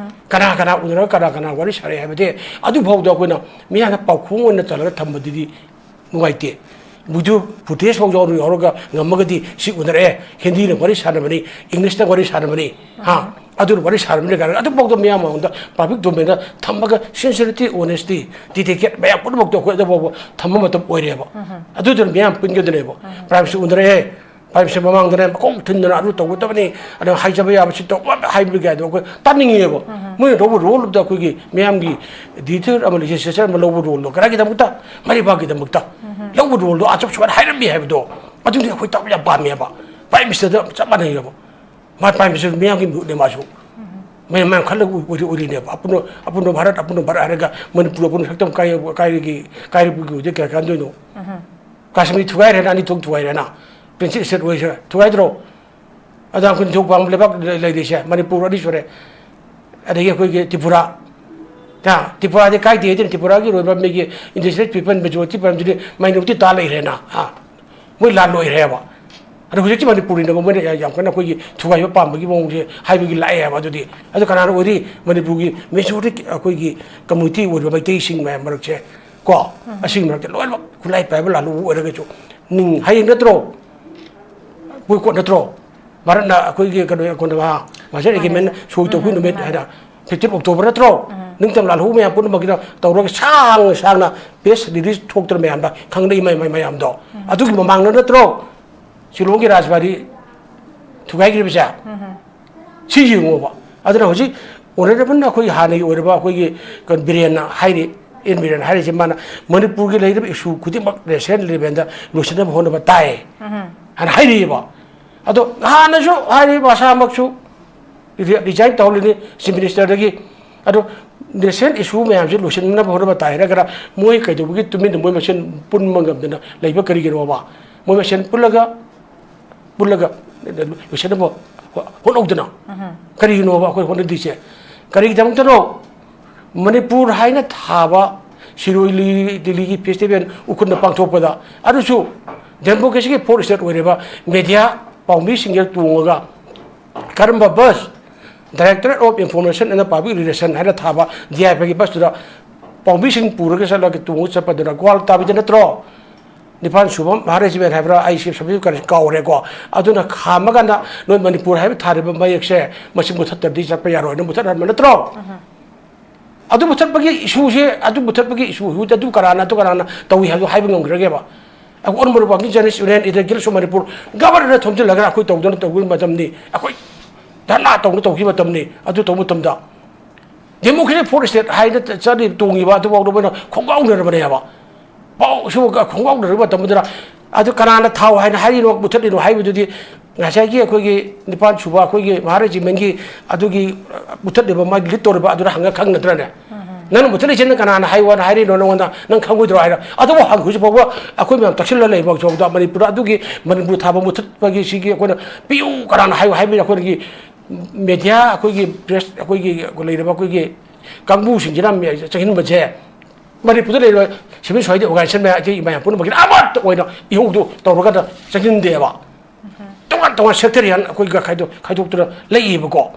ꯀꯅꯥ ꯀꯅꯥ ꯎꯅꯔꯒ ꯀꯅꯥ ꯀꯅꯥ ꯋꯥꯔꯤ ꯁꯥꯔꯛꯑꯦ ꯍꯥꯏꯕꯗꯤ ꯑꯗꯨꯐꯥꯎꯗ ꯑꯩꯈꯣꯏꯅ ꯃꯤꯌꯥꯝꯗ ꯄꯥꯎꯈꯣꯡ ꯑꯣꯏꯅ ꯆꯜꯂꯒ ꯊꯝꯕꯗꯨꯗꯤ ꯅꯨꯡꯉꯥꯏꯇꯦ꯫ ꯚꯤꯗꯤꯑꯣ ꯐꯨꯇꯦꯖ ꯐꯥꯎ ꯌꯥꯎꯔ-, ꯌꯥꯎꯔꯒ ꯉꯝꯃꯒꯗꯤ ꯁꯤ ꯎꯅꯔꯛꯑꯦ, ꯍꯤꯟꯗꯤꯅ ꯋꯥꯔꯤ ꯁꯥꯟꯅꯕꯅꯤ, ꯏꯪꯂꯤꯁꯅ ꯋꯥꯔꯤ ꯁꯥꯟꯅꯕꯅꯤ, ꯍꯥ, ꯑꯗꯨꯅ ꯋꯥꯔꯤ ꯁꯥꯟꯅꯕꯅꯤ ꯀꯥꯏꯅ ꯑꯗꯨꯐꯥꯎꯗ ꯃꯤꯌꯥꯝ ꯃꯃꯥꯡꯗ ꯄꯕ꯭ꯂꯤꯛ ꯗꯣꯃꯦꯟꯗ ꯊꯝꯃꯒ sincerity, honesty, dedicate ꯃꯌꯥꯝ ꯄꯨꯝꯅꯃꯛꯇꯣ ꯑꯩꯈꯣꯏ ꯑꯗꯨꯐꯥꯎꯕ ꯊꯝꯕ ꯃꯇꯝ ꯑꯣꯏꯔꯦꯕ꯫ ꯑꯗꯨꯗꯨꯅ ꯃꯤꯌꯥꯝ ꯄꯨꯟꯒꯗꯣꯏꯅꯦꯕ꯫ ꯄ꯭ꯔꯥꯏꯝ ꯃꯤꯅꯤꯁꯇꯔ ꯎꯅꯔꯛꯑꯦ, ꯄ꯭ꯔꯥꯏꯝ ꯃꯤꯅꯤꯁꯇꯔ ꯃꯃꯥꯡꯗꯅꯦ ꯃꯈꯣꯡ ꯊꯤꯟꯗꯅ ꯑꯗꯨ ꯇꯧꯒꯗꯕꯅꯤ, ꯑꯗ ꯍꯥꯏꯖꯕ ꯌꯥꯕꯁꯤ ꯇꯧꯕ ꯍꯥꯏꯕꯒꯤ ꯀꯥꯏꯗꯣ ꯑꯩꯈꯣꯏ ꯇꯥꯅꯤꯡꯉꯦꯕ꯫ ꯃꯣꯏꯅ ꯂꯧꯕ ꯔꯣꯜꯗꯨꯗ ꯑꯩꯈꯣꯏꯒꯤ ꯃꯤꯌꯥꯝꯒꯤ ꯗꯤꯇꯦꯜ ꯑꯃ ꯂꯩꯖꯩ, ꯁꯦꯁꯟ ꯑꯃ ꯂꯧꯕ ꯔꯣꯜꯗꯣ ꯀꯗꯥꯏꯒꯤꯗꯃꯛꯇ? ꯃꯔꯩꯕꯥꯛꯀꯤꯗꯃꯛꯇ꯫ ꯂꯧꯕ ꯔꯣꯜꯗꯣ ꯑꯆꯧ ꯁꯨꯃꯥꯏꯅ ꯍꯥꯏꯔꯝꯃꯤ ꯍꯥꯏꯕꯗꯣ ꯑꯗꯨꯗꯤ ꯑꯩꯈꯣꯏ ꯇꯥꯕ ꯌꯥꯝ ꯄꯥꯝꯃꯦꯕ꯫ ꯄ꯭ꯔꯥꯏꯝ ꯃꯤꯅꯤꯁꯇꯔꯗ ꯆꯞ ꯃꯥꯟꯅꯩꯌꯦꯕ꯫ ꯃꯥ ꯄ꯭ꯔꯥꯏꯝ ꯃꯤꯅꯤꯁꯇꯔ ꯃꯤꯌꯥꯝꯒꯤ ꯃꯤꯍꯨꯠꯅꯦ ꯃꯥꯁꯨ꯫ ꯃꯌꯥꯝ, ꯃꯌꯥꯝ ꯈꯜꯂꯒ ꯑꯣꯏꯔꯤ-, ꯑꯣꯏꯔꯤꯅꯦꯕ꯫ ꯑꯄꯨꯟꯕ, ꯑꯄꯨꯟꯕ ꯚꯥꯔꯠ, ꯑꯄꯨꯟꯕ ꯚꯥꯔꯠ ꯍꯥꯏꯔꯒ ꯃꯅꯤꯄꯨꯔ ꯑꯄꯨꯟꯕ ꯁꯛꯇꯝ ꯀꯥꯏ-, ꯀꯥꯏꯔꯒꯤ, ꯀꯥꯏꯔꯛꯄꯒꯤ ꯑꯣꯏꯗꯤ ꯀꯌꯥ ꯀꯥꯟꯗꯣꯏꯅꯣ? ꯀꯥꯁꯃꯤꯔ ꯊꯨꯒꯥꯏꯔꯦꯅ, ꯑꯅꯤ ꯊꯣꯛ ꯊꯨꯒꯥꯏꯔꯦꯅ꯫ Princess state ꯑꯣꯏꯁꯤꯔꯥ? ꯊꯨꯒꯥꯏꯗ꯭ꯔꯣ? ꯑꯗ ꯑꯩꯈꯣꯏ ꯅꯤꯡꯊꯧ ꯄꯥꯟꯕ ꯂꯩꯕꯥꯛ ꯂꯩ-, ꯂꯩꯔꯤꯁꯦ ꯃꯅꯤꯄꯨꯔ ꯑꯅꯤ ꯁꯨꯔꯦ꯫ ꯑꯗꯒꯤ ꯑꯩꯈꯣꯏꯒꯤ ꯇ꯭ꯔꯤꯄꯨꯔꯥ꯫ ꯍꯥ? ꯇ꯭ꯔꯤꯄꯨꯔꯥꯗꯤ ꯀꯥꯏꯗꯦ, ꯑꯗꯨꯅ ꯇ꯭ꯔꯤꯄꯨꯔꯥꯒꯤ ꯑꯣꯏꯕ ꯃꯤꯒꯤ indigenous people majority ꯄꯥꯝꯕꯗꯨꯗꯤ minority ꯇꯥ ꯂꯩꯈ꯭ꯔꯦꯅ꯫ ꯍꯥ? ꯃꯣꯏ ꯂꯥꯟ ꯂꯣꯏꯈ꯭ꯔꯦꯕ꯫ ꯑꯗꯣ ꯍꯧꯖꯤꯛꯇꯤ ꯃꯅꯤꯄꯨꯔꯤꯅ ꯃꯣꯏꯅ ꯌꯥꯝ ꯀꯟꯅ ꯑꯩꯈꯣꯏꯒꯤ ꯊꯨꯒꯥꯏꯕ ꯄꯥꯝꯕꯒꯤ ꯃꯑꯣꯡꯁꯦ ꯍꯥꯏꯕꯒꯤ ꯂꯥꯛꯑꯦꯕ꯫ ꯑꯗꯨꯗꯤ ꯑꯗꯨ ꯀꯅꯥꯅ ꯑꯣꯏꯔꯤ? ꯃꯅꯤꯄꯨꯔꯒꯤ majority ꯑꯩꯈꯣꯏꯒꯤ community ꯑꯣꯏꯔꯤꯕ ꯃꯩꯇꯩꯁꯤꯡ ꯃꯌꯥꯝ ꯃꯔꯛꯁꯦ ꯀꯣ, ꯑꯁꯤꯒꯤ ꯃꯔꯛꯇ ꯂꯣꯏꯅꯃꯛ ꯈꯨꯠꯂꯥꯏ ꯄꯥꯏꯕ ꯂꯥꯜꯂꯨꯕ ꯑꯣꯏꯔꯒꯁꯨ, ꯅꯤꯡ-, ꯍꯌꯦꯡ ꯅꯠꯇ꯭ꯔꯣ? ꯕꯣꯏꯀꯣꯠ ꯅꯠꯇ꯭ꯔꯣ? ꯚꯥꯔꯠꯅ ꯑꯩꯈꯣꯏꯒꯤ ꯀꯩꯅꯣ, ꯀꯩꯅꯣ, merger agreement ꯁꯣꯏ ꯇꯧꯕ ꯅꯨꯃꯤꯠ ꯍꯥꯏꯅ fifteen October ꯅꯠꯇ꯭ꯔꯣ? ꯅꯤꯡꯇꯝ ꯂꯥꯜꯍꯧꯕ ꯃꯌꯥꯝ ꯄꯨꯝꯅꯃꯛꯀꯤꯗ ꯇꯧꯔꯒ ꯁꯥꯡꯅ ꯁꯥꯡꯅ press release ꯊꯣꯛꯇꯅ ꯃꯌꯥꯝꯗ ꯈꯪꯅꯩ ꯃꯌꯥꯝ, ꯃꯌꯥꯝꯗꯣ꯫ ꯑꯗꯨꯒꯤ ꯃꯃꯥꯡꯗ ꯅꯠꯇ꯭ꯔꯣ ꯁꯤꯂꯣꯡꯒꯤ ꯔꯥꯖꯕꯥꯔꯤ ꯊꯨꯒꯥꯏꯈ꯭ꯔꯤꯕꯁꯦ? ꯁꯤ ꯌꯦꯡꯉꯣꯕ꯫ ꯑꯗꯨꯅ ꯍꯧꯖꯤꯛ honourable ꯑꯩꯈꯣꯏ ꯍꯥꯟꯅꯒꯤ ꯑꯣꯏꯔꯕ ꯑꯩꯈꯣꯏꯒꯤ ꯀꯩꯅꯣ ꯕꯤꯔꯦꯟꯅ ꯍꯥꯏꯔꯤ, ꯑꯦꯟ ꯕꯤꯔꯦꯟꯅ ꯍꯥꯏꯔꯤꯁꯦ, ꯃꯥꯅ ꯃꯅꯤꯄꯨꯔꯒꯤ ꯂꯩꯔꯤꯕ issue ꯈꯨꯗꯤꯡꯃꯛ national levelꯗ ꯂꯣꯏꯁꯤꯟꯅꯕ ꯍꯣꯠꯅꯕ ꯇꯥꯏ ꯍꯥꯏꯅ ꯍꯥꯏꯔꯤꯑꯕ꯫ ꯑꯗꯣ ꯍꯥꯟꯅꯁꯨ ꯍꯥꯏꯔꯤ ꯃꯁꯥꯃꯛꯁꯨ resign ꯇꯧꯍꯜꯂꯤꯅꯤ chief ministerꯗꯒꯤ꯫ ꯑꯗꯣ national issue ꯃꯌꯥꯝꯁꯦ ꯂꯣꯏꯁꯤꯟꯅꯕ ꯍꯣꯠꯅꯕ ꯇꯥꯏ ꯍꯥꯏꯔꯒꯅ ꯃꯣꯏ ꯀꯩꯗꯧꯕꯒꯤ ꯇꯨꯃꯤꯟꯅ ꯃꯣꯏ ꯃꯁꯦꯟ ꯄꯨꯟꯕ ꯉꯝꯗꯅ ꯂꯩꯕ ꯀꯔꯤꯒꯤꯅꯣꯕ? ꯃꯣꯏ ꯃꯁꯦꯟ ꯄꯨꯜꯂꯒ, ꯄꯨꯜꯂꯒ ꯂꯣꯏꯁꯤꯟꯅꯕ ꯍꯣꯠꯅꯧꯗꯅ꯫ ꯀꯔꯤꯒꯤꯅꯣꯕ ꯑꯩꯈꯣꯏ ꯍꯣꯠꯅꯗ꯭ꯔꯤꯁꯦ? ꯀꯔꯤꯒꯤꯗꯃꯛꯇꯅꯣ? ꯃꯅꯤꯄꯨꯔ ꯍꯥꯏꯅ ꯊꯥꯕ ꯁꯤꯔꯣꯏ ꯂꯤꯂꯤ, ꯂꯤꯂꯤꯒꯤ festival ꯎꯈ꯭ꯔꯨꯜꯗ ꯄꯥꯡꯊꯣꯛꯄꯗ, ꯑꯗꯨꯁꯨ democracyꯒꯤ fourth state ꯑꯣꯏꯔꯤꯕ media ꯄꯥꯎꯃꯤꯁꯤꯡꯁꯦ ꯇꯣꯡꯉꯒ ꯀꯔꯝꯕ bus, Directorate of Information and Public Relation ꯍꯥꯏꯅ ꯊꯥꯕ D I Pꯒꯤ busꯇꯨꯗ ꯄꯥꯎꯃꯤꯁꯤꯡ ꯄꯨꯔꯒ ꯆꯠꯂꯒ ꯇꯣꯡꯉꯒ ꯆꯠꯄꯗꯨꯅ ꯒ꯭ꯋꯥꯜ ꯇꯥꯕꯤꯗ ꯅꯠꯇ꯭ꯔꯣ? ꯅꯤꯄꯥꯟ ꯁꯨꯕ ꯃꯍꯥ regiment ꯍꯥꯏꯕ꯭ꯔꯥ, ꯑꯩ ꯁꯤ subject ꯀꯔꯤ ꯀꯥꯎꯔꯦꯀꯣ꯫ ꯑꯗꯨꯅ ꯈꯥꯝꯃꯀꯥꯟꯗ ꯅꯣꯏ ꯃꯅꯤꯄꯨꯔ ꯍꯥꯏꯕ ꯊꯥꯔꯤꯕ ꯃꯌꯦꯛꯁꯦ ꯃꯁꯤ ꯃꯨꯊꯠꯇꯕꯗꯤ ꯆꯠꯄ ꯌꯥꯔꯣꯏꯅ ꯃꯨꯊꯠꯍꯟꯕ ꯅꯠꯇ꯭ꯔꯣ? ꯑꯗꯨ ꯃꯨꯊꯠꯄꯒꯤ issueꯁꯦ, ꯑꯗꯨ ꯃꯨꯊꯠꯄꯒꯤ issue, ꯑꯗꯨ ꯀꯅꯥꯅ, ꯑꯗꯨ ꯀꯅꯥꯅ ꯇꯧꯏ ꯍꯥꯏꯕꯗꯨ ꯍꯥꯏꯕ ꯉꯝꯈ꯭ꯔꯒꯦꯕ? ꯑꯩꯈꯣꯏ All Manipur Working Journalist Union, Inter Guild of Manipur, Governorꯅ ꯊꯣꯝꯖꯤꯜꯂꯒ ꯑꯩꯈꯣꯏ ꯇꯧꯗꯅ ꯇꯧꯈꯤꯕ ꯃꯇꯝꯅꯤ, ꯑꯩꯈꯣꯏ ꯙꯔꯅꯥ ꯇꯧꯅ ꯇꯧꯈꯤꯕ ꯃꯇꯝꯅꯤ꯫ ꯑꯗꯨ ꯇꯧꯕ ꯃꯇꯝꯗ democratic fourth state ꯍꯥꯏꯅ ꯆꯠꯂꯤ ꯇꯣꯡꯉꯤꯕ ꯑꯗꯨꯐꯥꯎꯗ ꯃꯣꯏꯅ ꯈꯣꯡꯒꯥꯎꯅꯔꯕꯅꯦꯕ꯫ ꯄꯥꯎ ꯁꯤꯕꯨ ꯈꯣꯡꯒꯥꯎꯅꯔꯕ ꯃꯇꯝꯗꯨꯗ ꯑꯗꯨ ꯀꯅꯥꯅ ꯊꯥꯎ ꯍꯥꯏꯅ ꯍꯥꯏꯔꯤꯅꯣ, ꯃꯨꯊꯠꯂꯤꯅꯣ ꯍꯥꯏꯕꯗꯨꯗꯤ ꯉꯁꯥꯏꯒꯤ ꯑꯩꯈꯣꯏꯒꯤ ꯅꯤꯄꯥꯟ ꯁꯨꯕ ꯑꯩꯈꯣꯏꯒꯤ ꯃꯍꯥ regimentꯀꯤ ꯑꯗꯨꯒꯤ, ꯑ, ꯃꯨꯊꯠꯂꯤꯕ ꯃꯥꯒꯤ lead ꯇꯧꯔꯤꯕ ꯑꯗꯨꯅ ꯍꯪꯉ ꯈꯪ ꯅꯠꯇ꯭ꯔꯅꯦ? ꯅꯪꯅ ꯃꯨꯊꯠꯂꯤꯁꯦ ꯅꯪ ꯀꯅꯥꯅ ꯍꯥꯏꯌꯣꯅ ꯍꯥꯏꯔꯤꯅꯣ ꯅꯉꯣꯟꯗ? ꯅꯪ ꯈꯪꯉꯣꯏꯗ꯭ꯔꯣ ꯍꯥꯏꯔ ꯑꯗꯨꯕꯨ ꯍꯪ-, ꯍꯧꯖꯤꯛ ꯐꯥꯎꯕ ꯑꯩꯈꯣꯏ ꯃꯌꯥꯝ ꯇꯛꯁꯤꯜꯂ ꯂꯩꯕ ꯁꯣꯝꯗ ꯃꯅꯤꯄꯨꯔꯗ ꯑꯗꯨꯒꯤ ꯃꯅꯤꯄꯨꯔ ꯊꯥꯕ ꯃꯨꯊꯠꯄꯒꯤ ꯁꯤꯒꯤ ꯑꯩꯈꯣꯏꯅ ꯄꯤꯌꯨ ꯀꯅꯥꯅ ꯍꯥꯏꯌꯨ ꯍꯥꯏꯕꯒꯤ ꯑꯩꯈꯣꯏꯒꯤ media, ꯑꯩꯈꯣꯏꯒꯤ press, ꯑꯩꯈꯣꯏꯒꯤ ꯂꯩꯔꯤꯕ ꯑꯩꯈꯣꯏꯒꯤ ꯀꯥꯡꯕꯨꯁꯤꯡꯁꯤꯅ ꯆꯪꯁꯤꯟꯕꯁꯦ ꯃꯅꯤꯄꯨꯔꯗ ꯂꯩꯔꯤꯕ civil society organisation ꯃꯌꯥꯝ, ꯑꯩꯈꯣꯏ ꯃꯌꯥꯝ ꯄꯨꯝꯅꯃꯛꯀꯤꯗ ꯑꯃꯠꯇ ꯑꯣꯏꯅ ꯏꯍꯧꯗꯨ ꯇꯧꯔꯒ ꯆꯪꯁꯤꯟꯗꯦꯕ꯫ ꯇꯣꯉꯥꯟ ꯇꯣꯉꯥꯟ sectarian ꯑꯩꯈꯣꯏꯒ ꯈꯥꯏꯗꯣꯛ-, ꯈꯥꯏꯗꯣꯛꯇꯨꯅ ꯂꯩꯌꯦꯕꯀꯣ꯫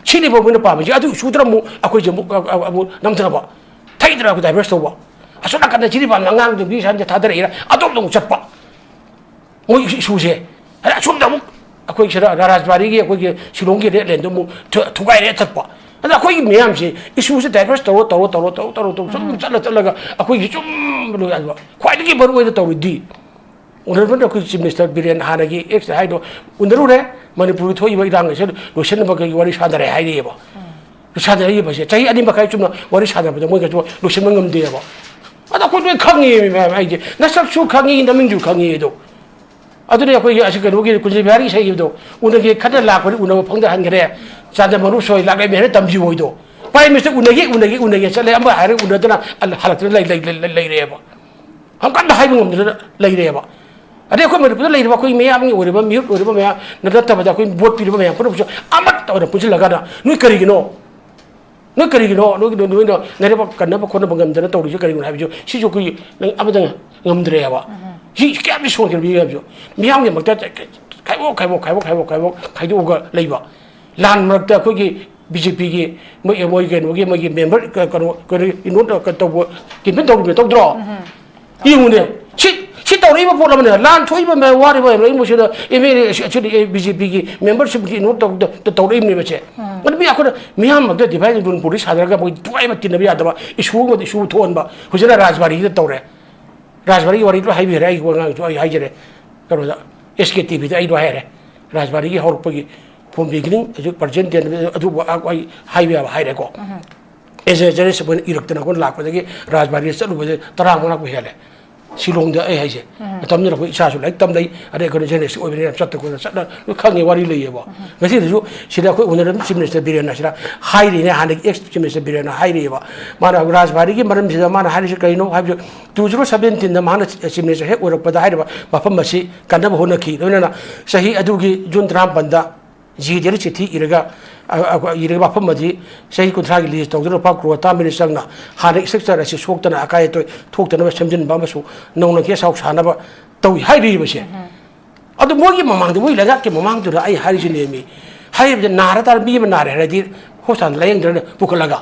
ꯁꯤꯅꯦꯕ ꯃꯣꯏꯅ ꯄꯥꯝꯃꯤꯁꯦ꯫ ꯑꯗꯨ ꯁꯨꯗꯅ ꯑꯃꯨꯛ ꯑꯩꯈꯣꯏꯁꯦ ꯑꯃꯨꯛ, ꯑ-, ꯑ-, ꯑꯃꯨꯛ ꯅꯝꯊꯕ, ꯊꯩꯗꯅ ꯑꯩꯈꯣꯏ divert ꯇꯧꯕ꯫ ꯑꯁꯣꯝ ꯅꯥꯀꯟꯗ ꯁꯤꯗꯤ ꯄꯥꯝꯃꯤ ꯑꯉꯥꯡꯗꯨ ꯃꯤ ꯁꯥꯟꯁꯦ ꯊꯥꯗꯔꯛꯏꯔ ꯑꯗꯣꯝꯗ ꯑꯃꯨꯛ ꯆꯠꯄ꯫ ꯃꯣꯏ issue-, issueꯁꯦ꯫ ꯑꯗ ꯑꯁꯣꯝꯗ ꯑꯃꯨꯛ ꯑꯩꯈꯣꯏ ꯁꯤꯗ ꯔꯥꯖꯕꯥꯔꯤꯒꯤ, ꯑꯩꯈꯣꯏꯒꯤ ꯁꯤꯂꯣꯡꯒꯤ ꯔꯦꯠ ꯂꯦꯟꯗꯣ ꯑꯃꯨꯛ ꯊꯨ-, ꯊꯨꯒꯥꯏꯔꯦ ꯆꯠꯄ꯫ ꯑꯗ ꯑꯩꯈꯣꯏꯒꯤ ꯃꯌꯥꯝꯁꯦ ꯏꯁꯨꯁꯦ ꯗꯥꯏꯚꯔꯁ ꯇꯧꯔ ꯇꯧꯔ ꯇꯧꯔ ꯇꯧꯔ ꯇꯧꯔ ꯇꯧꯔ ꯁꯨꯝ ꯆꯠꯂ ꯆꯠꯂꯒ ꯑꯩꯈꯣꯏꯒꯤ ꯆꯨꯝ ꯂꯣꯏ ꯍꯥꯏꯕ꯫ ꯈ꯭ꯋꯥꯏꯗꯒꯤ ꯃꯔꯨ ꯑꯣꯏꯅ ꯇꯧꯔꯤꯗꯤ ꯎꯅꯔꯕꯅ ꯑꯩꯈꯣꯏ ꯆꯤꯐ ꯃꯤꯅꯤꯁꯇꯔ ꯕꯤꯔꯦꯟ ꯍꯥꯟꯅꯒꯤ ꯑꯦꯛꯁꯇ ꯍꯥꯏꯗꯣ ꯎꯅꯔꯨꯔꯦ꯫ ꯃꯅꯤꯄꯨꯔꯒꯤ ꯊꯣꯛꯏꯕ ꯏꯔꯥꯡ ꯑꯁꯤ ꯂꯣꯏꯁꯤꯟꯅꯕꯒꯤ ꯋꯥꯔꯤ ꯁꯥꯟꯅꯔꯦ ꯍꯥꯏꯔꯤꯑꯕ꯫ ꯁꯥꯟꯅꯔꯤꯕꯁꯦ ꯆꯍꯤ ꯑꯅꯤ ꯃꯈꯥꯏ ꯆꯨꯝꯅ ꯋꯥꯔꯤ ꯁꯥꯟꯅꯕꯗ ꯃꯣꯏꯒꯁꯨ ꯂꯣꯏꯁꯤꯟꯕ ꯉꯝꯗꯦꯕ꯫ ꯑꯗꯣ ꯑꯩꯈꯣꯏ ꯂꯣꯏ ꯈꯪꯉꯤ ꯃꯌꯥꯝ ꯑꯩꯁꯦ, ꯅꯁꯛꯁꯨ ꯈꯪꯉꯤ, ꯅꯃꯤꯡꯁꯨ ꯈꯪꯉꯤ ꯑꯗꯣ꯫ ꯑꯗꯨꯅꯤ ꯑꯩꯈꯣꯏꯒꯤ ꯑꯁꯤ ꯀꯩꯅꯣꯒꯤ ꯀꯨꯟꯖ ꯕꯤꯍꯥꯔꯤ ꯏꯁꯩꯒꯤꯗꯣ ꯎꯅꯒꯦ ꯈꯟꯅ ꯂꯥꯛꯄꯅꯤ, ꯎꯅꯕ ꯐꯪꯗ ꯍꯟꯈ꯭ꯔꯦ꯫ ꯆꯥꯟꯗ ꯃꯔꯨ ꯁꯣꯏ ꯂꯥꯛꯂꯦ ꯃꯦꯅ ꯇꯝꯖꯤꯕ ꯍꯣꯏꯗꯣ꯫ ꯄ꯭ꯔꯥꯏꯝ ꯃꯤꯅꯤꯁꯇꯔ ꯎꯅꯒꯦ, ꯎꯅꯒꯦ, ꯎꯅꯒꯦ ꯆꯠꯂꯦ, ꯑꯃ ꯍꯥꯏꯔꯦ ꯎꯅꯗꯅ ꯑꯜ-, ꯍꯜꯂꯛꯇꯅ ꯂꯩ-, ꯂꯩ-, ꯂꯩ-, ꯂꯩ-, ꯂꯩꯔꯦꯕ꯫ ꯍꯪꯀꯟꯗ ꯍꯥꯏꯕ ꯉꯝꯗꯅ ꯂꯩꯔꯦꯕ꯫ ꯑꯗꯩ ꯑꯩꯈꯣꯏ ꯃꯅꯤꯄꯨꯔꯗ ꯂꯩꯔꯤꯕ ꯑꯩꯈꯣꯏ ꯃꯤꯌꯥꯝꯒꯤ ꯑꯣꯏꯔꯤꯕ ꯃꯤꯍꯨꯠ ꯑꯣꯏꯔꯤꯕ ꯃꯌꯥꯝ ꯅꯠꯇꯕꯗ ꯑꯩꯈꯣꯏ ꯚꯣꯠ ꯄꯤꯔꯤꯕ ꯃꯌꯥꯝ ꯄꯨꯝꯅꯃꯛꯁꯨ ꯑꯃꯠꯇ ꯑꯣꯏꯅ ꯄꯨꯟꯁꯤꯜꯂꯀꯥꯟꯗ ꯅꯣꯏ ꯀꯔꯤꯒꯤꯅꯣ? ꯅꯣꯏ ꯀꯔꯤꯒꯤꯅꯣ? ꯅꯣꯏꯒꯤ, ꯅꯣꯏꯅ ꯅꯔꯦꯕꯥꯛ ꯀꯟꯅꯕ ꯈꯣꯠꯅꯕ ꯉꯝꯗꯅ ꯇꯧꯔꯤꯁꯦ ꯀꯔꯤꯒꯤꯅꯣ ꯍꯥꯏꯕꯁꯨ ꯁꯤꯁꯨ ꯑꯩꯈꯣꯏ ꯅꯪ ꯑꯃꯗ ꯉꯝꯗ꯭ꯔꯦꯕ꯫ ꯁꯤ ꯀꯌꯥꯝꯗꯤ ꯁꯣꯟꯈ꯭ꯔꯕ ꯍꯥꯏꯕꯁꯨ ꯃꯤꯌꯥꯝꯒꯤꯗꯃꯛꯇ ꯈꯥꯏꯕꯣꯛ, ꯈꯥꯏꯕꯣꯛ, ꯈꯥꯏꯕꯣꯛ, ꯈꯥꯏꯕꯣꯛ, ꯈꯥꯏꯕꯣꯛ, ꯈꯥꯏꯗꯣꯛꯑꯒ ꯂꯩꯕ꯫ ꯂꯥꯟ ꯃꯔꯛꯇ ꯑꯩꯈꯣꯏꯒꯤ ꯕꯤ ꯖꯦ ꯄꯤꯒꯤ ꯃꯣꯏ, ꯃꯣꯏ ꯀꯩꯅꯣꯒꯤ, ꯃꯣꯏꯒꯤ ꯃꯦꯝꯕꯔ ꯀ-, ꯀꯩꯅꯣ, ꯀꯩꯅꯣ, ꯏꯟꯚꯣꯜꯕ ꯇꯧꯕ, ꯀꯦꯝꯄꯦꯟ ꯇꯧꯔꯤꯕ ꯇꯧꯗ꯭ꯔꯣ? ꯌꯦꯡꯉꯨꯅꯦ꯫ ꯁꯤ, ꯁꯤ ꯇꯧꯔꯛꯏꯕ ꯄꯣꯠ ꯑꯃꯅꯦ꯫ ꯂꯥꯟ ꯊꯣꯛꯏꯕ ꯃꯌꯥꯝ, ꯋꯥꯔꯤꯕ ꯃꯌꯥꯝ ꯂꯩ ꯃꯁꯤꯗ ꯑꯦꯝ ꯑꯦꯜ ꯑꯦ ꯑꯁꯤ, ꯑꯁꯤꯗꯤ ꯑꯦ ꯕꯤ ꯖꯦ ꯄꯤꯒꯤ ꯃꯦꯝꯕꯔꯁꯤꯞꯀꯤ ꯏꯟꯚꯣꯜꯕ ꯇꯧꯗ-, ꯇ-, ꯇꯧꯔꯛꯏꯕꯅꯦꯕ ꯁꯦ꯫ ꯑꯗꯨ ꯃꯤ ꯑꯩꯈꯣꯏꯅ ꯃꯤꯌꯥꯝ ꯃꯔꯛꯇ divide and rule policy ꯁꯥꯟꯅꯔꯒ ꯃꯣꯏ ꯊꯋꯥꯏ ꯑꯃ ꯇꯤꯟꯅꯕ ꯌꯥꯗꯕ ꯏꯁꯨ ꯑꯃꯗ ꯏꯁꯨ ꯊꯣꯛꯍꯟꯕ꯫ ꯍꯧꯖꯤꯛꯅ ꯔꯥꯖꯕꯥꯔꯤꯗ ꯇꯧꯔꯦ꯫ ꯔꯥꯖꯕꯥꯔꯤꯒꯤ ꯋꯥꯔꯤ ꯂꯣꯏ ꯍꯥꯏꯕꯤꯈ꯭ꯔꯦ꯫ ꯑꯩꯒꯤ ꯋꯥꯉꯥꯡꯁꯨ ꯑꯩ ꯍꯥꯏꯖꯔꯦ꯫ ꯀꯩꯅꯣꯗ, ꯑꯦꯁ ꯀꯦ ꯇꯤ ꯚꯤꯗ ꯑꯩ ꯂꯣꯏ ꯍꯥꯏꯔꯦ꯫ ꯔꯥꯖꯕꯥꯔꯤꯒꯤ ꯍꯧꯔꯛꯄꯒꯤ from beginning ꯍꯧꯖꯤꯛ present tense ꯑꯗꯨꯕꯨ ꯑꯩ ꯍꯥꯏꯕ ꯌꯥꯕ ꯍꯥꯏꯔꯦꯀꯣ꯫ ꯑꯦꯖꯦ ꯖꯦꯔꯦꯁ ꯑꯩꯈꯣꯏꯅ ꯏꯔꯛꯇꯅ ꯑꯩꯈꯣꯏꯅ ꯂꯥꯛꯄꯗꯒꯤ ꯔꯥꯖꯕꯥꯔꯤꯗ ꯆꯠꯂꯨꯕꯁꯦ ꯇꯔꯥꯃꯉꯥ ꯂꯥꯛꯄ ꯍꯦꯜꯂꯦ꯫ ꯁꯤꯂꯣꯡꯗ ꯑꯩ ꯍꯥꯏꯁꯦ꯫ ꯃꯇꯝꯗꯨꯗ ꯑꯩꯈꯣꯏ ꯏꯆꯥꯁꯨ ꯂꯥꯏꯔꯤꯛ ꯇꯝꯗꯩ, ꯑꯗꯩ ꯑꯩꯈꯣꯏꯅ ꯖꯔꯅꯦꯂꯤꯁ ꯑꯣꯏꯕꯅꯤꯅ ꯌꯥꯝ ꯆꯠꯇ ꯈꯣꯠꯇ ꯆꯠꯅ ꯂꯣꯏ ꯈꯪꯉꯤ, ꯋꯥꯔꯤ ꯂꯩꯌꯦꯕ꯫ ꯉꯁꯤꯗꯁꯨ ꯁꯤꯗ ꯑꯩꯈꯣꯏ ꯎꯅꯔꯕ ꯆꯤꯐ ꯃꯤꯅꯤꯁꯇꯔ ꯕꯤꯔꯦꯟ ꯑꯁꯤꯅ ꯍꯥꯏꯔꯤꯅꯦ, ꯍꯥꯟꯅꯒꯤ ꯑꯦꯛꯁ ꯆꯤꯐ ꯃꯤꯅꯤꯁꯇꯔ ꯕꯤꯔꯦꯟꯅ ꯍꯥꯏꯔꯤꯑꯕ꯫ ꯃꯥꯅ ꯔꯥꯖꯕꯥꯔꯤꯒꯤ ꯃꯔꯝꯁꯤꯗ ꯃꯥꯅ ꯍꯥꯏꯔꯤꯁꯤ ꯀꯔꯤꯅꯣ ꯍꯥꯏꯕꯁꯨ, ꯇꯨ ꯖꯤꯔꯣ ꯁꯕꯦꯟꯇꯤꯟꯗ ꯃꯥꯅ ꯆꯤꯐ ꯃꯤꯅꯤꯁꯇꯔ ꯍꯦꯛ ꯑꯣꯏꯔꯛꯄꯗ ꯍꯥꯏꯔꯤꯕ ꯃꯐꯝ ꯑꯁꯤ ꯀꯟꯅꯕ ꯍꯣꯠꯅꯈꯤ꯫ ꯂꯣꯏꯅꯅ ꯆꯍꯤ ꯑꯗꯨꯒꯤ ꯖꯨꯟ ꯇꯔꯥꯃꯥꯄꯟꯗ ꯖꯤ ꯗꯤꯗ ꯆꯤꯊꯤ ꯏꯔꯒ, ꯑ, ꯑ, ꯏꯔꯒ ꯃꯐꯝ ꯑꯗꯤ ꯆꯍꯤ ꯀꯨꯟꯊ꯭ꯔꯥꯒꯤ ꯂꯤꯁ ꯇꯧꯗꯨꯅ ꯂꯨꯄꯥ ꯀ꯭ꯔꯣꯔ ꯇꯔꯥꯃꯔꯤ ꯆꯪꯅ ꯍꯥꯟꯅ ꯏꯁꯇ꯭ꯔꯛꯆꯔ ꯑꯁꯤ ꯁꯣꯛꯇꯅ ꯑꯀꯥꯏ ꯑꯇꯣꯏ ꯊꯣꯛꯇꯅꯕ ꯁꯦꯝꯖꯤꯟꯕ ꯑꯃꯁꯨꯡ ꯅꯧꯅ ꯒꯦꯁ ꯍꯥꯎꯁ ꯁꯥꯅꯕ ꯇꯧꯏ ꯍꯥꯏꯔꯤꯕꯁꯦ꯫ ꯑꯗꯨ ꯃꯣꯏꯒꯤ ꯃꯃꯥꯡꯗ, ꯃꯣꯏ ꯂꯩꯉꯥꯛꯀꯤ ꯃꯃꯥꯡꯗꯨꯗ ꯑꯩ ꯍꯥꯏꯔꯤꯁꯤꯅꯦꯃꯤ꯫ ꯍꯥꯏꯔꯤꯕꯗꯤ ꯅꯥꯔ ꯇꯥꯔ ꯃꯤ ꯑꯃ ꯅꯥꯔꯦ ꯍꯥꯏꯔꯗꯤ ꯍꯣꯁꯄꯤꯇꯥꯜꯗ ꯂꯥꯌꯦꯡꯗ꯭ꯔꯅ ꯄꯨꯈꯠꯂꯒ꯫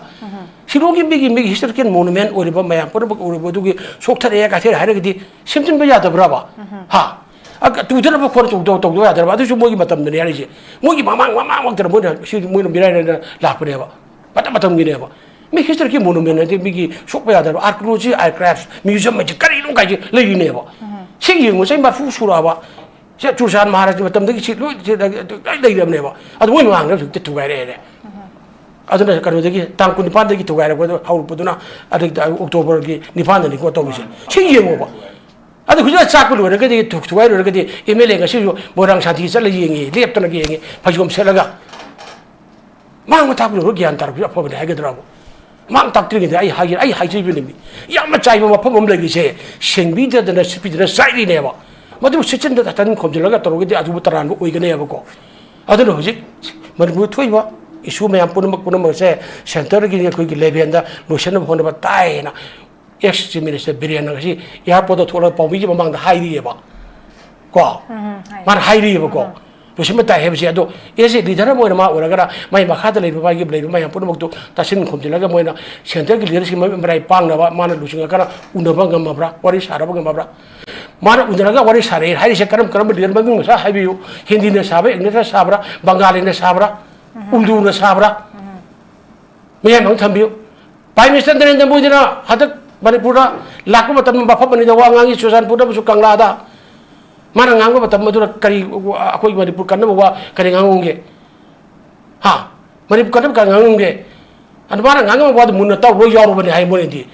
ꯁꯤꯂꯣꯡꯒꯤ ꯃꯤꯒꯤ, ꯃꯤꯒꯤ ꯍꯤꯁꯇꯣꯔꯤꯀꯦꯜ ꯃꯣꯅꯨꯃꯦꯟ ꯑꯣꯏꯔꯤꯕ ꯃꯌꯥꯝ ꯄꯨꯝꯅꯃꯛ ꯑꯣꯏꯔꯤꯕ ꯑꯗꯨꯒꯤ ꯁꯣꯛꯊꯔꯛꯑꯦ ꯀꯥꯏꯊꯔꯦ ꯍꯥꯏꯔꯒꯗꯤ ꯁꯦꯝꯖꯤꯟꯕ ꯌꯥꯗꯕ꯭ꯔꯕ? ꯍꯥ? ꯑ, ꯇꯨꯗꯅꯕ ꯈꯣꯠꯅ ꯇꯧꯗ-, ꯇꯧꯗꯕ ꯌꯥꯗ꯭ꯔꯕ, ꯑꯗꯨꯁꯨ ꯃꯣꯏꯒꯤ ꯃꯇꯝꯗꯅꯤ ꯍꯥꯏꯔꯤꯁꯦ꯫ ꯃꯣꯏꯒꯤ ꯃꯃꯥꯡ, ꯃꯃꯥꯡꯃꯛꯇꯅ ꯃꯣꯏꯅ, ꯁꯤ ꯃꯣꯏꯅ ꯃꯤꯔꯥꯏꯔꯅ ꯂꯥꯛꯄꯅꯦꯕ, ꯃꯇꯝ ꯃꯇꯝꯒꯤꯅꯦꯕ꯫ ꯃꯤ historyꯒꯤ monument ꯍꯥꯏꯗꯤ ꯃꯤꯒꯤ ꯁꯣꯛꯄ ꯌꯥꯗꯕ archaeology, aircraft, museum ꯍꯥꯏꯁꯦ ꯀꯔꯤꯅꯣ ꯀꯥꯏꯁꯦ ꯂꯩꯔꯤꯅꯦꯕ꯫ ꯁꯤ ꯌꯦꯡꯉꯨ, ꯆꯍꯤ ꯃꯔꯐꯨ ꯁꯨꯔꯛꯑꯕ, ꯁꯤ ꯆꯨꯔꯆꯥꯟ ꯃꯍꯥꯔꯥꯖꯀꯤ ꯃꯇꯝꯗꯒꯤ ꯁꯤ ꯂꯣꯏ, ꯁꯤ ꯂꯣꯏ ꯂꯩꯔꯕꯅꯦꯕ꯫ ꯑꯗꯨ ꯃꯣꯏ ꯃꯃꯥꯡꯗ ꯍꯧꯖꯤꯛꯇꯤ ꯊꯨꯒꯥꯏꯔꯛꯑꯦꯅꯦ꯫ ꯑꯗꯨꯅ ꯀꯩꯅꯣꯗꯒꯤ, ꯇꯥꯡ ꯀꯨꯟꯅꯤꯄꯥꯟꯗꯒꯤ ꯊꯨꯒꯥꯏꯔꯛꯄꯗꯣ ꯍꯧꯔꯛꯄꯗꯨꯅ, ꯑꯗꯒꯤ Octoberꯒꯤ ꯅꯤꯄꯥꯟꯗꯅꯤꯀꯣ ꯇꯧꯔꯤꯁꯦ꯫ ꯁꯤ ꯌꯦꯡꯉꯣꯕ꯫ ꯑꯗꯨ ꯍꯧꯖꯤꯛ ꯆꯥꯛꯄ ꯂꯣꯏꯔꯒꯗꯤ, ꯊꯨ-, ꯊꯨꯒꯥꯏ ꯂꯣꯏꯔꯒꯗꯤ, MLA ꯉꯁꯤꯁꯨ ꯃꯣꯏꯔꯥꯡ ꯁꯥꯟꯇꯤ ꯆꯠꯂ ꯌꯦꯡꯉꯤ, ꯂꯦꯞꯇꯅ ꯌꯦꯡꯉꯤ, ꯐꯩꯖꯣꯝ ꯁꯦꯠꯂꯒ꯫ ꯃꯥꯡꯕ ꯊꯥꯛꯄ ꯂꯣꯏꯔꯒ ꯒ꯭ꯌꯥꯟ ꯇꯥꯔꯛꯄꯁꯨ ꯑꯐꯕꯅꯤ ꯍꯥꯏꯒꯗ꯭ꯔꯥꯕꯨ? ꯃꯥꯡ ꯇꯥꯛꯇ꯭ꯔꯤꯉꯩꯗ ꯑꯩ ꯍꯥꯏꯒꯦ, ꯑꯩ ꯍꯥꯏꯖꯔꯤꯕꯅꯤ꯫ ꯌꯥꯝꯅ ꯆꯥꯏꯕ ꯃꯐꯝ ꯑꯃ ꯂꯩꯔꯤꯁꯦ, ꯁꯦꯡꯕꯤꯗꯗꯅ, ꯁꯤꯠꯄꯤꯗꯅ ꯆꯥꯏꯔꯤꯅꯦꯕ꯫ ꯃꯗꯨ ꯁꯤꯠꯆꯤꯟꯗ ꯇꯟ ꯈꯣꯝꯖꯤꯜꯂꯒ ꯇꯧꯔꯒꯗꯤ ꯑꯗꯨꯕꯨ ꯇꯔꯥꯟꯕ ꯑꯣꯏꯒꯅꯦꯕꯀꯣ꯫ ꯑꯗꯨꯅ ꯍꯧꯖꯤꯛ ꯃꯅꯤꯄꯨꯔꯗ ꯊꯣꯛꯏꯕ issue ꯃꯌꯥꯝ ꯄꯨꯝꯅꯃꯛ, ꯄꯨꯝꯅꯃꯛꯁꯦ centreꯒꯤ ꯑꯩꯈꯣꯏꯒꯤ levelꯗ ꯂꯣꯏꯁꯤꯟꯅꯕ ꯍꯣꯠꯅꯕ ꯇꯥꯏꯌꯦꯅ ex Chief Minister ꯕꯤꯔꯦꯟꯅ ꯉꯁꯤ airportꯇ ꯊꯣꯛꯂꯒ ꯄꯥꯎꯃꯤꯒꯤ ꯃꯃꯥꯡꯗ ꯍꯥꯏꯔꯤꯑꯕ꯫ ꯀꯣ? ꯎꯝ, ꯍꯥꯏ꯫ ꯃꯥꯅ ꯍꯥꯏꯔꯤꯑꯕꯀꯣ꯫ ꯎꯝ꯫ ꯂꯣꯏꯁꯤꯟꯕ ꯇꯥꯏ ꯍꯥꯏꯕꯁꯦ꯫ ꯑꯗꯣ as a leader ꯑꯃ ꯑꯣꯏꯅ ꯃꯥ ꯑꯣꯏꯔꯒꯅ ꯃꯥꯒꯤ ꯃꯈꯥꯗ ꯂꯩꯔꯤꯕ ꯃꯥꯒꯤ ꯂꯩꯔꯤꯕ ꯃꯌꯥꯝ ꯄꯨꯝꯅꯃꯛꯇꯨ ꯇꯥꯁꯤꯟ ꯈꯣꯝꯖꯤꯜꯂꯒ ꯃꯣꯏꯅ centreꯒꯤ leaderꯁꯤꯡ ꯃꯔꯥꯏ ꯄꯥꯡꯅꯕ ꯃꯥꯅ ꯂꯨꯆꯤꯡꯉꯀꯥꯟꯗ ꯎꯅꯕ ꯉꯝꯃꯕ꯭ꯔꯥ? ꯋꯥꯔꯤ ꯁꯥꯅꯕ ꯉꯝꯃꯕ꯭ꯔꯥ? ꯃꯥꯅ ꯎꯅꯔꯒ ꯋꯥꯔꯤ ꯁꯥꯔꯦ ꯍꯥꯏꯔꯤꯁꯦ ꯀꯔꯝ ꯀꯔꯝꯕ leader ꯃꯃꯤꯡ ꯃꯁꯥ ꯍꯥꯏꯕꯤꯌꯨ꯫ ꯍꯤꯟꯗꯤꯅ ꯁꯥꯕ꯭ꯔꯥ, Englishꯅ ꯁꯥꯕ꯭ꯔꯥ, ꯕꯪꯒꯥꯂꯤꯅ ꯁꯥꯕ꯭ꯔꯥ, ꯎꯔꯗꯨꯅ ꯁꯥꯕ꯭ꯔꯥ? ꯃꯌꯥꯝ ꯑꯃ ꯊꯝꯕꯤꯌꯨ꯫ Prime Minister ꯅꯔꯦꯟꯗ꯭ꯔ ꯃꯣꯗꯤꯅ ꯍꯟꯗꯛ ꯃꯅꯤꯄꯨꯔꯗ ꯂꯥꯛꯄ ꯃꯇꯝꯗ ꯃꯐꯝ ꯑꯅꯤꯗ ꯋꯥ ꯉꯥꯡꯉꯤ, ꯆꯨꯔꯆꯥꯟꯄꯨꯔꯗ ꯑꯃꯁꯨꯡ ꯀꯪꯂꯥꯗ꯫ ꯃꯥꯅ ꯉꯥꯡꯕ ꯃꯇꯝ ꯑꯗꯨꯗ ꯀꯔꯤ, ꯑꯩꯈꯣꯏ ꯃꯅꯤꯄꯨꯔ ꯀꯟꯅꯕ ꯋꯥ ꯀꯔꯤ ꯉꯥꯡꯉꯝꯒꯦ? ꯍꯥ? ꯃꯅꯤꯄꯨꯔ ꯀꯟꯅꯕ ꯀꯔꯤ ꯉꯥꯡꯉꯝꯒꯦ? ꯑꯗꯨ ꯃꯥꯅ ꯉꯥꯡꯉꯝꯕ ꯋꯥꯗꯨ ꯃꯨꯟꯅ ꯇꯥꯎ, ꯂꯣꯏ ꯌꯥꯎꯔꯕꯅꯦ ꯍꯥꯏ ꯃꯣꯏꯅꯗꯤ꯫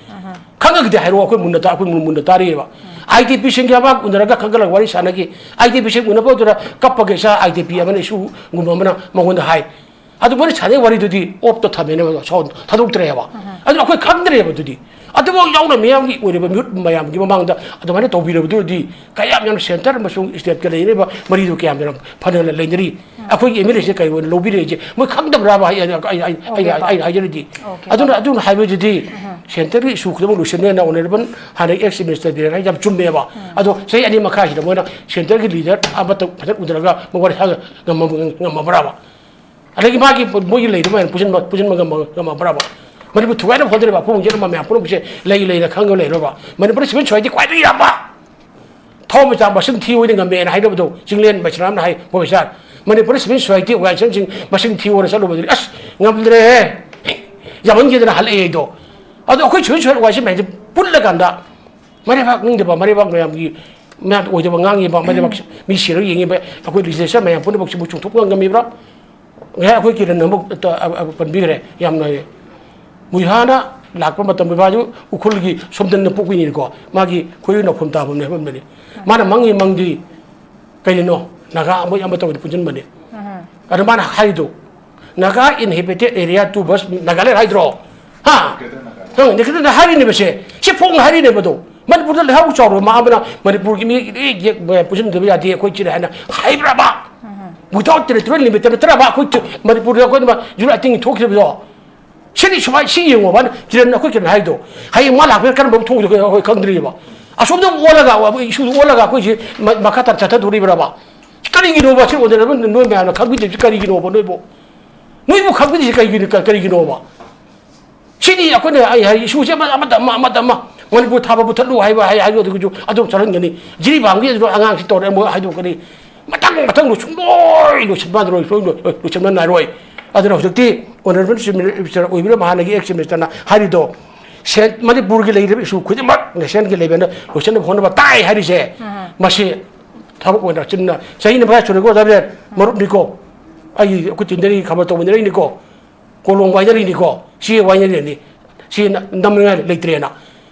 ꯈꯪꯉꯒꯗꯤ ꯍꯥꯏꯔꯛꯑꯣ, ꯑꯩꯈꯣꯏ ꯃꯨꯟꯅ ꯇꯥ-, ꯑꯩꯈꯣꯏ ꯃꯨꯟ-, ꯃꯨꯟꯅ ꯇꯥꯔꯤꯑꯕ꯫ IDPꯁꯤꯡꯒꯤ ꯑꯃ ꯎꯅꯔꯒ ꯈꯪꯒꯠꯂꯒ ꯋꯥꯔꯤ ꯁꯥꯟꯅꯈꯤ꯫ IDPꯁꯤꯡ ꯎꯅꯕ ꯑꯗꯨꯗ ꯀꯞꯄꯒ ꯏꯆꯥ IDP ꯑꯃꯅ ꯏꯁꯨꯒꯨꯝꯕ ꯑꯃꯅ ꯃꯉꯣꯟꯗ ꯍꯥꯏ꯫ ꯑꯗꯨ ꯃꯣꯏꯅ ꯁꯥꯟꯅꯩ ꯋꯥꯔꯤꯗꯨꯗꯤ off ꯇ ꯊꯝꯃꯦꯅꯦ, sound ꯊꯥꯗꯣꯛꯇ꯭ꯔꯦꯕ꯫ ꯑꯗꯨꯅ ꯑꯩꯈꯣꯏ ꯈꯪꯗ꯭ꯔꯦꯕ ꯑꯗꯨꯗꯤ꯫ ꯑꯗꯨꯐꯥꯎ ꯌꯥꯎꯅ ꯃꯤꯌꯥꯝꯒꯤ ꯑꯣꯏꯔꯤꯕ ꯃꯤꯍꯨꯠ ꯃꯌꯥꯝꯒꯤ ꯃꯃꯥꯡꯗ ꯑꯗꯨꯃꯥꯏꯅ ꯇꯧꯕꯤꯔꯕꯗꯨꯗꯤ ꯀꯌꯥꯝ ꯌꯥꯝꯅ centre ꯑꯃꯁꯨꯡ stateꯀ ꯂꯩꯅꯔꯤꯕ ꯃꯔꯤꯗꯨ ꯀꯌꯥꯝ ꯌꯥꯝꯅ ꯐꯅ ꯂꯩꯅꯔꯤ? ꯑꯩꯈꯣꯏꯒꯤ MLAꯁꯦ ꯀꯩ ꯑꯣꯏꯅ ꯂꯧꯕꯤꯔꯛꯏꯁꯦ ꯃꯣꯏ ꯈꯪꯗꯕ꯭ꯔꯥꯕ? ꯑꯩ, ꯑꯩ, ꯑꯩ, ꯑꯩ, ꯑꯩꯅ, OK꯫ ꯑꯩꯅ ꯍꯥꯏꯖꯔꯤꯗꯤ꯫ OK꯫ ꯑꯗꯨꯅ ꯑꯗꯨꯅ ꯍꯥꯏꯕꯗꯨꯗꯤ centreꯒꯤ issue ꯈꯨꯗꯤꯡꯃꯛ ꯂꯣꯏꯁꯤꯟꯅꯦꯅ honourable ꯍꯥꯟꯅ ex minister ꯕꯤꯔꯦꯟ ꯍꯥꯏ ꯌꯥꯝ ꯆꯨꯝꯃꯦꯕ꯫ ꯑꯗꯣ ꯆꯍꯤ ꯑꯅꯤ ꯃꯈꯥꯏꯁꯤꯗ ꯃꯣꯏꯅ centreꯒꯤ leader ꯑꯃꯇ ꯐꯖꯅ ꯎꯅꯔꯒ ꯃꯣꯏ ꯋꯥꯔꯤ ꯁꯥ ꯉꯝꯃ-, ꯉꯝꯃꯕ꯭ꯔꯥꯕ? ꯑꯗꯒꯤ ꯃꯥꯒꯤ, ꯃꯣꯏꯒꯤ ꯂꯩꯔꯤꯕ ꯃꯌꯥꯝ ꯄꯨꯁꯤꯟꯕ, ꯄꯨꯁꯤꯟꯕ ꯉꯝꯃ-, ꯉꯝꯃꯕ꯭ꯔꯥꯕ? ꯃꯅꯤꯄꯨꯔ ꯊꯨꯒꯥꯏꯅꯕ ꯍꯣꯠꯅꯔꯤꯕ ꯑꯐꯨꯕ ꯌꯦꯠꯅꯕ ꯃꯌꯥꯝ ꯄꯨꯝꯅꯃꯛꯁꯦ ꯂꯩ ꯂꯩꯅ ꯈꯪꯉꯒ ꯂꯩꯔꯕ? ꯃꯅꯤꯄꯨꯔꯗ civil society ꯈ꯭ꯋꯥꯏꯗꯒꯤ ꯌꯥꯝꯕ, ꯊꯋꯥꯟꯃꯤꯆꯥꯛ ꯃꯁꯤꯡ ꯊꯤꯌꯨꯅ ꯉꯝꯃꯦꯅ ꯍꯥꯏꯅꯕꯗꯣ, ꯆꯤꯡꯂꯦꯟ ꯃꯩꯁꯅꯥꯝꯅ ꯍꯥꯏ, ꯄ꯭ꯔꯣꯐꯦꯁꯔ, ꯃꯅꯤꯄꯨꯔ ꯁꯤꯚꯤꯜ ꯁꯣꯁꯥꯏꯇꯤ ꯑꯣꯔꯒꯅꯥꯏꯖꯦꯁꯟꯁꯤꯡ ꯃꯁꯤꯡ ꯊꯤꯌꯨꯅ ꯆꯠꯂꯨꯕꯗꯨꯗꯤ ꯑꯁ ꯉꯝꯗ꯭ꯔꯦꯍꯦ, ꯌꯥꯝꯃꯟꯈꯤꯗꯅ ꯍꯜꯂꯛꯑꯦ ꯑꯩꯗꯣ꯫ ꯑꯗꯣ ꯑꯩꯈꯣꯏ ꯁꯤꯚꯤꯜ ꯁꯣꯁꯥꯏꯇꯤ ꯑꯣꯔꯒꯅꯥꯏꯖꯦꯁꯟ ꯃꯌꯥꯝꯁꯦ ꯄꯨꯜꯂꯀꯥꯟꯗ ꯃꯔꯩꯕꯥꯛ ꯅꯤꯡꯗꯕ, ꯃꯔꯩꯕꯥꯛ ꯃꯌꯥꯝꯒꯤ, ꯃꯌꯥꯝ ꯑꯣꯏꯗꯕ ꯉꯥꯡꯉꯤꯕ, ꯃꯔꯩꯕꯥꯛ ꯃꯤ ꯁꯤꯔꯒ ꯌꯦꯡꯉꯤꯕ ꯑꯩꯈꯣꯏ ꯂꯤꯖꯤꯁꯂꯦꯆꯔ ꯃꯌꯥꯝ ꯄꯨꯝꯅꯃꯛꯁꯤꯕꯨ ꯆꯨꯝꯊꯣꯛꯄ ꯉꯝꯃꯤꯕ꯭ꯔꯥ? ꯉꯁꯥꯏ ꯑꯩꯈꯣꯏ ꯀꯤꯔꯟ ꯑꯃꯨꯛ ꯇ-, ꯑ-, ꯑ-, ꯄꯟꯕꯤꯈ꯭ꯔꯦ, ꯌꯥꯝꯅ ꯃꯨꯏꯍꯥꯅ ꯂꯥꯛꯄ ꯃꯇꯝꯗ ꯃꯥꯁꯨ ꯎꯈ꯭ꯔꯨꯜꯒꯤ ꯁꯣꯝꯗꯟꯅ ꯄꯣꯛꯄꯅꯤꯀꯣ, ꯃꯥꯒꯤ ꯈꯣꯏꯔꯤ ꯅꯥꯎꯐꯝ ꯇꯥꯐꯝꯅꯦ ꯍꯥꯏꯕꯅꯤ꯫ ꯃꯥꯅ ꯃꯪꯉꯤ ꯃꯪꯗꯤ ꯀꯩꯅꯣ, ꯅꯥꯒꯥ ꯑꯃ ꯑꯃ ꯇꯧꯕꯗ ꯄꯨꯟꯁꯤꯟꯕꯅꯤ꯫ ꯑꯗ ꯃꯥꯅ ꯍꯥꯏꯗꯣ, "Naga inhabited area to bus Nagaland" ꯍꯥꯏꯗ꯭ꯔꯣ? ꯍꯥ? ꯅꯪ ꯅꯦꯀꯦꯗꯔ ꯍꯥꯏꯔꯤꯅꯦꯕ ꯁꯦ꯫ ꯁꯤ ꯐꯣꯡꯅ ꯍꯥꯏꯔꯤꯅꯦꯕ ꯑꯗꯣ꯫ ꯃꯅꯤꯄꯨꯔꯗ ꯂꯩꯍꯥꯎ ꯆꯥꯎꯔꯕ ꯃꯥ ꯑꯃꯅ ꯃꯅꯤꯄꯨꯔꯒꯤ ꯃꯤ ꯏꯔꯦ ꯌꯦꯛ ꯄꯨꯟꯁꯤꯟꯗꯕ ꯌꯥꯗꯦ ꯑꯩꯈꯣꯏ ꯆꯤꯅ ꯍꯥꯏꯅ ꯍꯥꯏꯕ꯭ꯔꯕ? Without territorial limit ꯅꯠꯇ꯭ꯔꯕ ꯑꯩꯈꯣꯏ ꯆꯤ-, ꯃꯅꯤꯄꯨꯔꯗ ꯑꯩꯈꯣꯏꯅ ꯖꯨꯂꯥꯏ ꯑꯩꯠꯇꯤꯟꯒꯤ ꯊꯣꯛꯈꯤꯕꯗꯣ? ꯁꯤꯗꯤ ꯁꯨꯃꯥꯏ-, ꯁꯤ ꯌꯦꯡꯉꯣꯕ, ꯀꯤꯔꯟ, ꯑꯩꯈꯣꯏ ꯀꯤꯔꯟ ꯍꯥꯏꯗꯣ꯫ ꯍꯌꯦꯡ ꯃꯥ ꯂꯥꯛꯄꯗ ꯀꯔꯝꯕ ꯑꯃ ꯊꯣꯛꯎꯗꯣꯏꯅꯣ ꯑꯩꯈꯣꯏ ꯈꯪꯗ꯭ꯔꯤꯕ꯫ ꯑꯁꯣꯝꯗ ꯑꯃꯨꯛ ꯑꯣꯜꯂꯒ, ꯏꯁꯨꯗ ꯑꯣꯜꯂꯒ ꯑꯩꯈꯣꯏꯁꯤ ꯃ-, ꯃꯈꯥ ꯇꯥꯅ ꯆꯠꯊꯗꯣꯔꯤꯕ꯭ꯔꯕ? ꯀꯔꯤꯒꯤꯅꯣꯕ ꯁꯤ ꯑꯣꯏꯅꯔꯕ ꯅꯣꯏ ꯃꯌꯥꯝꯅ ꯈꯪꯕꯤꯗ꯭ꯔꯤꯁꯤ ꯀꯔꯤꯒꯤꯅꯣꯕ ꯅꯣꯏꯕꯨ? ꯅꯣꯏꯕꯨ ꯈꯪꯕꯤꯗ꯭ꯔꯤꯁꯤ ꯀꯔꯤꯒꯤꯅꯣ, ꯀ-, ꯀꯔꯤꯒꯤꯅꯣꯕ? ꯁꯤꯗꯤ ꯑꯩꯈꯣꯏꯅ ꯑꯩ ꯍꯥꯏ, ꯏꯁꯨꯁꯦ ꯑꯃ, ꯑꯃꯗ ꯑꯃ, ꯑꯃꯗ ꯑꯃ, ꯃꯅꯤꯄꯨꯔ ꯊꯥꯕ ꯄꯨꯊꯠꯂꯨ ꯍꯥꯏꯕ ꯍꯥꯏ, ꯍꯥꯏꯕ ꯑꯗꯨꯒꯤꯁꯨ ꯑꯗꯨꯝ ꯆꯠꯍꯟꯒꯅꯤ꯫ ꯖꯤꯔꯤꯕꯥꯝꯒꯤ ꯑꯗꯨ ꯑꯉꯥꯡꯁꯤ ꯇꯧꯔꯦ, ꯑꯃꯨꯛ ꯍꯥꯏꯗꯣꯛꯀꯅꯤ꯫ ꯃꯊꯪ ꯃꯊꯪ ꯂꯣꯏ-, ꯁꯨꯡꯂꯣꯏ ꯂꯣꯏꯁꯤꯟꯕ ꯂꯣꯏ-, ꯂꯣꯏ-, ꯂꯣꯏ-, ꯂꯣꯏꯁꯤꯟꯕ ꯅꯥꯏꯔꯣꯏ꯫ ꯑꯗꯨꯅ ꯍꯧꯖꯤꯛꯇꯤ ꯑꯣꯅꯔꯦꯕꯜ ꯆꯤꯐ ꯃꯤꯅꯤꯁꯇꯔ ꯑꯣꯏꯕꯤꯔꯤꯕ ꯍꯥꯟꯅꯒꯤ ꯑꯦꯛꯁ ꯆꯤꯐ ꯃꯤꯅꯤꯁꯇꯔꯅ ꯍꯥꯏꯔꯤꯗꯣ, ꯁꯦꯟ-, ꯃꯅꯤꯄꯨꯔꯒꯤ ꯂꯩꯔꯤꯕ ꯏꯁꯨ ꯈꯨꯗꯤꯡꯃꯛ ꯅꯦꯁꯅꯦꯜꯒꯤ ꯂꯦꯚꯦꯜꯗ ꯂꯣꯏꯁꯤꯟꯅꯕ ꯍꯣꯠꯅꯕ ꯇꯥꯏ ꯍꯥꯏꯔꯤꯁꯦ꯫ ꯃꯁꯤ ꯊꯕꯛ ꯑꯣꯏꯅ ꯆꯤꯟꯅ ꯆꯍꯤ ꯅꯤꯐꯨ ꯁꯨꯔꯦꯀꯣ, ꯗꯥ ꯕꯤꯔꯦꯟ, ꯃꯔꯨꯞꯅꯤꯀꯣ, ꯑꯩ ꯑꯩꯈꯣꯏ ꯇꯤꯟꯅꯔꯤ ꯈꯕꯔ ꯇꯧꯃꯤꯟꯅꯔꯛꯏꯅꯤꯀꯣ꯫ ꯀꯣꯂꯣꯝ ꯋꯥꯏꯅꯔꯤꯅꯤꯀꯣ, ꯁꯤ ꯋꯥꯏꯅꯔꯤꯅꯤ, ꯁꯤ ꯅ-, ꯅꯝꯅꯤꯡꯉꯥꯏ ꯂꯩꯇ꯭ꯔꯦꯅ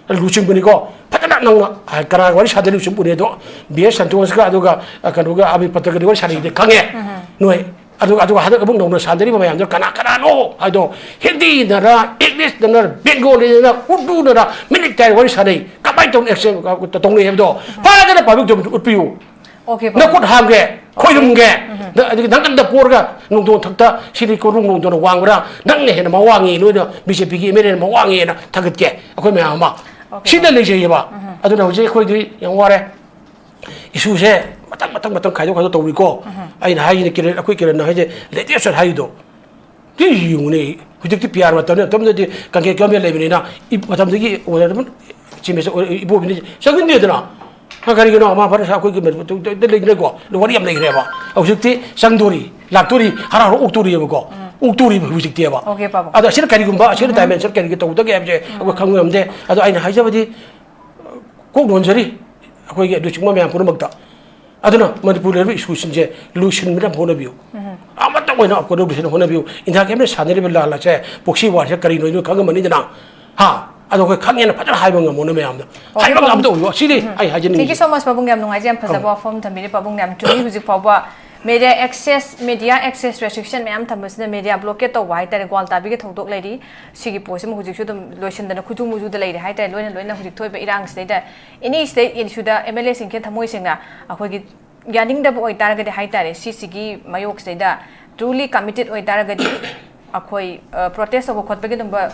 ꯂꯨꯆꯤꯡꯕꯅꯤꯀꯣ꯫ ꯐꯖꯅ ꯅꯪꯅ, ꯑ, ꯀꯅꯥꯒ ꯋꯥꯔꯤ ꯁꯥꯗꯣꯏꯅꯣ ꯁꯨꯝ ꯎꯅꯦ ꯑꯗꯣ, ꯕꯤ ꯑꯦꯁ ꯁꯟꯇꯣꯁꯀ ꯑꯗꯨꯒ, ꯑ, ꯀꯩꯅꯣꯒ ꯑꯕꯤ ꯄꯇ꯭ꯔꯒꯗꯤ ꯋꯥꯔꯤ ꯁꯥꯟꯅꯩꯗꯤ ꯈꯪꯉꯦ꯫ ꯅꯣꯏ ꯑꯗꯨꯒ, ꯑꯗꯨꯒ ꯍꯟꯗꯛ ꯑꯃꯨꯛ ꯅꯧꯅ ꯁꯥꯟꯅꯔꯤꯕ ꯃꯌꯥꯝꯗꯣ ꯀꯅꯥ ꯀꯅꯥꯅꯣ ꯍꯥꯏꯗꯣ, ꯍꯤꯟꯗꯤꯅꯔ, ꯏꯪꯂꯤꯁꯅꯔ, ꯕꯦꯡꯒꯣꯂꯤꯅꯔ, ꯎꯔꯗꯨꯅꯔ, ꯃꯤꯅꯤꯠ ꯀꯌꯥ ꯋꯥꯔꯤ ꯁꯥꯟꯅꯩ, ꯀꯃꯥꯏꯅ ꯇꯧꯅ ꯑꯦꯛꯁꯟ ꯇꯧꯅꯩ ꯍꯥꯏꯕꯗꯣ ꯐꯖꯅ ꯄꯥꯕꯤꯛ ꯎꯠꯄꯤꯌꯨ꯫ ꯑꯣꯀꯦ, ꯅꯈꯨꯠ ꯍꯥꯝꯒꯦ, ꯈꯣꯏꯔꯨꯝꯒꯦ꯫ ꯅ-, ꯑꯗꯨꯒꯤ ꯅꯪꯒꯟꯗ ꯄꯣꯔꯒ ꯅꯣꯡꯊꯣꯡ ꯊꯛꯇ ꯁꯤꯗꯤ ꯀꯣꯔꯨꯡ ꯅꯣꯡꯊꯣꯡꯅ ꯋꯥꯡꯕ꯭ꯔꯥ? ꯅꯪꯅ ꯍꯦꯟꯅ ꯃꯋꯥꯡꯉꯤ, ꯅꯣꯏꯅ ꯕꯤ ꯖꯦ ꯄꯤꯒꯤ ꯑꯦꯝ ꯑꯦꯜ ꯑꯦꯅ ꯃꯋꯥꯡꯉꯤꯅ ꯊꯥꯒꯠꯀꯦ ꯑꯩꯈꯣꯏ ꯃꯌꯥꯝ ꯑꯃ꯫ ꯑꯣꯀꯦ, ꯁꯤꯗ ꯂꯩꯖꯩꯌꯦꯕ꯫ ꯑꯗꯨꯅ ꯍꯧꯖꯤꯛ ꯑꯩꯈꯣꯏꯗꯤ ꯌꯥꯝ ꯋꯥꯔꯦ꯫ ꯏꯁꯨꯁꯦ ꯃꯊꯪ, ꯃꯊꯪ, ꯃꯊꯪ ꯈꯥꯏꯗꯣꯛ, ꯈꯥꯏꯗꯣꯛ ꯇꯧꯔꯤꯀꯣ꯫ ꯑꯩꯅ ꯍꯥꯏꯁꯤꯅ ꯀꯤꯔꯟ, ꯑꯩꯈꯣꯏ ꯀꯤꯔꯟꯅ ꯍꯥꯏꯁꯦ ꯂꯦꯇꯦꯁ ꯍꯥꯏꯔꯤꯗꯣ꯫ ꯁꯤ ꯌꯦꯡꯉꯨꯅꯦ, ꯍꯧꯖꯤꯛꯇꯤ ꯄꯤ ꯑꯥꯔ ꯃꯇꯝꯅꯤ, ꯃꯇꯝꯗꯗꯤ ꯀꯪꯀꯦꯠ ꯀꯃꯦꯟ ꯂꯩꯕꯅꯤꯅ, ꯏ-, ꯃꯇꯝꯗꯒꯤ ꯑꯣꯏꯔꯕ ꯆꯤꯐ ꯃꯤꯅꯤꯁꯇꯔ ꯑꯣꯏ-, ꯏꯕꯣꯕꯤꯅ ꯆꯪꯍꯟꯗꯦꯗꯅ꯫ ꯀꯔꯤꯒꯤꯅꯣ? ꯃꯍꯥꯚꯥꯔꯠ ꯑꯩꯈꯣꯏꯒꯤ ꯃꯅꯤꯄꯨꯔꯗ ꯂꯩꯈ꯭ꯔꯦꯀꯣ, ꯋꯥꯔꯤ ꯌꯥꯝ ꯂꯩꯈ꯭ꯔꯦꯕ꯫ ꯍꯧꯖꯤꯛꯇꯤ ꯆꯪꯗꯣꯔꯤ, ꯂꯥꯛꯇꯣꯔꯤ, ꯍꯔꯥꯎ ꯍꯔꯥꯎ ꯑꯣꯛꯇꯣꯔꯤꯕꯀꯣ, ꯑꯣꯛꯇꯣꯔꯤꯕ ꯍꯧꯖꯤꯛꯇꯤꯕ꯫ ꯑꯗꯣ ꯑꯁꯤꯅ ꯀꯔꯤꯒꯨꯝꯕ, ꯑꯁꯤꯅ ꯗꯥꯏꯃꯦꯟꯁꯟ ꯀꯔꯤꯒꯤ ꯇꯧꯒꯗꯒꯦ ꯍꯥꯏꯕꯁꯦ ꯑꯩꯈꯣꯏ ꯈꯪꯕ ꯉꯝꯗꯦ꯫ ꯑꯗꯣ ꯑꯩꯅ ꯍꯥꯏꯖꯕꯗꯤ, ꯀꯣꯛ ꯅꯣꯟꯖꯔꯤ ꯑꯩꯈꯣꯏꯒꯤ ꯂꯨꯆꯤꯡꯕ ꯃꯌꯥꯝ ꯄꯨꯝꯅꯃꯛꯇ꯫ ꯑꯗꯨꯅ ꯃꯅꯤꯄꯨꯔ ꯂꯩꯔꯤꯕ ꯁ꯭ꯀꯨꯜꯁꯤꯡꯁꯦ ꯂꯣꯏꯁꯤꯟꯕꯗ ꯍꯣꯠꯅꯕꯤꯌꯨ꯫ ꯑꯃꯠꯇ ꯑꯣꯏꯅ ꯑꯩꯈꯣꯏ ꯂꯣꯏꯁꯤꯟꯕ ꯍꯣꯠꯅꯕꯤꯌꯨ꯫ ꯏꯟꯗꯤꯌꯥꯒꯤ ꯑꯃꯅ ꯁꯥꯟꯅꯔꯤꯕ ꯂꯥꯜ ꯑꯁꯦ, ꯄ꯭ꯔꯣꯛꯁꯤ ꯋꯥꯔꯁꯦ ꯀꯔꯤꯅꯣ ꯈꯪꯉꯝꯃꯅꯤꯗꯅ꯫ ꯍꯥ? ꯑꯗꯣ ꯑꯩꯈꯣꯏ ꯈꯪꯉꯦꯅ ꯐꯖꯅ ꯍꯥꯏꯕ ꯉꯝꯃꯣ ꯅꯣꯏ ꯃꯌꯥꯝꯗ꯫ ꯍꯥꯏꯕ ꯉꯝꯗꯕ ꯑꯣꯏꯌꯣ꯫ ꯁꯤꯅꯤ ꯑꯩ ꯍꯥꯏꯖꯅꯤꯡꯉꯤꯁꯦ꯫ Thank you so much, ꯄꯥꯕꯨꯡ꯫ ꯌꯥꯝ ꯅꯨꯡꯉꯥꯏꯖꯩ, ꯌꯥꯝ ꯐꯖꯕ ꯋꯥꯐꯝ ꯊꯝꯕꯤꯔꯦ꯫ ꯄꯥꯕꯨꯡ, ꯌꯥꯝ ꯆꯨꯝꯃꯤ꯫ ꯍꯧꯖꯤꯛ ꯐꯥꯎꯕ media access, media access restriction ꯃꯌꯥꯝ ꯊꯝꯕꯁꯤꯅ media blockade ꯇꯧꯕ ꯍꯥꯏꯇꯥꯔꯦ, ꯒ꯭ꯋꯥꯜ ꯇꯥꯕꯤꯒꯤ ꯊꯧꯗꯣꯛ ꯂꯩꯔꯤ꯫ ꯁꯤꯒꯤ ꯄꯣꯠꯁꯤꯃ ꯍꯧꯖꯤꯛꯁꯨ ꯑꯗꯨꯝ ꯂꯣꯏꯁꯤꯟꯗꯅ ꯈꯨꯆꯨ ꯃꯨꯆꯨꯗ ꯂꯩꯔꯦ ꯍꯥꯏꯇꯥꯔꯦ꯫ ꯂꯣꯏꯅ ꯂꯣꯏꯅ ꯍꯧꯖꯤꯛ ꯊꯣꯛꯏꯕ ꯏꯔꯥꯡꯁꯤꯗꯩꯗ, any state issue the M L A ꯁꯤꯡꯁꯦ ꯊꯃꯣꯏ ꯁꯦꯡꯅ ꯑꯩꯈꯣꯏꯒꯤ ꯌꯥꯅꯤꯡꯗꯕ ꯑꯣꯏꯇꯥꯔꯒꯗꯤ ꯍꯥꯏꯇꯥꯔꯦ, ꯁꯤꯁꯤꯒꯤ ꯃꯥꯌꯣꯛꯁꯤꯗꯩꯗ truly committed ꯑꯣꯏꯇꯥꯔꯒꯗꯤ, ꯑꯩꯈꯣꯏ, ꯑ, protest ꯇꯧꯕ ꯈꯣꯠꯄꯒꯤ ꯑꯗꯨꯝꯕ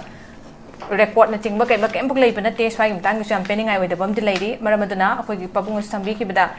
record ꯅꯆꯤꯡꯕ ꯀꯩꯝꯕ ꯀꯩꯝꯐꯥꯎ ꯂꯩꯕ ꯅꯠꯇꯦ꯫ ꯁ꯭ꯋꯥꯏꯒꯤ ꯃꯇꯥꯡꯒꯤꯁꯨ ꯌꯥꯝ ꯄꯦꯟꯅꯤꯡꯉꯥꯏ ꯑꯣꯏꯗꯕ ꯑꯃꯗꯤ ꯂꯩꯔꯤ꯫ ꯃꯔꯝ ꯑꯗꯨꯅ ꯑꯩꯈꯣꯏꯒꯤ ꯄꯥꯕꯨꯡꯅꯁꯨ ꯊꯝꯕꯤꯈꯤꯕꯗ